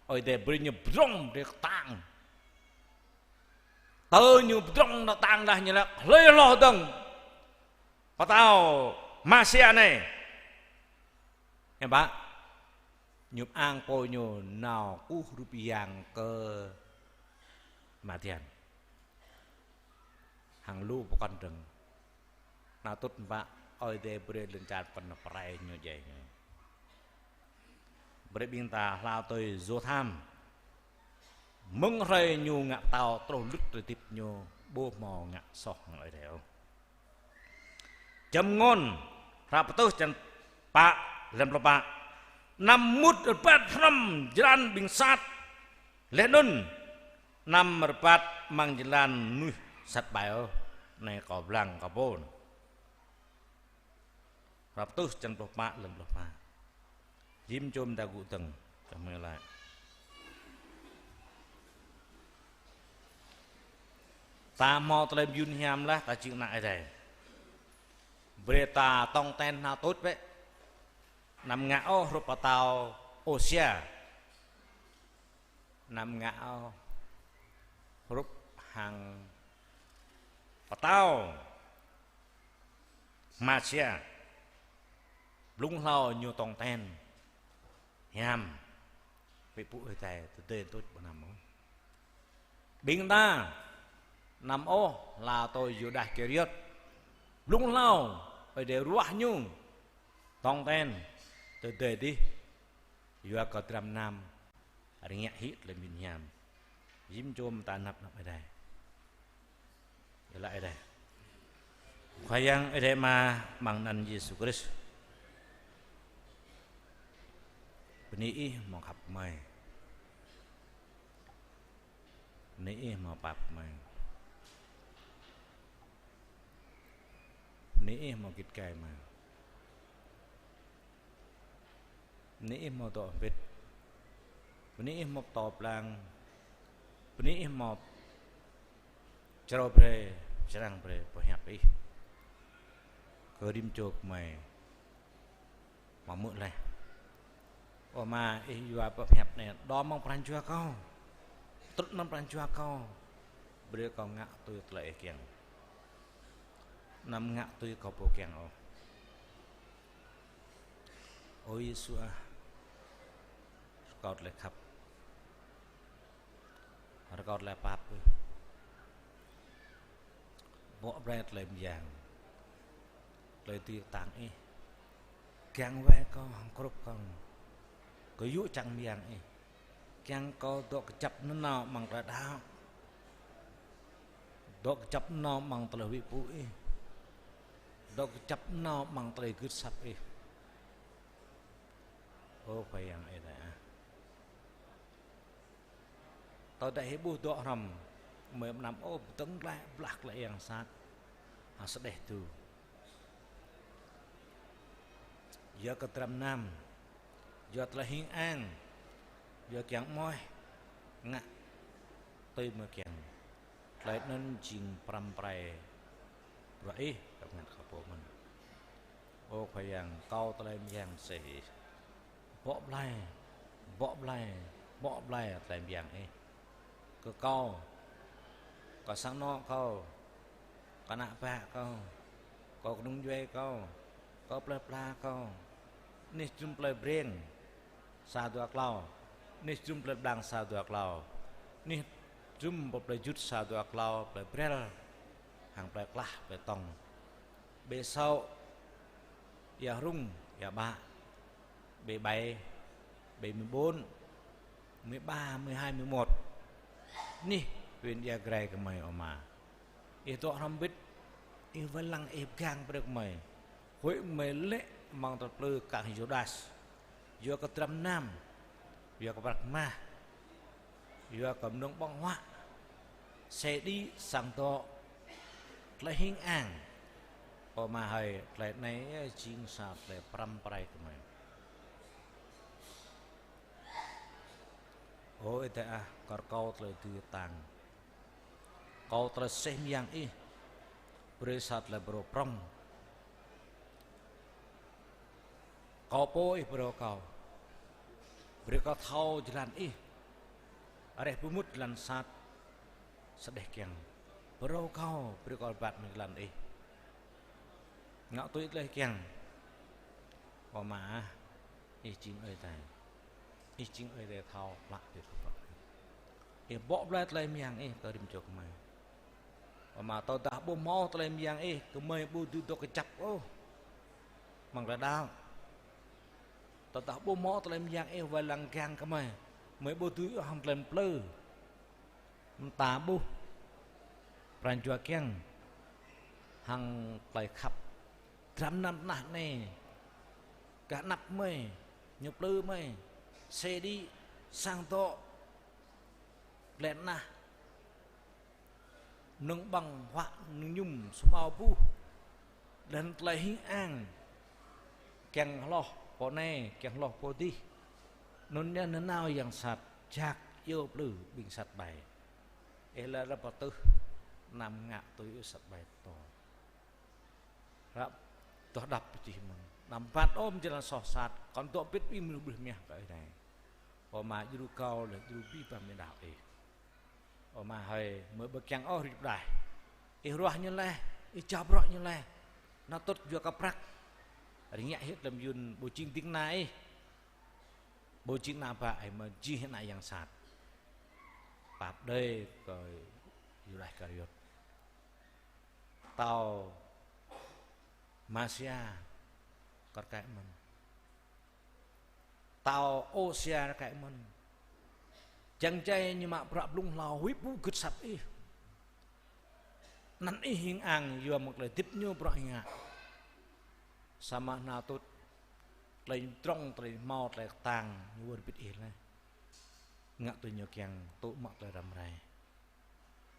Ơi Adai brơi ñu pơdrŏng, brơi kơtang. Tơ ñu pơdrŏng nao kơtang dah ñu laĭ: Hlơi hloh dơ̆ng pơtao Amasia anai? Hiư̆m pă? Ñu pơang pô ñu nao kơkuh rup yang kơ Madian. Hăng lu pơkŏn dơ̆ng. Nao tŭt hiư̆m pă? Ơi Adai brơi lŏn čar pơ̆n pơrai ñu djai ñu. Brơi ƀing ta hlâo tui Yôtham. Mơ̆ng hrơi ñu ngă pơtao truh lŭt tơlơi hơdip ñu ƀu hmâo ngă soh hăng Ơi Adai ôh. Čơmngôn, hră Pơtŭh črăn pă, lăm pluh pă. Anăm mŭt rơbat hrŏm jơlan ƀing sat, laih anŭn anăm rơbat amăng jơlan mơnuih sat ƀai ôh. Anai kâo blang kâo pô. Hră Pơtŭh črăn pluh pă, lăm pluh pă. Jim čôm ta gŭ dơ̆ng, čang mơ̆ laĭ. Ta hmâo tơlơi mơyun hiam laih, ta jing ană Ơi Adai. Brơi ta tong ten nao tŭt bĕ. Anăm ngă ôh hrup pơtao Ôsia. Anăm ngă ôh hrup hăng pơtao Amasia. Blung hlâo ñu tong ten hiam, huĭ pŭ Ơi Adai, tơdơi tŭč ƀu anăm ôh. Ƀing ta anăm ôh hlâo tui Yuđah Iskariôt. Blung hlâo Ơi Adai ruah ñu tong ten, tơdơi dih yua kơ dram gơnam rơngiă hĭ tơlơi mơyun hiam. Jim čôm ta anăp anăp Ơi Adai. Iâu laĭ Ơi Adai. Khua Yang Ơi Adai Ama, amăng anăn Yêsu Krist. Bơni Ih hmâo khăp kơmơi. Bơni Ih hmâo pap kơmơi. Bơni Ih hmâo git gai kơmơi. Bơni Ih hmâo dŏ hơbĭt. Bơni Ih hmâo pơtô pơblang. Bơni Ih hmâo črâo brơi, črang brơi, pơhiăp Ih. Kơ rĭm čô kơmơi hmâo hmư̆ laih. Ơ Ama, Ih yua pơhiăp anai, đom amăng pran jua kâo. Trŭn amăng pran jua kâo. Brơi kâo ngă tui tơlơi Ih kiăng. Anăm ngă tui kâo pô kiăng ôh. Ơ Yêsu ah, rơkâo tơlơi khăp, rơkâo tơlơi pap Ih. Bŏ brơi tơlơi mơyang, tơlơi dưi kơtang Ih. Kiăng wai kâo hăng krŭp kâo kơ yŭ čang mơyang Ih. Kiăng kâo dŏ kơjăp nanao amăng tơlơi đaŏ. Dŏ kơjăp nanao amăng tơlơi huĭ pŭ Ih. Dŏ kơjăp nanao amăng tơlơi gưt asăp Ih. Ơ Khua Yang Ơi Adai ah. Tơdah Ih ƀuh dŏ hrŏm, mơi mơnam ôh, pơdơ̆ng glaĭ blah tơlơi yang sat. Hăng sơđeh tu. Yua kơ dram gơnam, yua tơlơi hing ang, yua kiăng mơ̆ ngă tui mơi kiăng. Tơlơi anŭn jing pơrăm pơrai bruă Ih, kâo bơngăt kơ pô mơ̆n. Ơ Khua Yang, kâo tơlơi mơyang mơsêh Ih. Bŏ blai, bŏ blai, bŏ blai tơlơi mơyang Ih. Kơ kâo, kơ sang anŏ kâo, kơ ană bă kâo, kơ kơnung djuai kâo, kơ plơi pla kâo. Anih jum plơi Breng sa dua klâo, anih jum plơi Blang sa dua klâo, anih jum pơ plơi Jut sa dua klâo, plơi Brel, hăng plơi Klah, plơi Tŏng. Ƀơi Sôk, Ia Hrung, Ia Bă, ƀơi Ƀai, ƀơi mười bốn, mười ba, mười hai, mười một. Anih huyện Ia Grai gơmơi, ơ Ama. Ih dŏ hrŏm hơbĭt, Ih wai lăng, Ih pơgang brơi gơmơi. Huĭ gơmơi lĕ amăng tơlơi plư kar hăng Yuđas. Yua kơ dram gơnam, yua kơ prăk mah, yua kơ mơnơ̆ng ƀơ̆ng huă, sĕ đĭ, sang dŏ, tơlơi hing ang. Ơ Ama hơi, tơlơi anai jing sa tơlơi pơrăm pơrai kơ gơmơi. Ơ Ơi Adai ah, kơ rơkâo tơlơi dưi tang. Kâo tơlơi mơsêh mơyang Ih, brơi sa tơlơi pơrô prŏng. Kâo pô Ih pơrô kâo. Brơi kâo thâo jơlan Ih. Areh pơmŭt jơlan sat, sa đeh kiăng. Pơrô kâo, brơi kâo rơbat mơ̆ng jơlan Ih. Ngă tui tơlơi kiăng. Ơ Ama ah, Ih jing Ơi Adai. Ih jing Ơi Adai thâo plă biă kơ pă. Ih bŏ blai tơlơi mơyang Ih kơ rĭm čô gơmơi. Ơ Ama, tơdah ƀu hmâo tơlơi mơyang Ih, gơmơi ƀu dưi dŏ kơjăp ôh amăng tơlơi đaŏ. Tơdah ƀu hmâo tơlơi mơyang Ih wai lăng pơgang gơmơi, gơmơi ƀu dưi ôh hăng tơlơi plư. Mơta ƀuh pran jua kiăng hăng tơlơi khăp. Dram gơnam tơnah anai, gah anăp gơmơi, ñu plư gơmơi, sĕ đĭ, sang dŏ, plĕ tơnah, mơnơ̆ng ƀơ̆ng huă, mơnơ̆ng mơñum, samơ̆ ƀuh, laih anŭn tơlơi hing ang, kiăng hloh pô anai, kiăng hloh pô adih. Anŭn yơh nanao yang sat, jak iâu plư ƀing sat ƀai. Ih laĭ ră pơtưh, anăm ngă tui ôh sat ƀai pơtô. Ră pơtưh đăp pơčih mơ̆n. Anăm rơbat ôh mơ̆ng jơlan soh sat, kŏn dŏ hơbĭt ƀing mơnuih ƀlih mơyah kơ Ơi Adai. Ơ Ama, djru kâo laih djru abih bang ƀing đaŏ Ih. Ơ Ama hơi, gơmơi ƀu kiăng ôh rĭm đaih. Ih ruah ñu laih, Ih jao bruă ñu laih. Anŭn tŭt yua kơ prăk. Rơngiă hĭ tơlơi mơyun, ƀu jing ding kơna Ih. Ƀu jing ană bă Ih, mơ̆ jing ană yang sat. Pap đơi kơ Yuđas Iskariôt. Pơtao Masia kar kaĭ mơ̆n. Pơtao Ôsia kar kaĭ mơ̆n. Čang čai ñu mă bruă blung hlâo, huĭ ƀu gưt asăp Ih. Anăn Ih hing ang yua mơ̆ng tơlơi hơdip ñu bruă Ih ngă. Samơ̆ anŭn tŭt tơlơi ñu pơdrŏng, tơlơi hmâo, tơlơi kơtang, ñu wơr bĭt Ih laih. Ngă tui ñu kiăng, tŭ mă tơlơi răm rai.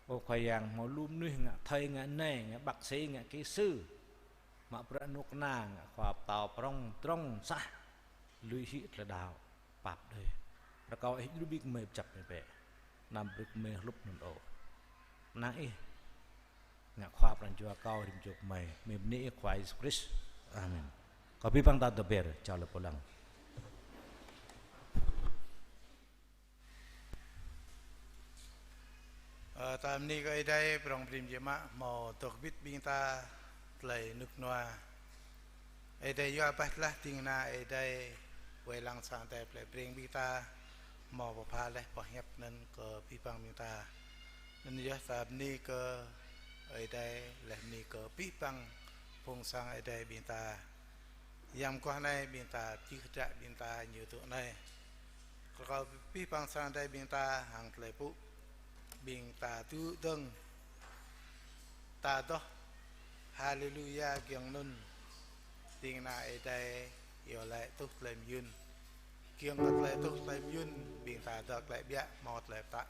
Ơ Khua Yang, hmâo lu mơnuih ngă thầy, ngă nai, ngă bác sĩ, ngă kỹ sư, mă bruă anôk kơna, ngă khua pơtao prŏng, pơdrŏng, sah, lui hĭ tơlơi đaŏ, pap đơi. Rơkâo Ih djru ƀing gơmơi pơčăp mơi bĕ, anăm brơi gơmơi hlup anŭn ôh. Năng Ih ngă khua pran jua kâo rĭm čô gơmơi, mơ̆ng anăn Ih Khua Yêsu Krist. Amen. Kâo abih bang ta dŏ be̱r, čar lĕ pô lăng. Ơ, ta bơni kơ Ơi Adai, prŏng prim jĕ mă, hmâo dŏ hơbĭt ƀing ta tơlơi rơnŭk rơnua. Ơi Adai yua bah tơlah ding kơna Ơi Adai, wai lăng sang Ơi Adai plei Breng ƀing ta, hmâo pơpha laih boh hiăp anŭn kơ abih bang ƀing ta. Anŭn yơh ta bơni kơ Ơi Adai, laih bơni kơ abih bang phung sang Ơi Adai ƀing ta. Yang mơguah anai ƀing ta, čih hơdră ƀing ta ñu tŭ anai. Rơkâo abih bang sang Ơi Adai ƀing ta hăng tơlơi pŭ ƀing ta tŭ dơ̆ng. Ta adoh Haleluya giŏng anŭn. Ding kơna Ơi Adai iâu laĭ tuh tơlơi mơyŭn. Giŏng kơ tơlơi tuh tơlơi mơyŭn, ƀing ta dŏ glaĭ biă hmâo tơlơi pơtă.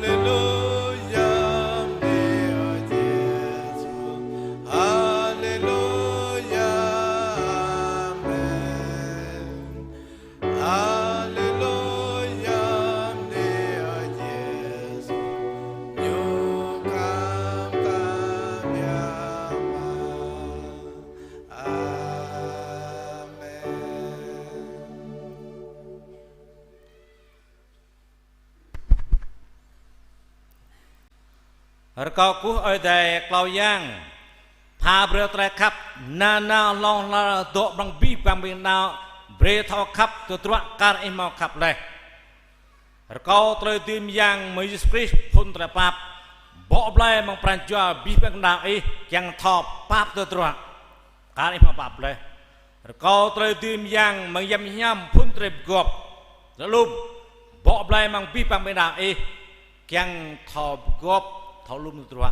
Haleluya, bơni Ơi Yêsu. Haleluya, amen. Haleluya, bơni Ơi Rơkâo kơkuh Ơi Adai klâo yang, pha brơi tơlơi khăp, nanao hlŏng lar dŏ amăng abih bang ƀing đaŏ, brơi thâo khăp tơdruă kar Ih hmâo khăp laih. Rơkâo tơlơi dưi mơyang mơ̆ng Yêsu Krist phŭn tơlơi pap, bŏ blai amăng pran jua abih bang đaŏ Ih kiăng thâo pap tơdruă kar Ih hmâo pap laih. Rơkâo tơlơi dưi mơyang mơ̆ng Yang Hiam phŭn tơlơi pơgop, tơlŭm, bŏ blai amăng abih bang ƀing đaŏ Ih kiăng thâo pơgop, thâo lŭm tơdruă.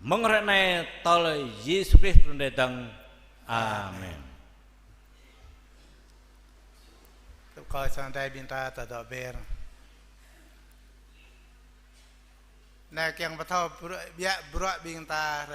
Mơ̆ng hrơi anai tơl Yêsu Krist trŭn rai dơ̆ng. Amen. Rơkâo sang Ơi Adai ƀing ta tơdŏ ber. Anai kiăng pơthâo bruă, biă bruă ƀing ta.